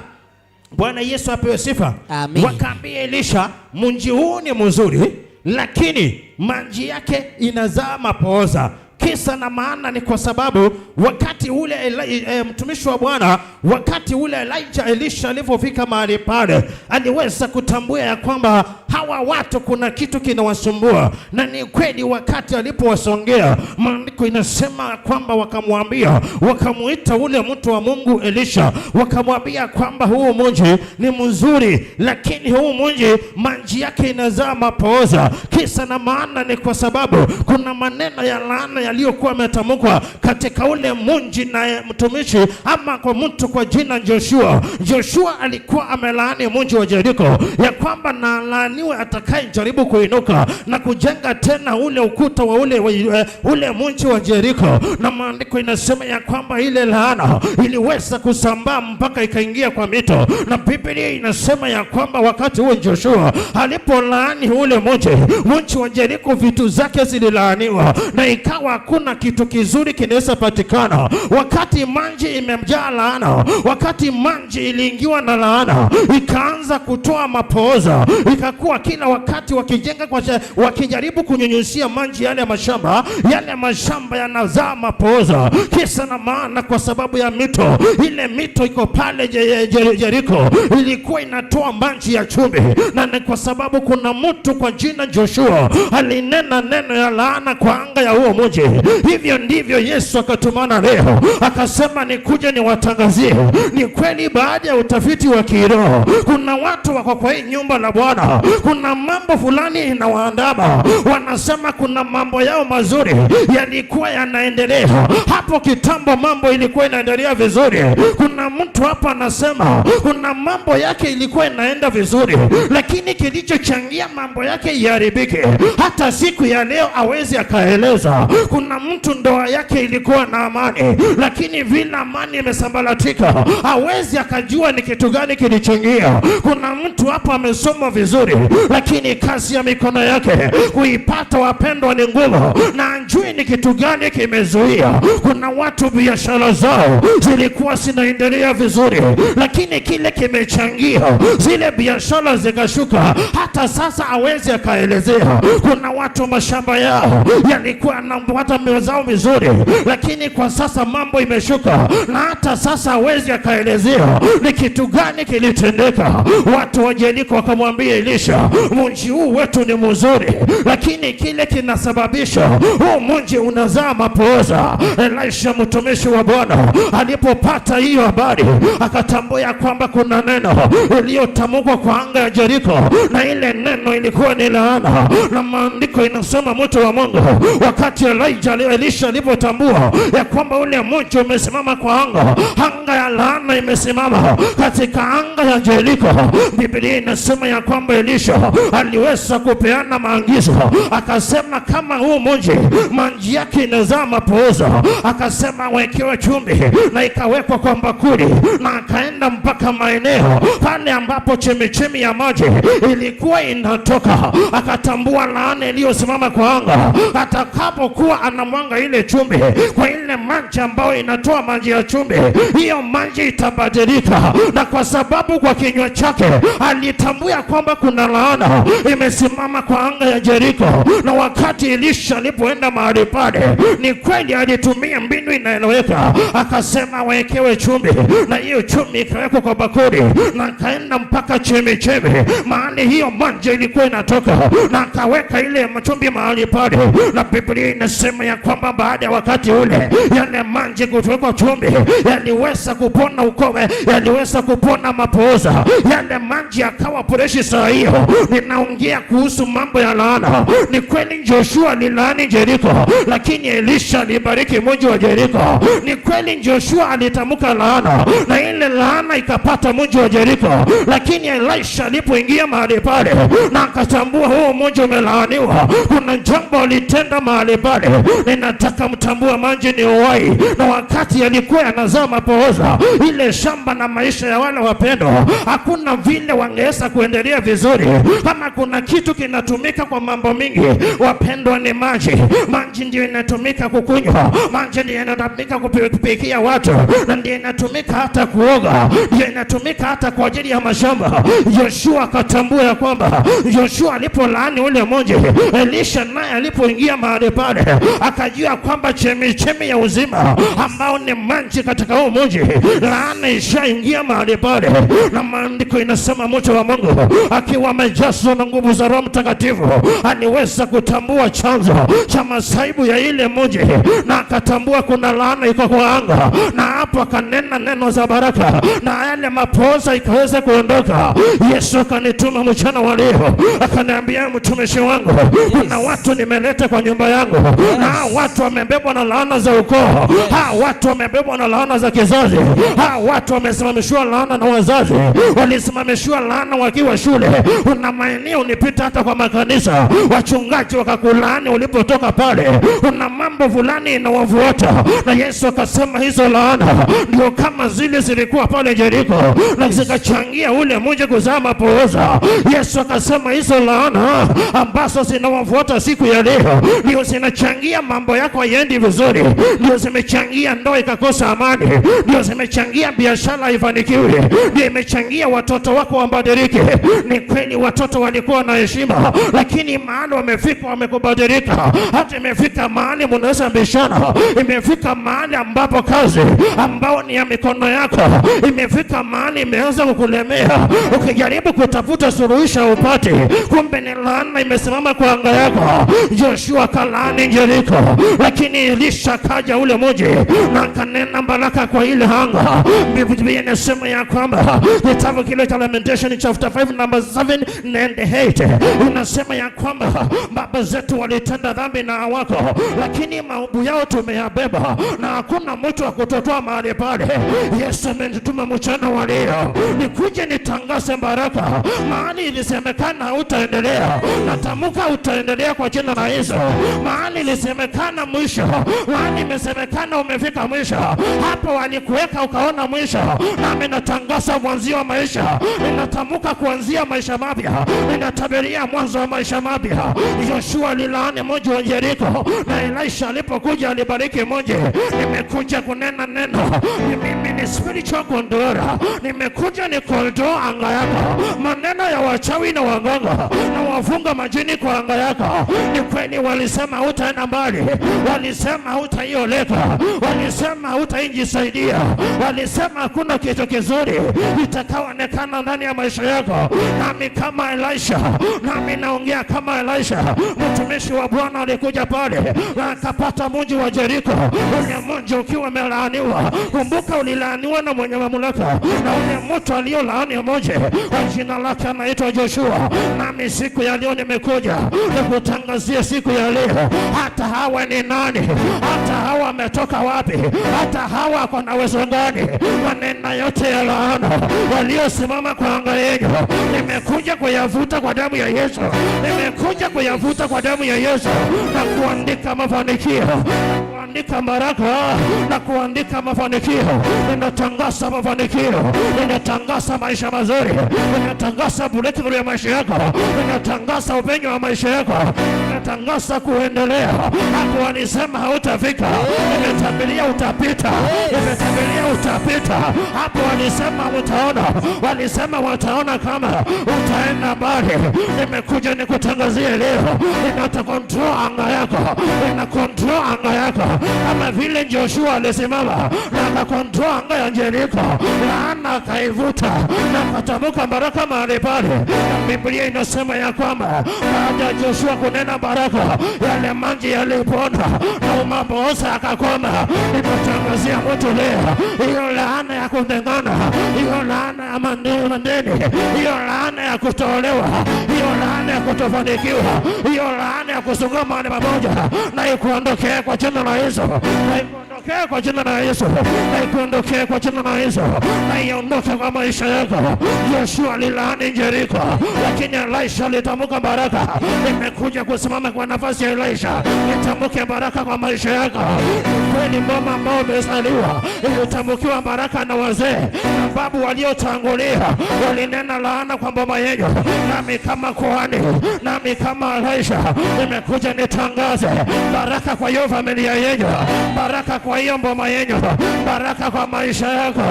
Bwana Yesu apewe sifa. Amen. Wakaambia Elisha, mji huu ni mzuri, lakini maji yake inazaa mapooza. Kisa na maana ni kwa sababu wakati ule mtumishi wa Bwana, wakati ule Elijah Elisha alipofika mahali pale, aliweza kutambua ya kwamba hawa watu kuna kitu kinawasumbua. Na ni kweli, wakati alipowasongea, maandiko inasema kwamba wakamwambia, wakamuita ule mtu wa Mungu Elisha, wakamwambia kwamba huu mji ni mzuri, lakini huu mji maji yake inazaa mapooza. Kisa na maana ni kwa sababu kuna maneno ya laana yaliyokuwa yametamkwa katika ule mji na mtumishi ama kwa mtu kwa jina Joshua. Joshua alikuwa amelaani mji wa Jericho ya kwamba na laani Alaaniwe atakayejaribu kuinuka na kujenga tena ule ukuta wa ule mji wa Jeriko. Na maandiko inasema ya kwamba ile laana iliweza kusambaa mpaka ikaingia kwa mito, na Biblia inasema ya kwamba wakati huo Joshua alipolaani ule mji wa Jeriko, vitu zake zililaaniwa na ikawa hakuna kitu kizuri kinaweza patikana. Wakati manji imejaa laana, wakati manji iliingiwa na laana, ikaanza kutoa mapooza, ikakuwa kila wakati wakijenga wakijaribu kunyunyuzia manji yale mashamba, yale mashamba yanazaa mapooza. Kisa na maana, kwa sababu ya mito ile, mito iko pale Jeriko ilikuwa inatoa manji ya chumvi, na ni kwa sababu kuna mtu kwa jina Joshua alinena neno ya laana kwa anga ya huo mji. Hivyo ndivyo Yesu akatumana leo, akasema nikuje niwatangazie. Ni kweli, baada ya utafiti wa kiroho, kuna watu wako kwa hii nyumba la Bwana, kuna mambo fulani inawaandama, wanasema kuna mambo yao mazuri yalikuwa yanaendelea hapo kitambo, mambo ilikuwa inaendelea vizuri. Kuna mtu hapa anasema kuna mambo yake ilikuwa inaenda vizuri, lakini kilichochangia mambo yake iharibike hata siku ya leo awezi akaeleza. Kuna mtu ndoa yake ilikuwa na amani, lakini vile amani imesambaratika hawezi akajua ni kitu gani kilichangia. Kuna mtu hapa amesoma vizuri, lakini kazi ya mikono yake kuipata, wapendwa, ni ngumu, na ajui ni kitu gani kimezuia. Kuna watu biashara zao zilikuwa zinaendelea vizuri, lakini kile kimechangia zile biashara zikashuka, hata sasa hawezi akaelezea. Kuna watu mashamba yao yalikuwa yanapata mazao vizuri, lakini kwa sasa mambo imeshuka, na hata sasa hawezi akaelezea ni kitu gani kilitendeka. Watu wa Yeriko wakamwambia Elisha, mji huu wetu ni mzuri, lakini kile kinasababisha huu mji unazaa mapooza. Elisha mtumishi wa Bwana alipopata hiyo habari akatambua ya kwamba kuna neno iliyotamkwa kwa anga ya Yeriko, na ile neno ilikuwa ni laana. Na maandiko inasema mtu wa Mungu, wakati Elisha alipotambua ya kwamba ule mji umesimama kwa anga, anga ya laana imesimama katika anga ya Yeriko, Biblia inasema ya kwamba Elisha aliweza kupeana maagizo, akasema kama huu mji maji yake inazaa mapooza, akasema wekewe chumvi, na ikawekwa kwa bakuli, na akaenda mpaka maeneo pale ambapo chemichemi ya maji ilikuwa inatoka, akatambua laana iliyosimama kwa anga. Atakapokuwa anamwanga ile chumvi kwa ile maji ambayo inatoa maji ya chumvi, hiyo maji itabadilika. Na kwa sababu kwa kinywa chake alitambua kwamba kuna laana imesimama kwa anga ya Yeriko, na wakati Elisha alipoenda mahali pale, ni kweli alitumia mbinu inaeleweka, akasema wekewe chumvi, na hiyo chumvi ikawekwa kwa bakuli, na akaenda mpaka chemichemi mahali hiyo maji ilikuwa inatoka, na akaweka ile chumvi mahali pale, na Biblia inasema ya kwamba baada ya wakati ule yale maji kuwekwa chumvi yaliweza kupona ukome, yaliweza kupona mapooza, yale maji yakawa freshi. Saa hiyo ninaongea kuhusu mambo ya laana. Ni kweli Joshua alilaani Yeriko, lakini Elisha alibariki mji wa Yeriko. Ni kweli Joshua alitamka laana na ile laana ikapata mji wa Yeriko, lakini Elisha alipoingia mahali pale na akatambua huo mji umelaaniwa, kuna jambo alitenda mahali pale. Ninataka mtambua maji ni uhai, na wakati yalikuwa yanazaa mapooza, ile shamba na maisha ya wale wapendwa, hakuna vile wangeweza kuendelea vizuri. Kama kuna kitu kinatumika kwa mambo mingi, wapendwa, ni maji. Maji ndio inatumika kukunywa, maji ndio inatumika kupikia watu, na ndio inatumika hata kuoga, ndio inatumika hata kwa ajili ya mashamba. Joshua akatambua ya kwamba Joshua alipolaani ule mji, Elisha naye alipoingia mahali pale akajua kwamba chemichemi ya uzima ambao ni maji katika huu mji, laana ishaingia mahali pale. Na maandiko inasema mtu wa Mungu akiwa amejazwa na nguvu za Roho Mtakatifu aliweza kutambua chanzo cha masaibu ya ile mji, na akatambua kuna laana iko kwa anga, na hapo akanena neno za baraka na yale mapooza ikaweza kuondoka. Yesu akanituma mchana wa leo akaniambia, mtumishi wangu, kuna watu nimeleta kwa nyumba yangu, na watu wamebebwa na laana za ukoo. Hawa watu wamebebwa na laana za kizazi. Hawa watu wamesimamishiwa laana na wazazi, walisimamishiwa laana wakiwa shule. Una maeneo ulipita hata kwa makanisa, wachungaji wakakulaani ulipotoka pale. Una mambo fulani inawavuata, na Yesu akasema hizo laana ndio kama zile zilikuwa pale Jeriko na zikachangia ule mji kuzaa mapooza. Yesu akasema hizo laana ambazo zinawavuata siku ya leo ndio zinachangia mambo yako hayaendi vizuri, ndio zimechangia ndoa ikakosa amani, ndio zimechangia biashara haifanikiwi, ndio imechangia watoto wako wabadilike. Ni kweli watoto walikuwa na heshima, lakini mahali wamefika wamekubadilika. Hata imefika mahali mnaweza bishana, imefika mahali ambapo kazi ambao ni ya mikono yako imefika mahali imeanza kukulemea. Ukijaribu kutafuta suluhisho upate, kumbe ni laana imesimama kwa anga yako. Joshua kalaani Jeriko, lakini Elisha kaja ule mji na akanena baraka kwa ile anga. Biblia inasema ya kwamba kitabu kile cha Lamentation chapter 5 number 7 and 8 inasema ya kwamba baba zetu walitenda dhambi na hawako, lakini maovu yao tumeyabeba na hakuna mtu wa kutotoa mahali pale. Yesu amenituma mchana wa leo nikuje nitangaze baraka mahali ilisemekana hautaendelea, natamka utaendelea kwa jina la Yesu. Mahali ilisemekana mwisho, mahali imesemekana umefika mwisho, hapo walikuweka ukaona mwisho, nami natangaza mwanzio wa maisha, ninatamka kuanzia maisha mapya, ninatabiria mwanzo wa maisha mapya. Joshua alilaani mji wa Yeriko na Elisha alipokuja alibariki mji. Nimekuja kunena neno, mimi ni spiritual controller, nimekuja ni control anga yako, maneno ya wachawi na waganga na wafunga majini kwa anga yako. Ni kweli walisema hutaenda mbali, walisema hutaioleka, walisema hutaijisaidia, walisema hakuna kitu kizuri itakaoonekana ndani ya maisha yako. Nami kama Elisha, nami naongea kama Elisha, mtumishi wa Bwana alikuja pale na akapata mji wa Jeriko, ule mji ukiwa umelaaniwa. Kumbuka ulilaaniwa na mwenye mamlaka, na ule mtu aliyolaani mji kwa jina lake anaitwa Joshua. Nami siku ya leo nimekuja nikutangazia siku ya leo, hata hawa ni nani, hata hawa wametoka wapi, hata hawa wako na uwezo gani, maneno yote ya laana waliosimama kwa anga yenu, nimekuja kuyavuta kwa damu ya Yesu, nimekuja kuyavuta kwa damu ya Yesu na kuandika mafanikio, kuandika baraka na kuandika mafanikio. Ninatangaza mafanikio, ninatangaza maisha mazuri, ninatangaza breakthrough ya maisha yako, ninatangaza upenyo wa maisha yako, ninatangaza kuendelea. Hapo walisema hautafika, nimetabiria utapita, nimetabiria utapita. Hapo walisema utaona, walisema wataona kama utaenda mbali. Nimekuja nikutangazie leo, ninata control anga yako, nina control anga yako kama vile Joshua alisimama na akacontrol anga ya Jeriko, laana akaivuta na akatamka baraka mahali pale. Na Biblia inasema ya kwamba baada ya Joshua kunena baraka, yale maji yalipona na mapooza akakoma. Nimetangazia mtu leo, hiyo laana ya kutengana, hiyo laana ya mandeni, hiyo laana ya kutolewa, hiyo laana ya kutofanikiwa, hiyo laana ya kusonga mahali pamoja, na ikuondokee kwa jina la Yesu, na ikuondokee kwa jina la Yesu, na ikuondokee kwa jina la Yesu, na iondoke kwa maisha yako. Joshua alilaani Jeriko, lakini Elisha alitamka baraka. Nimekuja kusimama kwa nafasi ya Elisha, nitamke baraka kwa maisha yako. Kweli mama ambao umezaliwa ilitamkiwa baraka na wazee na babu waliotangulia, walinena laana kwa boma yenu. Nami kama kuhani, nami kama Elisha, nimekuja nitangaze baraka kwa hiyo familia yenu, baraka kwa hiyo boma yenu, baraka kwa maisha yako,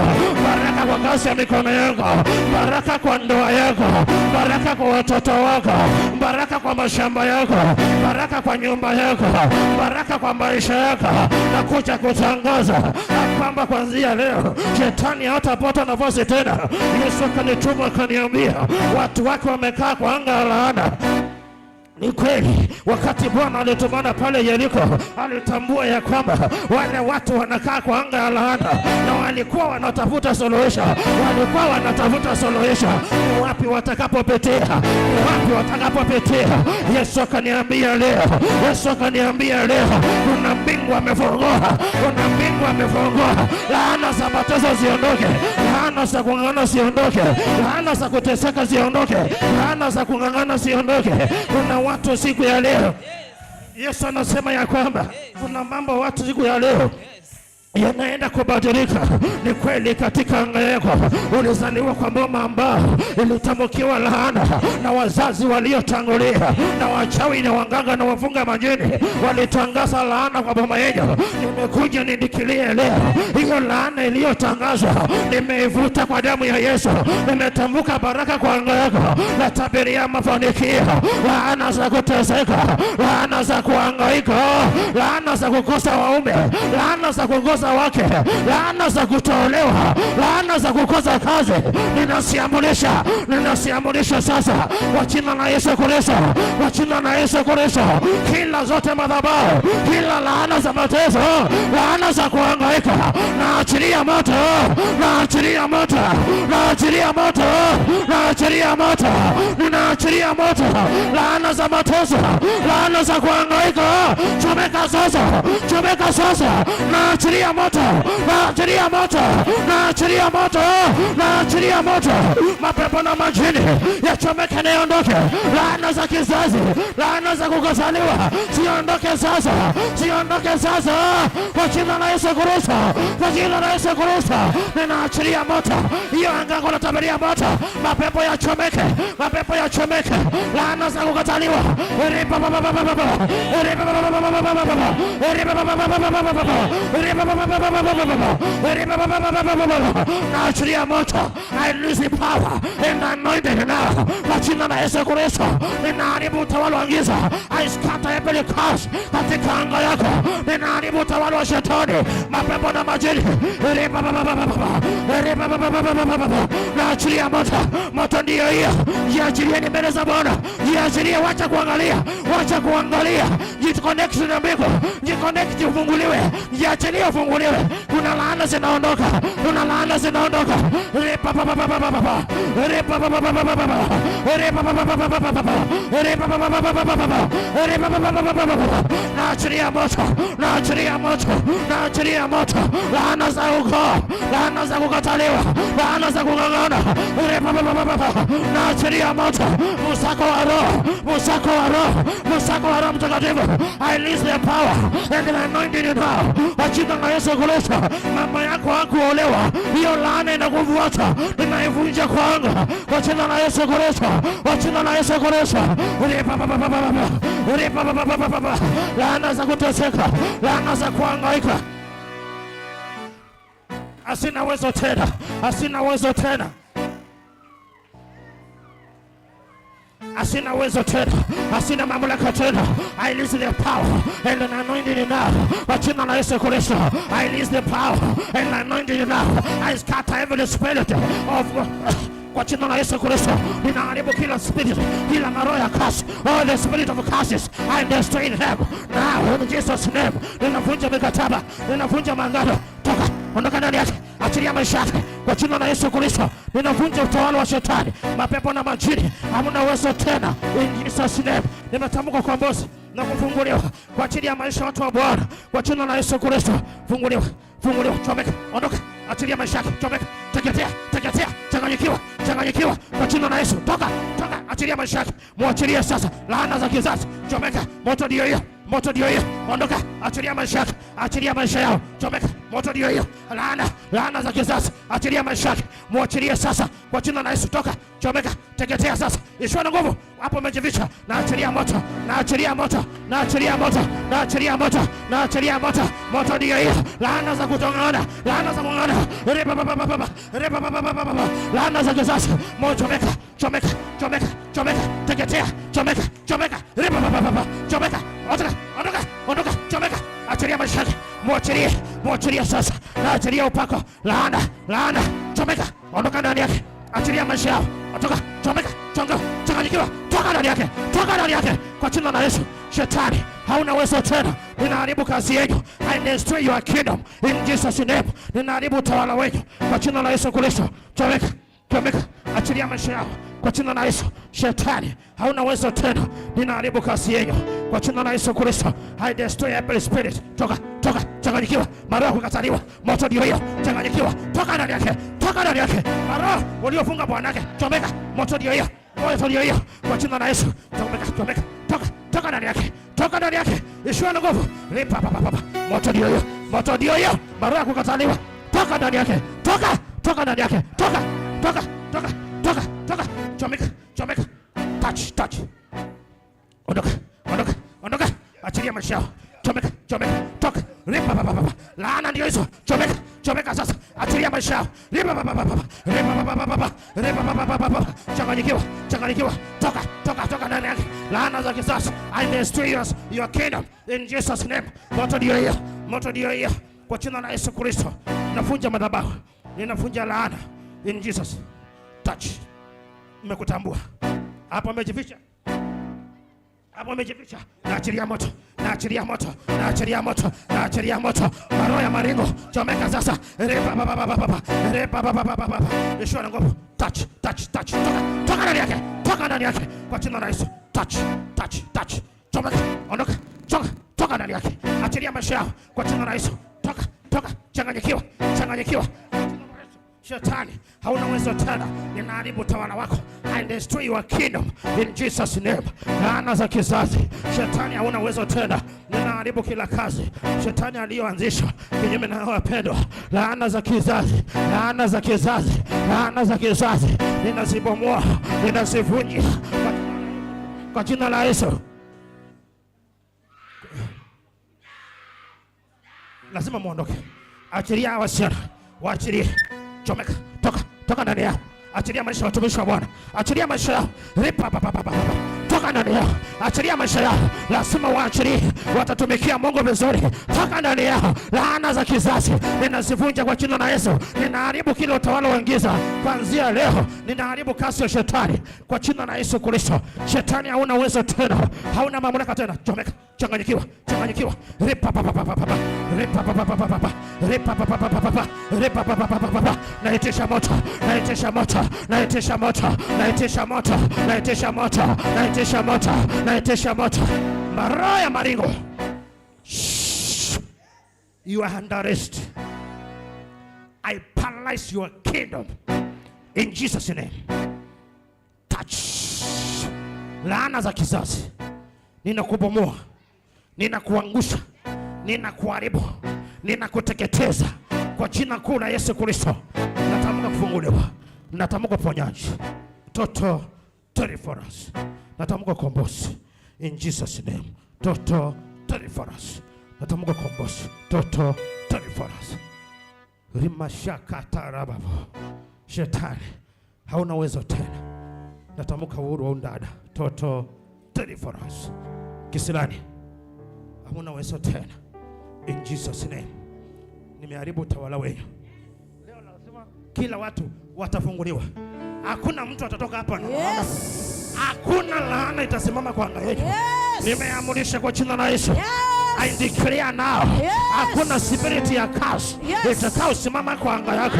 baraka kwa kazi ya mikono yako, baraka kwa ndoa yako, baraka kwa watoto wako, baraka kwa mashamba yako, baraka kwa nyumba yako, baraka kwa maisha yako. Nakuja kutangaza kwamba kuanzia leo shetani hatapata nafasi tena. Yesu akanituma akaniambia, watu wake wamekaa kwa anga ya laana. Ni kweli, wakati Bwana alitumana pale Yeriko, alitambua ya kwamba wale watu wanakaa kwa anga ya laana na walikuwa wanatafuta suluhisho, walikuwa wanatafuta suluhisho. Ni wapi watakapopitia? Ni wapi watakapopitia? Yesu akaniambia leo, Yesu akaniambia leo, kuna mbingu amefungua, kuna mbingu amefungua. Laana za mateso ziondoke, laana za kung'ang'ana ziondoke, laana za kuteseka ziondoke, laana za kung'ang'ana ziondoke. Kuna watu siku ya leo, Yesu anasema ya kwamba kuna mambo watu siku ya leo yanaenda kubadilika. Ni kweli, katika anga yako ulizaliwa kwa boma ambao ilitamkiwa laana na wazazi waliotangulia, na wachawi na waganga na wafunga majini walitangaza laana kwa boma yenu. Nimekuja nidikilie leo, hiyo laana iliyotangazwa nimeivuta kwa damu ya Yesu. Nimetamka baraka kwa anga yako, natabiria mafanikio. Laana za kuteseka, laana za kuhangaika, laana za kukosa waume, laana za kukosa wake, laana za kutolewa, laana za kukosa kazi, ninasiamulisha, ninasiamulisha sasa kwa jina la Yesu Kristo, kwa jina la Yesu Kristo, kila zote madhabahu, kila laana za mateso, laana za kuhangaika, naachilia moto, naachilia moto, naachilia moto, naachilia moto, ninaachilia moto, laana za mateso, laana za kuhangaika, chomeka sasa, chomeka sasa, naachilia moto, naachilia moto, naachilia moto, naachilia moto, mapepo na majini yachomeke na yaondoke. Laana za kizazi, laana za kukosaniwa ziondoke sasa, ziondoke sasa kwa jina la Yesu Kristo, kwa jina la Yesu Kristo, ninaachilia moto hiyo angango, natabiria moto, mapepo yachomeke, mapepo yachomeke, laana za kukataliwa, naachilia moto. I lose the power and anointing now. Kwa jina la Yesu Kristo, ninaharibu utawala wa giza. I scatter every curse katika anga yako. Ninaharibu utawala wa shetani, mapepo na majini. Naachilia moto, moto ndiyo hiyo. Jiachilieni mbele za Bwana, jiachilie, wacha kuangalia, wacha kuangalia. Jiconnect na mbingu, jiconnect, ufunguliwe, jiachilie, ufunguliwe. Kuna laana zinaondoka, kuna laana zinaondoka. Naachilia moto, naachilia moto, naachilia moto. Laana za ukoo, laana za kukataliwa, laana za kung'ang'ana, naachilia moto. Musako wa Roho, musako wa Roho, musako wa Roho Mtakatifu. I release the power and the anointing now. Kwa jina la Yesu Kristo, mama yako hakuolewa, hiyo laana inakufuata, ninaivunja kwa anga kwa jina la Yesu Kristo, kwa jina la Yesu Kristo. Laana za kuteseka, laana za kuhangaika, asina uwezo tena, asina uwezo tena, asina uwezo tena, asina mamlaka tena. I release the power and the anointing now. Kwa jina la Yesu Kristo, I release the power and the anointing now. I scatter every spirit of kwa jina la Yesu Kristo, ninaharibu kila spirit, kila maroho ya curse, all the spirit of curses, I destroy them now in Jesus name. Ninavunja mikataba, ninavunja maagano, toka, ondoka ndani yake, achilia maisha yake kwa jina la Yesu Kristo. Ninavunja utawala wa shetani, mapepo na majini, hamna uwezo tena in Jesus name. Nimetamka ukombozi na kufunguliwa kwa ajili ya maisha watu wa Bwana kwa jina la Yesu Kristo. Funguliwa, funguliwa, chomeka, ondoka, achilia maisha yake, chomeka, teketea, teketea, changanyikiwa, changanyikiwa kwa jina la Yesu. Toka, toka, achilia maisha yake, muachilie sasa. Laana za kizazi, chomeka, moto ndio hiyo, moto ndio hiyo, ondoka, achilia maisha yake, achilia maisha yao, chomeka, moto ndio hiyo. Laana, laana za kizazi, achilia maisha yake, muachilie sasa kwa jina la Yesu. Toka, chomeka, teketea sasa, ishiwa na nguvu hapo umejificha, na achilia moto, na achilia moto, na achilia moto, na achilia moto, na achilia moto, moto ndio hiyo. Laana za kutongana, laana za kung'ana, laana za kizazi, moto chomeka, chomeka, chomeka, chomeka, teketea, chomeka, chomeka, chomeka, ondoka, ondoka, ondoka, chomeka, achilia maisha yake, muachilie, muachilie sasa, na achilia upako, laana, laana, chomeka, ondoka ndani yake, achilia maisha yao, ondoka, chomeka, chonga, changanyikiwa, toka ndani yake, toka ndani yake kwa jina la Yesu. Shetani hauna uwezo tena, ninaharibu kazi yenu. I destroy your kingdom in Jesus name. Ninaharibu utawala wenu kwa jina la Yesu Kristo. Chomeka, chomeka, achilia maisha yao kwa jina la Yesu. Shetani hauna uwezo tena, ninaharibu kazi yenu Kwa jina la Yesu Kristo, I destroy every spirit. Toka, toka, changanyikiwa. Maroho kukataliwa. Moto ndio hiyo. Changanyikiwa. Toka ndani yake. Toka ndani yake. Maroho waliofunga bwanake, chomeka. Moto ndio hiyo. Moto ndio hiyo. Kwa jina la Yesu, chomeka, chomeka. Toka, toka ndani yake. Toka ndani yake. Yeshua na nguvu. Lipa pa pa pa. Moto ndio hiyo. Moto ndio hiyo. Maroho kukataliwa. Toka ndani yake. Toka, toka ndani yake. Toka, toka, toka, toka, toka. Chomeka, chomeka. Touch, touch. Ondoka, ondoka, ondoka. Achilia maisha yao. Chomeka, chomeka, toka. Lipa pa pa pa. Laana ndio hizo. Chomeka, chomeka sasa. Achilia maisha yao. Lipa pa pa pa pa. Lipa pa pa pa pa. Lipa pa pa pa pa. Changanyikiwa, changanyikiwa. Toka, toka, toka ndani yake. Laana za kisasa. I destroy your kingdom in Jesus name. Moto ndio hiyo. Moto ndio hiyo. Kwa jina la Yesu Kristo. Nafunja madhabahu. Ninafunja laana in Jesus. Touch. Nimekutambua. Hapo amejificha. Hapo amejificha. Naachilia moto. Naachilia moto. Naachilia moto. Naachilia moto. Maroho ya maringo chomeka sasa. Repa pa pa pa pa. Repa pa pa pa pa. Yeshua na nguvu. Touch, touch, touch. Toka, toka ndani yake. Toka ndani yake. Kwa jina la Yesu. Touch, touch, touch. Chomeka, ondoka. Toka, toka ndani yake. Achilia maisha yao kwa jina la Yesu. Toka, toka, changanyikiwa, changanyikiwa. Shetani, hauna uwezo tena. Ninaharibu utawala wako. I destroy your kingdom in Jesus name. Laana za kizazi. Shetani, hauna uwezo tena. Ninaharibu kila kazi shetani aliyoanzisha kinyume na wapendwa. Laana za kizazi, laana za kizazi, laana za kizazi. Ninazibomoa, ninazivunja kwa jina la Yesu. Lazima muondoke. Achilia wasichana, waachilie. Chomeka, toka, toka ndani yao. Achilia maisha ya watumishi wa Bwana. Achilia maisha yao. Ripa pa pa pa pa. Toka ndani yao. Achilia maisha yao. Lazima waachilie. Watatumikia Mungu vizuri. Toka ndani yao. Laana za kizazi ninazivunja kwa jina la Yesu. Ninaharibu kila utawala wa giza. Kuanzia leo ninaharibu kasi ya shetani kwa jina la Yesu Kristo. Shetani hauna uwezo tena. Hauna mamlaka tena. Chomeka, changanyikiwa, changanyikiwa. Ripa pa pa pa pa pa. Ripa pa pa pa pa pa. Ripa pa pa pa pa pa. Ripa pa pa pa pa pa. Naitisha moto, naitisha moto, naitisha moto, naitisha moto, naitisha moto, naitisha moto, naitisha moto. Maroho ya maringo. Shh. You are under arrest. I paralyze your kingdom in Jesus name. Touch. Laana za kizazi. Ninakubomoa, ninakuangusha, ninakuharibu, ninakuteketeza kwa jina kuu la Yesu Kristo. Natamka kufunguliwa, natamka uponyaji, total deliverance, natamka ukombozi in Jesus name. Total deliverance, natamka ukombozi, total deliverance. Rimashakatarababo. Shetani hauna uwezo tena. Natamka uhuru wa undada, total deliverance. Kisilani hamuna uwezo tena in Jesus name. Nimeharibu utawala wenu. Leo nasema kila watu watafunguliwa. Hakuna mtu atatoka hapa na laana. Hakuna laana itasimama kwa anga yetu. Nimeamurisha kwa jina la Yesu. I declare now. Hakuna spirit ya curse itakayosimama kwa anga yako.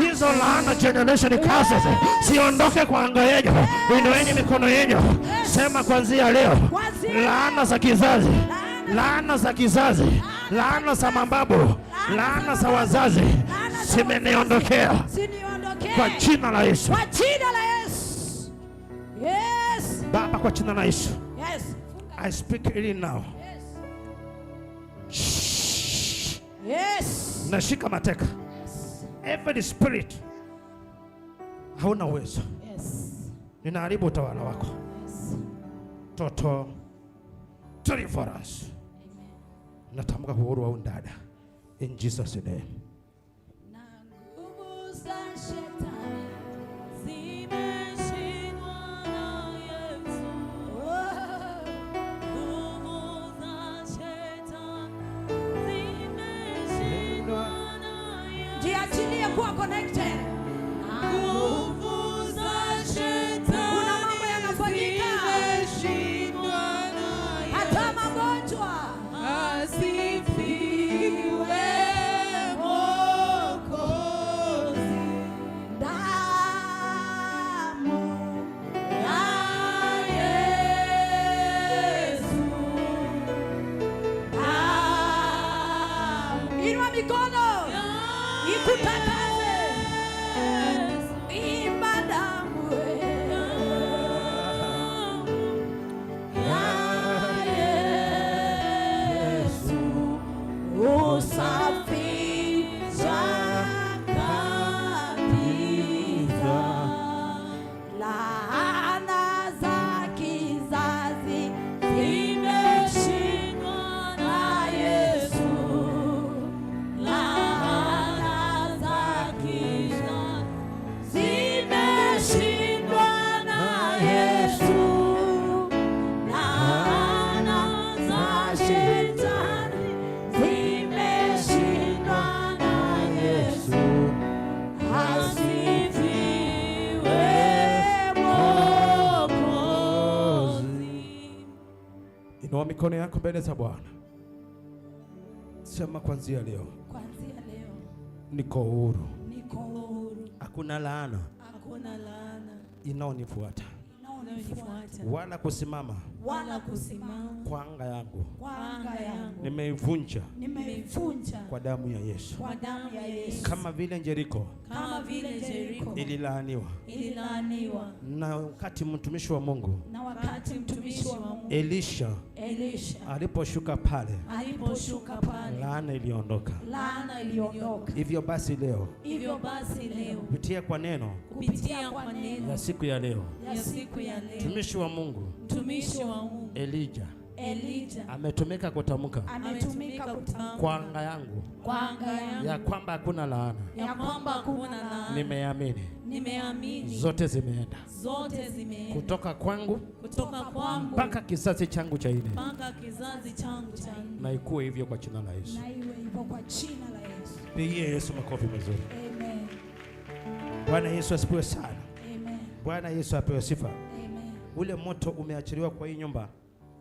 Hizo laana generation curses siondoke kwa anga yenu. Inueni mikono yenu. Sema kuanzia leo, laana za kizazi, laana za kizazi, laana za mababu, laana za wazazi zimeniondokea kwa jina la Yesu. Kwa jina la Yesu. Yes. Baba, kwa jina la Yesu. Yes. I speak it now. Yes. Yes. Nashika mateka. Every spirit hauna uwezo. Yes. Ninaharibu utawala wako. Yes. Total deliverance. Natamka uhuru wa undada in Jesus name. Na nguvu za shetani zimeshindwa na Yesu. Nguvu za shetani zimeshindwa na Yesu. Jiachilie kuwa connected. Nguvu za shetani Kuna mambo yanafanyika. zimeshindwa na Yesu. Hata magonjwa. Asifiwe Mwokozi. Damu ya Yesu. Ikutakase. Imba damu ya Yesu usafisha kabisa laana za kizazi zimeshindwa na Yesu, laana za kizazi zimeshindwa na Yesu, laana za shetani zimeshindwa na Yesu. Asifiwe Mwokozi. Inua mikono yako mbele za Bwana, sema kuanzia leo Kuanzia leo niko huru, niko huru, hakuna laana Hakuna laana inaonifuata inayonifuata wala kusimama wala kusimama kwa anga yangu, kwa anga yangu, nimeivunja nimeivunja kwa damu ya Yesu, kwa damu ya Yesu, kama vile Jeriko kama vile Jeriko ililaaniwa ililaaniwa na wakati mtumishi wa Mungu na wakati mtumishi wa Mungu Elisha Elisha aliposhuka pale, aliposhuka pale, laana iliondoka. laana iliondoka. Hivyo basi leo Hivyo basi leo kupitia kwa neno kupitia kwa neno la siku ya leo, ya siku ya leo, mtumishi wa Mungu mtumishi wa Mungu Elija Elija ametumika kutamka ametumika kutamka kwa anga yangu kwa anga yangu ya kwamba hakuna laana, ya kwamba hakuna laana. nimeamini Nimeamini zote zimeenda zote zimeenda kutoka kwangu kutoka kwangu mpaka kizazi changu cha nne, mpaka kizazi changu cha nne. na ikuwe hivyo kwa jina la Yesu. Na iwe hivyo kwa jina la Yesu. Pigie Yesu makofi mazuri. Amen. Bwana Yesu asifiwe sana. Amen. Bwana Yesu apewe sifa. Amen. Ule moto umeachiliwa kwa hii nyumba,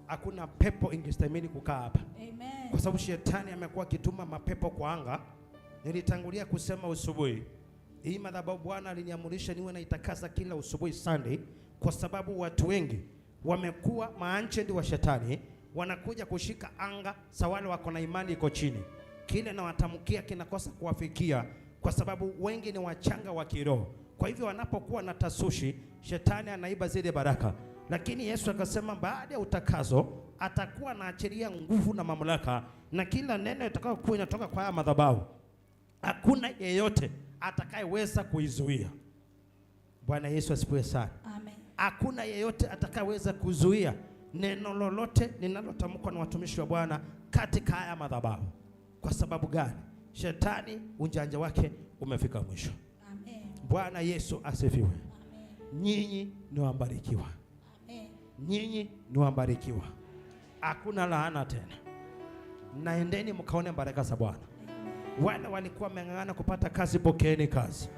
hakuna pepo ingestahimili kukaa hapa, Amen. kwa sababu shetani amekuwa akituma mapepo kwa anga. Nilitangulia kusema usubuhi, hii madhabahu Bwana aliniamurisha niwe naitakasa kila usubuhi Sunday, kwa sababu watu wengi wamekuwa maanchendi wa shetani, wanakuja kushika anga sawale wako na imani iko chini, kile nawatamkia kinakosa kuwafikia, kwa sababu wengi ni wachanga wa kiroho. Kwa hivyo wanapokuwa na tasushi, shetani anaiba zile baraka. Lakini Yesu akasema baada ya utakaso atakuwa anaachilia nguvu na mamlaka, na kila neno itakayokuwa inatoka kwa haya madhabahu hakuna yeyote atakayeweza kuizuia. Bwana Yesu asifiwe sana. Amen. Hakuna yeyote atakayeweza kuzuia neno lolote linalotamkwa na watumishi wa Bwana katika haya madhabahu. Kwa sababu gani? Shetani unjanja wake umefika mwisho. Amen. Bwana Yesu asifiwe. Nyinyi ni wabarikiwa. Amen. Nyinyi ni wabarikiwa. Hakuna laana tena. Naendeni mkaone baraka za Bwana. Wale walikuwa wameng'ang'ana kupata kazi, pokeeni kazi.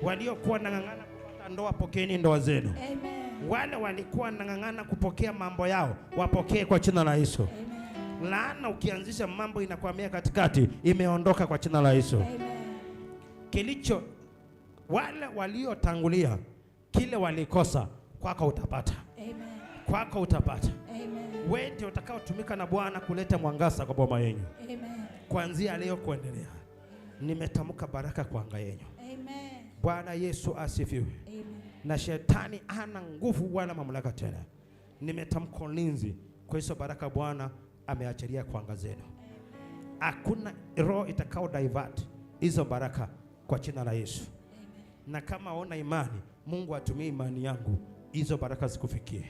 Waliokuwa nang'ang'ana kupata ndoa, pokeeni ndoa zenu. Amen. Wale walikuwa nang'ang'ana kupokea mambo yao, wapokee kwa jina la Yesu. Laana ukianzisha mambo inakwamia katikati, imeondoka kwa jina la Yesu. Kilicho wale waliotangulia kile walikosa, kwako utapata. Amen. Kwako utapata. Amen. Wewe ndio utakaotumika na Bwana kuleta mwangaza kwa boma yenu. Amen. Kuanzia leo kuendelea, nimetamka baraka kwa anga yenu. Amen. Bwana Yesu asifiwe. Amen. Na shetani hana nguvu wala mamlaka tena. Nimetamka ulinzi kwa hizo baraka Bwana ameachilia kwa anga zenu. Hakuna roho itakao divert hizo baraka kwa jina la Yesu. Na kama ona imani, Mungu atumie imani yangu hizo baraka zikufikie.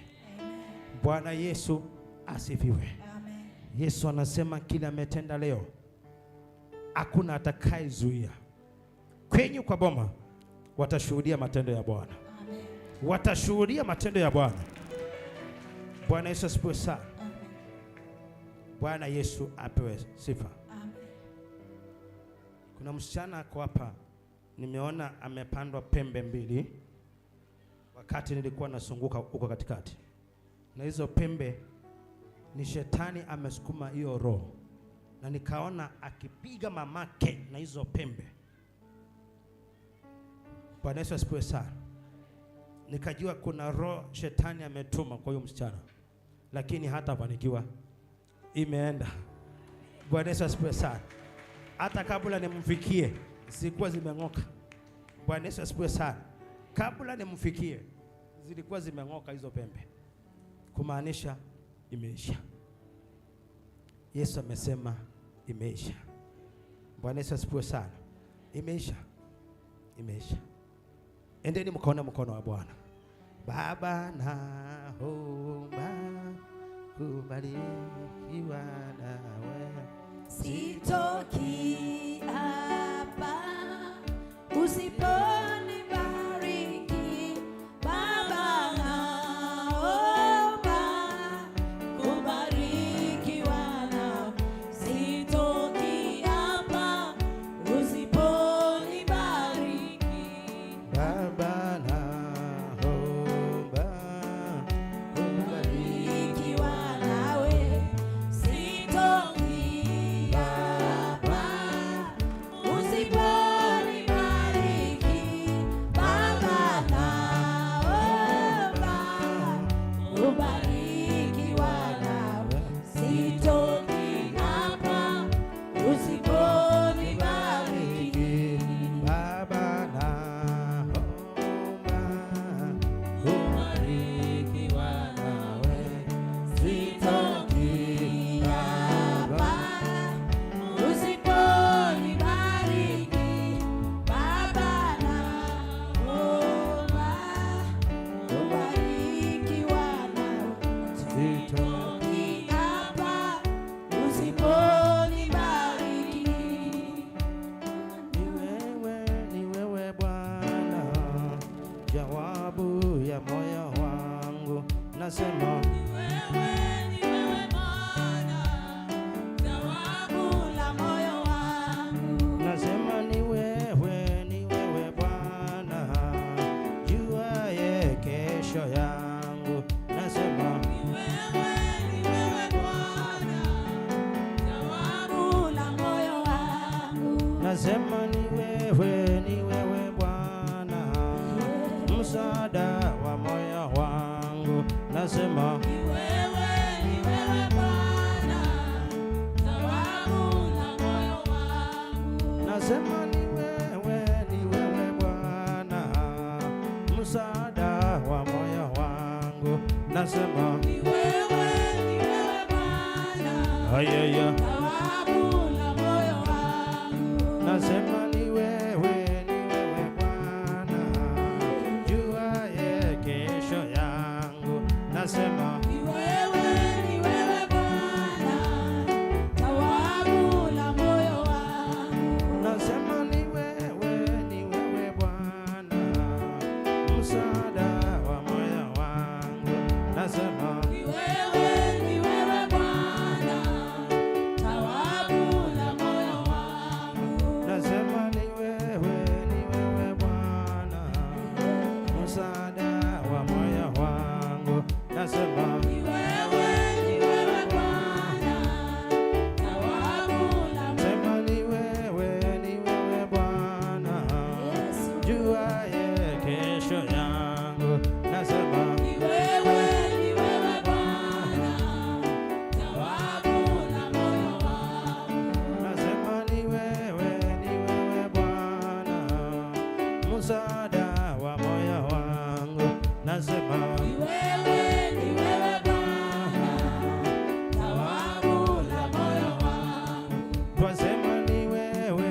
Bwana Yesu asifiwe. Amen. Yesu anasema kila ametenda leo hakuna atakayezuia. Kwenye kwa boma watashuhudia matendo ya Bwana. Amen. Watashuhudia matendo ya Bwana. Bwana Yesu asifiwe sana. Bwana Yesu apewe sifa. Amen. Kuna msichana ako hapa, nimeona amepandwa pembe mbili wakati nilikuwa nasunguka huko katikati, na hizo pembe ni shetani amesukuma hiyo roho, na nikaona akipiga mamake na hizo pembe. Bwana Yesu asifiwe sana. Nikajua kuna roho shetani ametuma kwa huyo msichana, lakini hatafanikiwa, imeenda. Bwana Yesu asifiwe sana. Hata kabla nimfikie, Zilikuwa zimeng'oka. Bwana Yesu asifiwe sana. Kabla nimfikie zilikuwa zimeng'oka hizo pembe, kumaanisha imeisha. Yesu amesema imeisha. Bwana Yesu asifiwe sana. Imeisha, imeisha. Endeni mkaone mkono wa Bwana. Baba naomba kubarikiwa nawe, sitoki hapa usiponibariki. Baba naomba kubarikiwa nawe, sitoki hapa usiponibariki. Baba naomba kubarikiwa nawe, sitoki hapa usiponibariki. Baba naomba kubarikiwa nawe, sitoki hapa usiponibariki. Baba naomba kubarikiwa nawe, sitoki hapa usiponibariki. Baba naomba kubarikiwa nawe, sitoki hapa usiponibariki. Ni wewe Bwana, jawabu ya moyo wangu, nasema Ni wewe Bwana, jawabu la moyo wangu. Nasema ni wewe Bwana, juaye kesho yangu, nasema Ni wewe Bwana, jawabu la moyo wangu. Nasema ni wewe Bwana, msaada wa moyo wangu, nasema Ni wewe Bwana, jawabu la moyo wangu. Nasema ni wewe Bwana, msaada wa moyo wangu, nasema Ni wewe Bwana, ayaya, jawabu la moyo wangu. Nasema ni wewe Bwana, juaye kesho yangu, nasema Ni wewe Bwana, jawabu la moyo wangu. Nasema ni wewe Bwana, msaada wa moyo wangu, nasema Ni wewe Bwana, jawabu la moyo wangu. Nasema ni wewe Bwana, msaada wa moyo wangu, nasema Ni wewe Bwana, jawabu la Sema ni wewe Bwana, juaye kesho yangu, nasema Ni wewe Bwana, jawabu la moyo wangu. Nasema ni wewe Bwana, msaada wa moyo wangu, nasema Ni wewe Bwana, jawabu la moyo wangu. Twasema ni wewe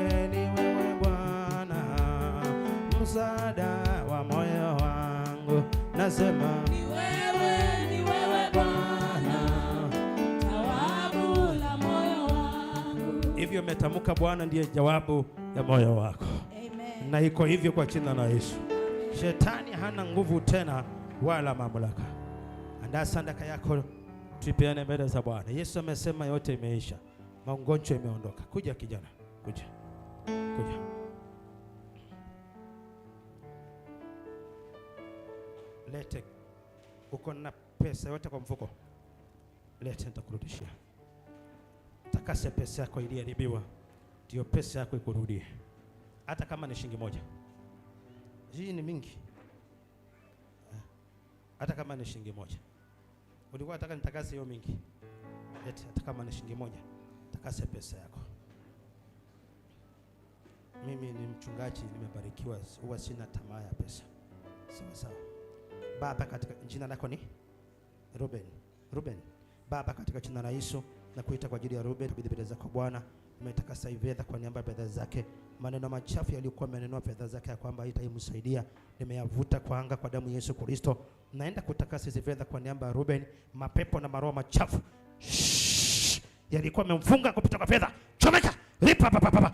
Bwana, msaada wa moyo wangu, nasema Ni wewe Bwana, jawabu la moyo wangu. Hivyo umetamka, Bwana ndiye jawabu ya moyo wako. Amen. Na iko hivyo kwa jina la Yesu. Shetani hana nguvu tena wala mamlaka. Andaa sadaka yako tuipeane mbele za Bwana. Yesu amesema yote imeisha. Magonjwa imeondoka. Kuja kijana, kuja. Kuja. Lete. Uko na pesa yote kwa mfuko? Lete, nitakurudishia. Takase pesa yako iliharibiwa, ndio pesa yako ikurudie. Hata kama ni shilingi moja. Hii ni mingi. Hata kama ni shilingi moja. Ulikuwa unataka nitakase hiyo mingi. Lete, hata kama ni shilingi moja. Takase pesa yako. Mimi ni mchungaji, nimebarikiwa, huwa sina tamaa ya pesa. Sawa sawa. Baba, katika jina lako ni Ruben. Ruben. Baba, katika jina la Yesu na kuita kwa ajili ya Ruben, kabidhi mbele zako Bwana. Nimetakasa hii fedha kwa niaba ya fedha zake. Maneno machafu yaliyokuwa yamenenwa fedha zake ya kwamba haitaimsaidia, nimeyavuta kwa anga kwa damu ya Yesu Kristo. Naenda kutakasa hizi fedha kwa niaba ya Ruben. Mapepo na maroho machafu yalikuwa yamemfunga kupita kwa fedha, chomeka, ripa pa pa pa.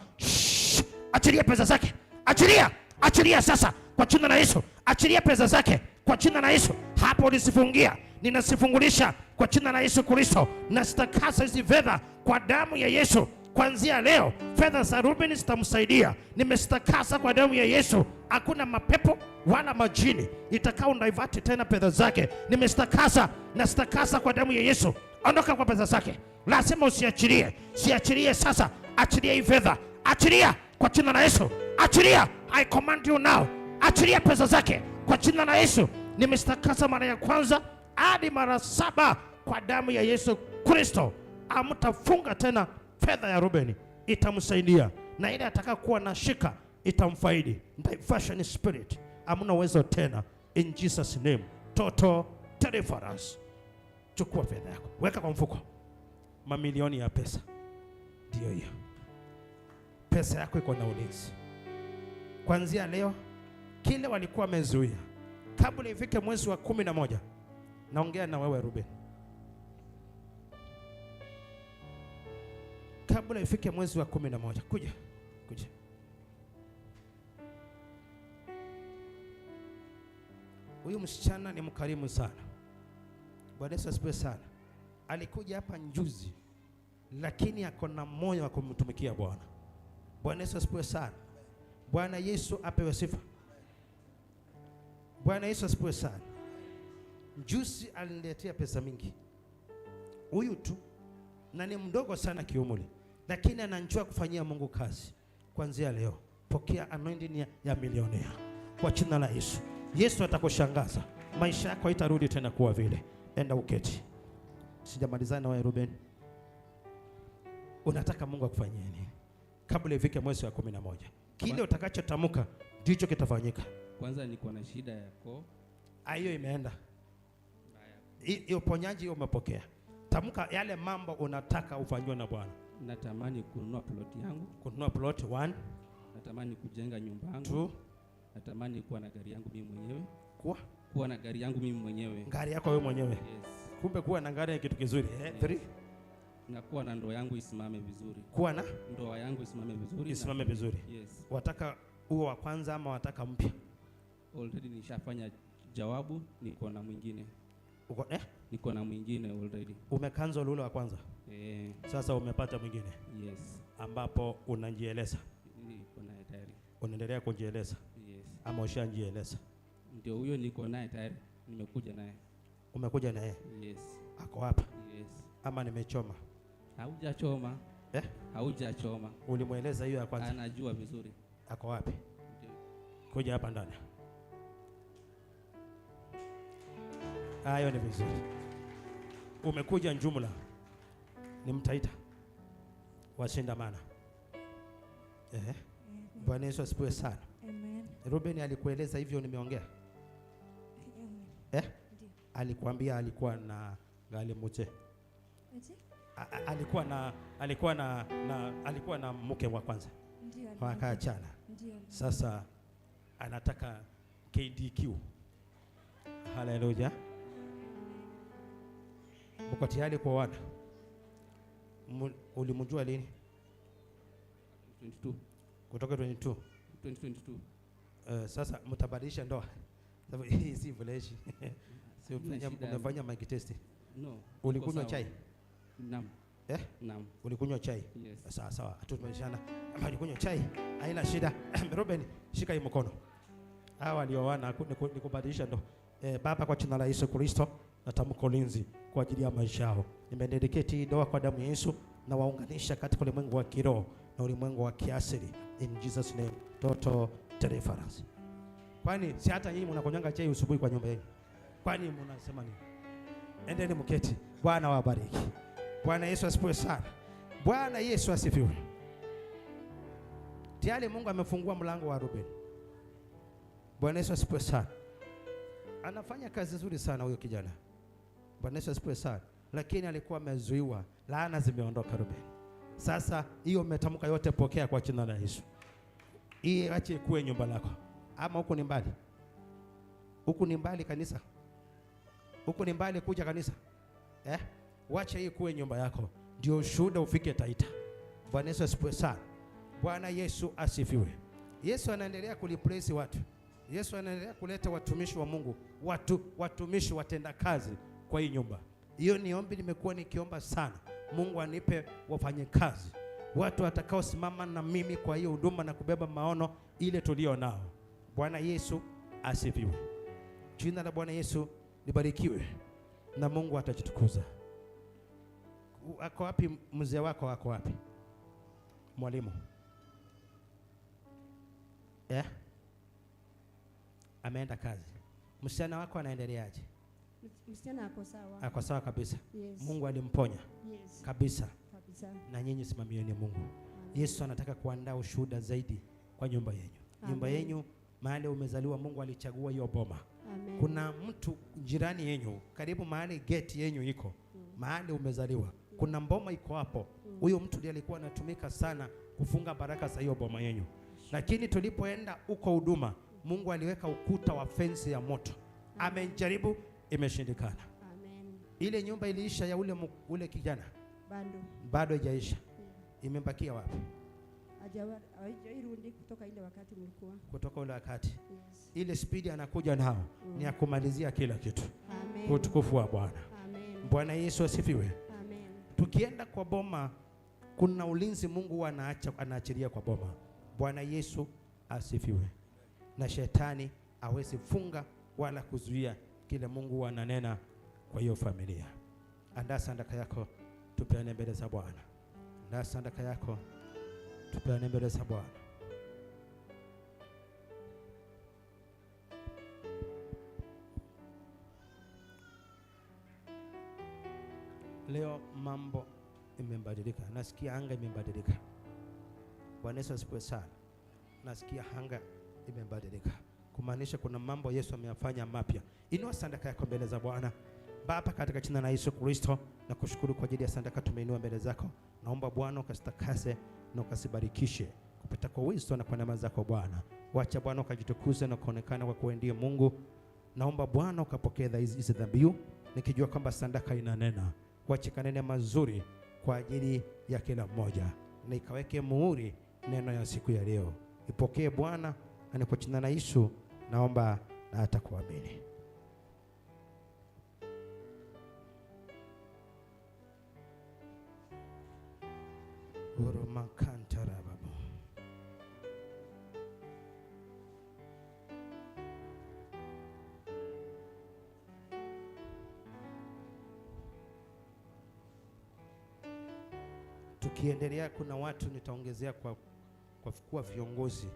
Achilia pesa zake, achilia, achilia sasa kwa jina la Yesu, achilia pesa zake kwa jina la Yesu. Hapo ulizifungia, ninasifungulisha kwa jina la Yesu Kristo. Nazitakasa hizi fedha kwa damu ya Yesu. Kuanzia leo fedha za Ruben zitamsaidia. Nimezitakasa kwa damu ya Yesu. Hakuna mapepo wala majini itakao divert tena fedha zake. Nimezitakasa, nazitakasa kwa damu ya Yesu. Ondoka kwa pesa zake. Lazima usiachilie, siachilie sasa. Achilia hii fedha, achilia kwa jina la Yesu, achilia. I command you now, achilia pesa zake kwa jina la Yesu. Nimezitakasa mara ya kwanza hadi mara 7 kwa damu ya Yesu Kristo. Hamtafunga tena fedha ya Ruben, itamsaidia na ile atakayokuwa na shika itamfaidi. Diversion spirit, hamna uwezo tena, in Jesus name. Total deliverance. Chukua fedha yako, weka kwa mfuko. Mamilioni ya pesa ndio hiyo. Pesa yako iko na ulinzi. Kuanzia leo, kile walikuwa wamezuia kabla ifike mwezi wa 11, naongea na wewe Ruben, kabla ifike mwezi wa 11, kuja, kuja. Huyu msichana ni mkarimu sana. Bwana Yesu asifiwe sana. Alikuja hapa njuzi, lakini ako na moyo wa kumtumikia Bwana. Bwana Yesu asifiwe sana. Bwana Yesu apewe sifa. Bwana Yesu asifiwe sana. Njuzi aliniletea pesa mingi. Huyu tu, na ni mdogo sana kiumri, lakini anajua kufanyia Mungu kazi. Kuanzia leo pokea anointing ya milionea kwa jina la Yesu. Yesu atakushangaza, maisha yako haitarudi tena kuwa vile. Enda uketi. Sijamalizana na wewe Ruben. Unataka Mungu akufanyie nini kabla ifike mwezi wa 11? Kile utakachotamka ndicho kitafanyika. Kwanza niko na shida ya koo. Hiyo imeenda. Hiyo uponyaji umepokea. Tamka yale mambo unataka ufanywe na Bwana. Natamani kununua plot yangu. Kununua plot 1. Natamani kujenga nyumba yangu. 2. Natamani kuwa na gari yangu mimi mwenyewe. Kuwa na gari yangu mimi mwenyewe. Gari yako wewe mwenyewe. Yes. Kumbe kuwa na gari ni kitu kizuri. 3. Na kuwa na ndoa yangu isimame vizuri. Kuwa na ndoa yangu isimame vizuri. Isimame vizuri. Yes. Wataka huo wa kwanza ama wataka mpya? Already nishafanya jawabu, niko na mwingine. Uko Niko na mwingine already. Umecancel ule wa kwanza? Sasa umepata mwingine. Yes. Ambapo unajieleza. Niko naye tayari. Unaendelea kujieleza? Yes. Ama ushajieleza? Ndio huyo niko naye tayari. Nimekuja naye. Umekuja naye? Yes. Ako hapa? Yes. Ama nimechoma? Haujachoma. Haujachoma. Ulimweleza hiyo ya kwanza? Anajua vizuri. Ako wapi? Ndio. Kuja hapa ndani. Hayo ni vizuri. Umekuja jumla. Ni mtaita. Washindamana. Bwana Yesu asifiwe sana. Amen. Ruben alikueleza hivyo nimeongea? Amen. Alikuambia alikuwa na gari mche. Aje? Alikuwa na mke wa kwanza. Ndio. Wakaachana. Ndio. Sasa anataka KDQ. Haleluya. Mko tayari kwa wana? Ulimjua lini? 22. Kutoka 22. 2022. Sasa mtabadilisha ndoa. Sababu hii si village. Si umefanya mic test. No. Ulikunywa chai? Naam. Naam. Ulikunywa chai? Yes. Sawa sawa. Tumeshana. Ulikunywa chai? Haina shida. Ruben, shika hii mkono. Hawa walioana ni kubadilisha ndoa. Baba, kwa jina la Yesu Kristo natamka ulinzi kwa ajili ya maisha yao. Nimededicate hii ndoa kwa damu ya Yesu na waunganisha katika ulimwengu wa kiroho na ulimwengu wa kiasili. In Jesus name. Total deliverance. Kwani si hata nyinyi mnakunywanga chai asubuhi kwa nyumba yenu? Kwani mnasema nini? Endeni mketi. Bwana wabariki. Bwana Yesu asifiwe sana. Bwana Yesu asifiwe. Tayari Mungu amefungua mlango wa Ruben. Bwana Yesu asifiwe sana. Anafanya kazi nzuri sana huyo kijana. Bwana Yesu asifiwe sana. Lakini alikuwa amezuiwa. Laana zimeondoka Ruben. Sasa hiyo umetamka yote, pokea kwa jina la Yesu. Hii ache ikuwe nyumba lako. Ama huko ni mbali. Huku ni mbali kanisa. Huku ni mbali kuja kanisa. Wacha hii kuwe nyumba yako. Ndio ushuhuda ufike Taita. Bwana Yesu asifiwe sana. Bwana Yesu asifiwe. Yesu anaendelea kuliplace watu. Yesu anaendelea kuleta watumishi wa Mungu, watumishi watenda kazi kwa hii nyumba. Hiyo ni ombi nimekuwa nikiomba sana. Mungu anipe wafanyikazi, watu watakaosimama na mimi kwa hiyo huduma na kubeba maono ile tulio nao. Bwana Yesu asifiwe. Jina la Bwana Yesu libarikiwe na Mungu atajitukuza. Ako wapi mzee wako? Ako wapi mwalimu? Ameenda kazi. Msichana wako anaendeleaje? Msichana ako sawa. Ako sawa kabisa. Yes. Mungu alimponya. Yes. Kabisa. Kabisa. Na nyinyi simamieni Mungu. Amen. Yesu anataka kuandaa ushuhuda zaidi kwa nyumba yenu. Nyumba yenu mahali umezaliwa, Mungu alichagua hiyo boma. Amen. Kuna mtu jirani yenu karibu mahali gate yenu iko, mahali umezaliwa, kuna mboma iko hapo. Huyo mtu ndiye alikuwa anatumika sana kufunga baraka za hiyo boma yenu. Lakini tulipoenda huko huduma, Mungu aliweka ukuta wa fence ya moto. Amejaribu, imeshindikana. Amen. Ile nyumba iliisha ya ule kijana. Bado haijaisha. Imebakia wapi? Hajairudi kutoka ile wakati mlikuwa. Kutoka ule wakati. Yes. Ile speed anakuja nao ni ya kumalizia kila kitu. Amen. Kwa utukufu wa Bwana. Amen. Bwana Yesu asifiwe. Amen. Tukienda kwa boma kuna ulinzi Mungu huwa anaachilia kwa boma. Bwana Yesu asifiwe. Na shetani hawezi funga wala kuzuia kile Mungu ananena kwa hiyo familia. Andaa sadaka yako tupeane mbele za Bwana. Andaa sadaka yako tupeane mbele za Bwana. Leo mambo imebadilika. Nasikia anga imebadilika. Bwana Yesu asifiwe sana. Nasikia anga imebadilika. Kumaanisha kuna mambo Yesu ameyafanya mapya. Inua sadaka yako mbele za Bwana. Baba, katika jina la Yesu Kristo, nakushukuru kwa ajili ya sadaka tumeinua mbele zako. Naomba Bwana ukasitakase na ukasibarikishe kupita kwa uwezo na kwa neema zako Bwana. Wacha Bwana ukajitukuze na kuonekana kwa kuwa ndiye Mungu. Naomba Bwana ukapokee hizi dhabihu, nikijua kwamba sadaka inanena. Wacha kanene mazuri kwa ajili ya kila mmoja, na ikaweke muhuri neno ya siku ya leo. Ipokee Bwana, na kwa jina la Yesu naomba na hata kuamini. Urumakantarababu. Tukiendelea kuna watu nitaongezea kwa kuwa viongozi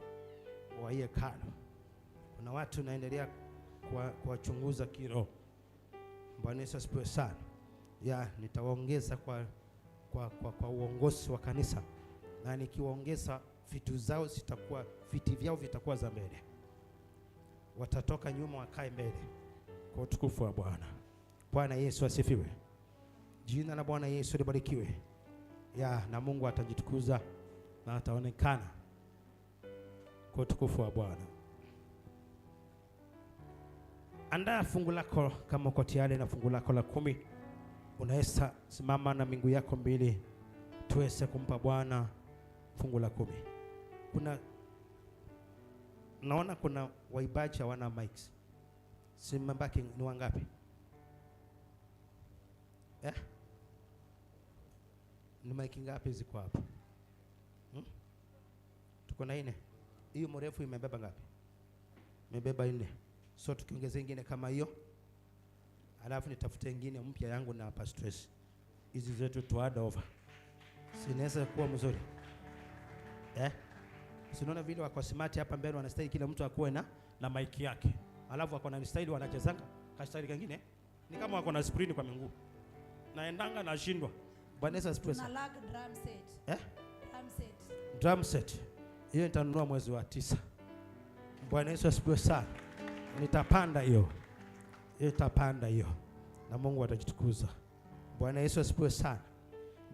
wa hii hekalu. Kuna watu naendelea kuwachunguza kiroho. Bwana Yesu asifiwe sana. Ya nitawaongeza kwa uongozi wa kanisa. Na nikiwaongeza vitu zao zitakuwa, viti vyao vitakuwa za mbele. Watatoka nyuma wakae mbele. Kwa utukufu wa Bwana. Bwana Yesu asifiwe. Jina la Bwana Yesu libarikiwe. Ya na Mungu atajitukuza na ataonekana kwa utukufu wa Bwana. Andaa fungu lako kama uko tayari na fungu lako la 10. Unaweza simama na miguu yako mbili tuweze kumpa Bwana fungu la 10. Kuna naona kuna waibaji hawana mics. Simambaki ni wangapi? Ni mic ngapi ziko hapo? Tuko na 4. Hiyo mrefu imebeba ngapi? Imebeba 4. So tukiongeza nyingine kama hiyo, alafu nitafute nyingine mpya yangu na hapa stress. Hizi zetu tu add over. Sinaweza kuwa mzuri. Sinaona vile wako smart hapa mbele wanastahili kila mtu akuwe na mic yake. Alafu wako na style wanachezanga, ka style kingine ni kama wako na sprint kwa miguu. Naendanga nashindwa. Bwana Yesu asifiwe sana. Tuna lag drum set. Drum set. Drum set. Hiyo nitanunua mwezi wa 9. Bwana Yesu asifiwe sana. Nitapanda hiyo. Nitapanda hiyo. Na Mungu atajitukuza. Bwana Yesu asifiwe sana.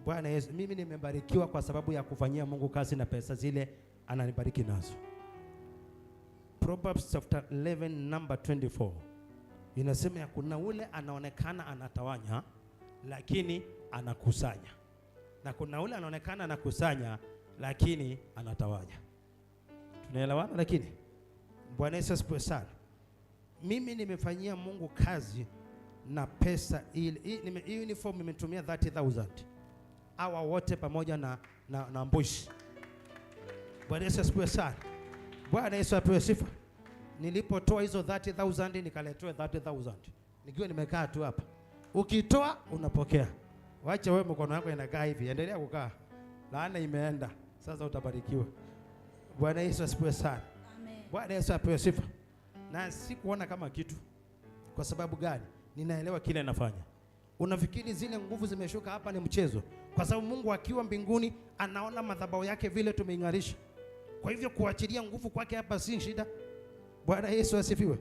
Bwana Yesu, mimi nimebarikiwa kwa sababu ya kufanyia Mungu kazi na pesa zile ananibariki nazo. Proverbs chapter 11 number 24 inasema ya kuna ule anaonekana anatawanya lakini anakusanya, na kuna ule anaonekana anakusanya lakini anatawanya. Tunaelewana? Lakini Bwana Yesu asifiwe sana. Mimi nimefanyia Mungu kazi na pesa ile, hii uniform nimetumia 30,000. Hawa wote pamoja na mbushi. Bwana Yesu asifiwe sana. Bwana Yesu apewe sifa. Nilipotoa hizo 30,000 nikaletewa 30,000. Nikiwa nimekaa tu hapa. Ukitoa unapokea. Wacha wewe mkono wako inakaa hivi, endelea kukaa. Laana imeenda. Sasa utabarikiwa. Bwana Yesu asifiwe sana. Amen. Bwana Yesu apewe sifa. Na sikuona kama kitu. Kwa sababu gani? Ninaelewa kile nafanya. Unafikiri zile nguvu zimeshuka hapa ni mchezo? Kwa sababu Mungu akiwa mbinguni anaona madhabahu yake vile tumeing'arisha. Kwa hivyo kuachilia nguvu kwake hapa si shida. Bwana Yesu asifiwe.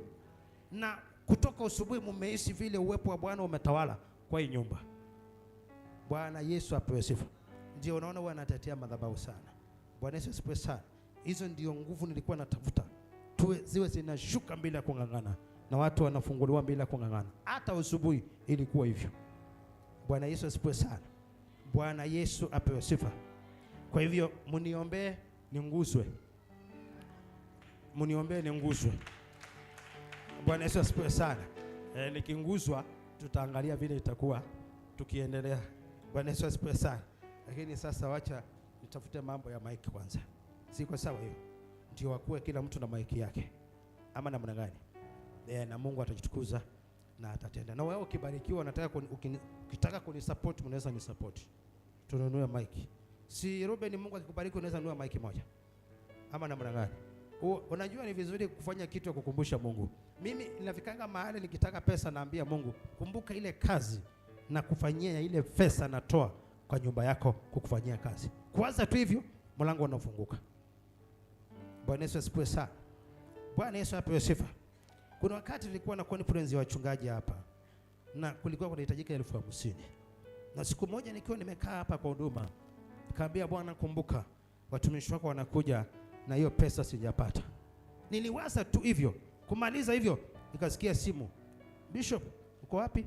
Na kutoka asubuhi mmehisi vile uwepo wa Bwana umetawala kwa hii nyumba. Bwana Yesu apewe sifa. Ndio unaona huwa anatetea madhabahu sana. Bwana Yesu asifiwe sana. Hizo ndio nguvu nilikuwa natafuta. Tuwe ziwe zinashuka bila kung'ang'ana na watu wanafunguliwa bila kung'ang'ana. Hata asubuhi ilikuwa hivyo. Bwana Yesu asifiwe sana. Bwana Yesu apewe sifa. Kwa hivyo mniombee ninguswe. Mniombee ninguswe. Bwana Yesu asifiwe sana. Nikinguswa tutaangalia vile itakuwa tukiendelea. Bwana Yesu asifiwe sana. Lakini sasa wacha nitafute mambo ya mic kwanza. Siko sawa hiyo? Ndio wakuwe kila mtu na mic yake. Ama namna gani? Na Mungu atajitukuza na atatenda. Na wewe ukibarikiwa unataka ukitaka kunisupport mnaweza nisupport. Tununue mic. Si Ruben, Mungu akikubariki unaweza nunua mic moja. Ama namna gani? Unajua ni vizuri kufanya kitu ya kukumbusha Mungu. Mimi ninafikanga mahali nikitaka pesa naambia Mungu, kumbuka ile kazi na kufanyia ile pesa natoa kwa nyumba yako kukufanyia kazi. Kwanza tu hivyo mlango unafunguka. Bwana Yesu asifiwe sana. Bwana Yesu apewe sifa. Kuna wakati nilikuwa na conference ya wachungaji hapa na kulikuwa kunahitajika 50,000. Na siku moja nikiwa nimekaa hapa kwa huduma, nikamwambia Bwana, kumbuka watumishi wako wanakuja na hiyo pesa sijapata. Niliwaza tu hivyo, kumaliza hivyo nikasikia simu. Bishop, uko wapi?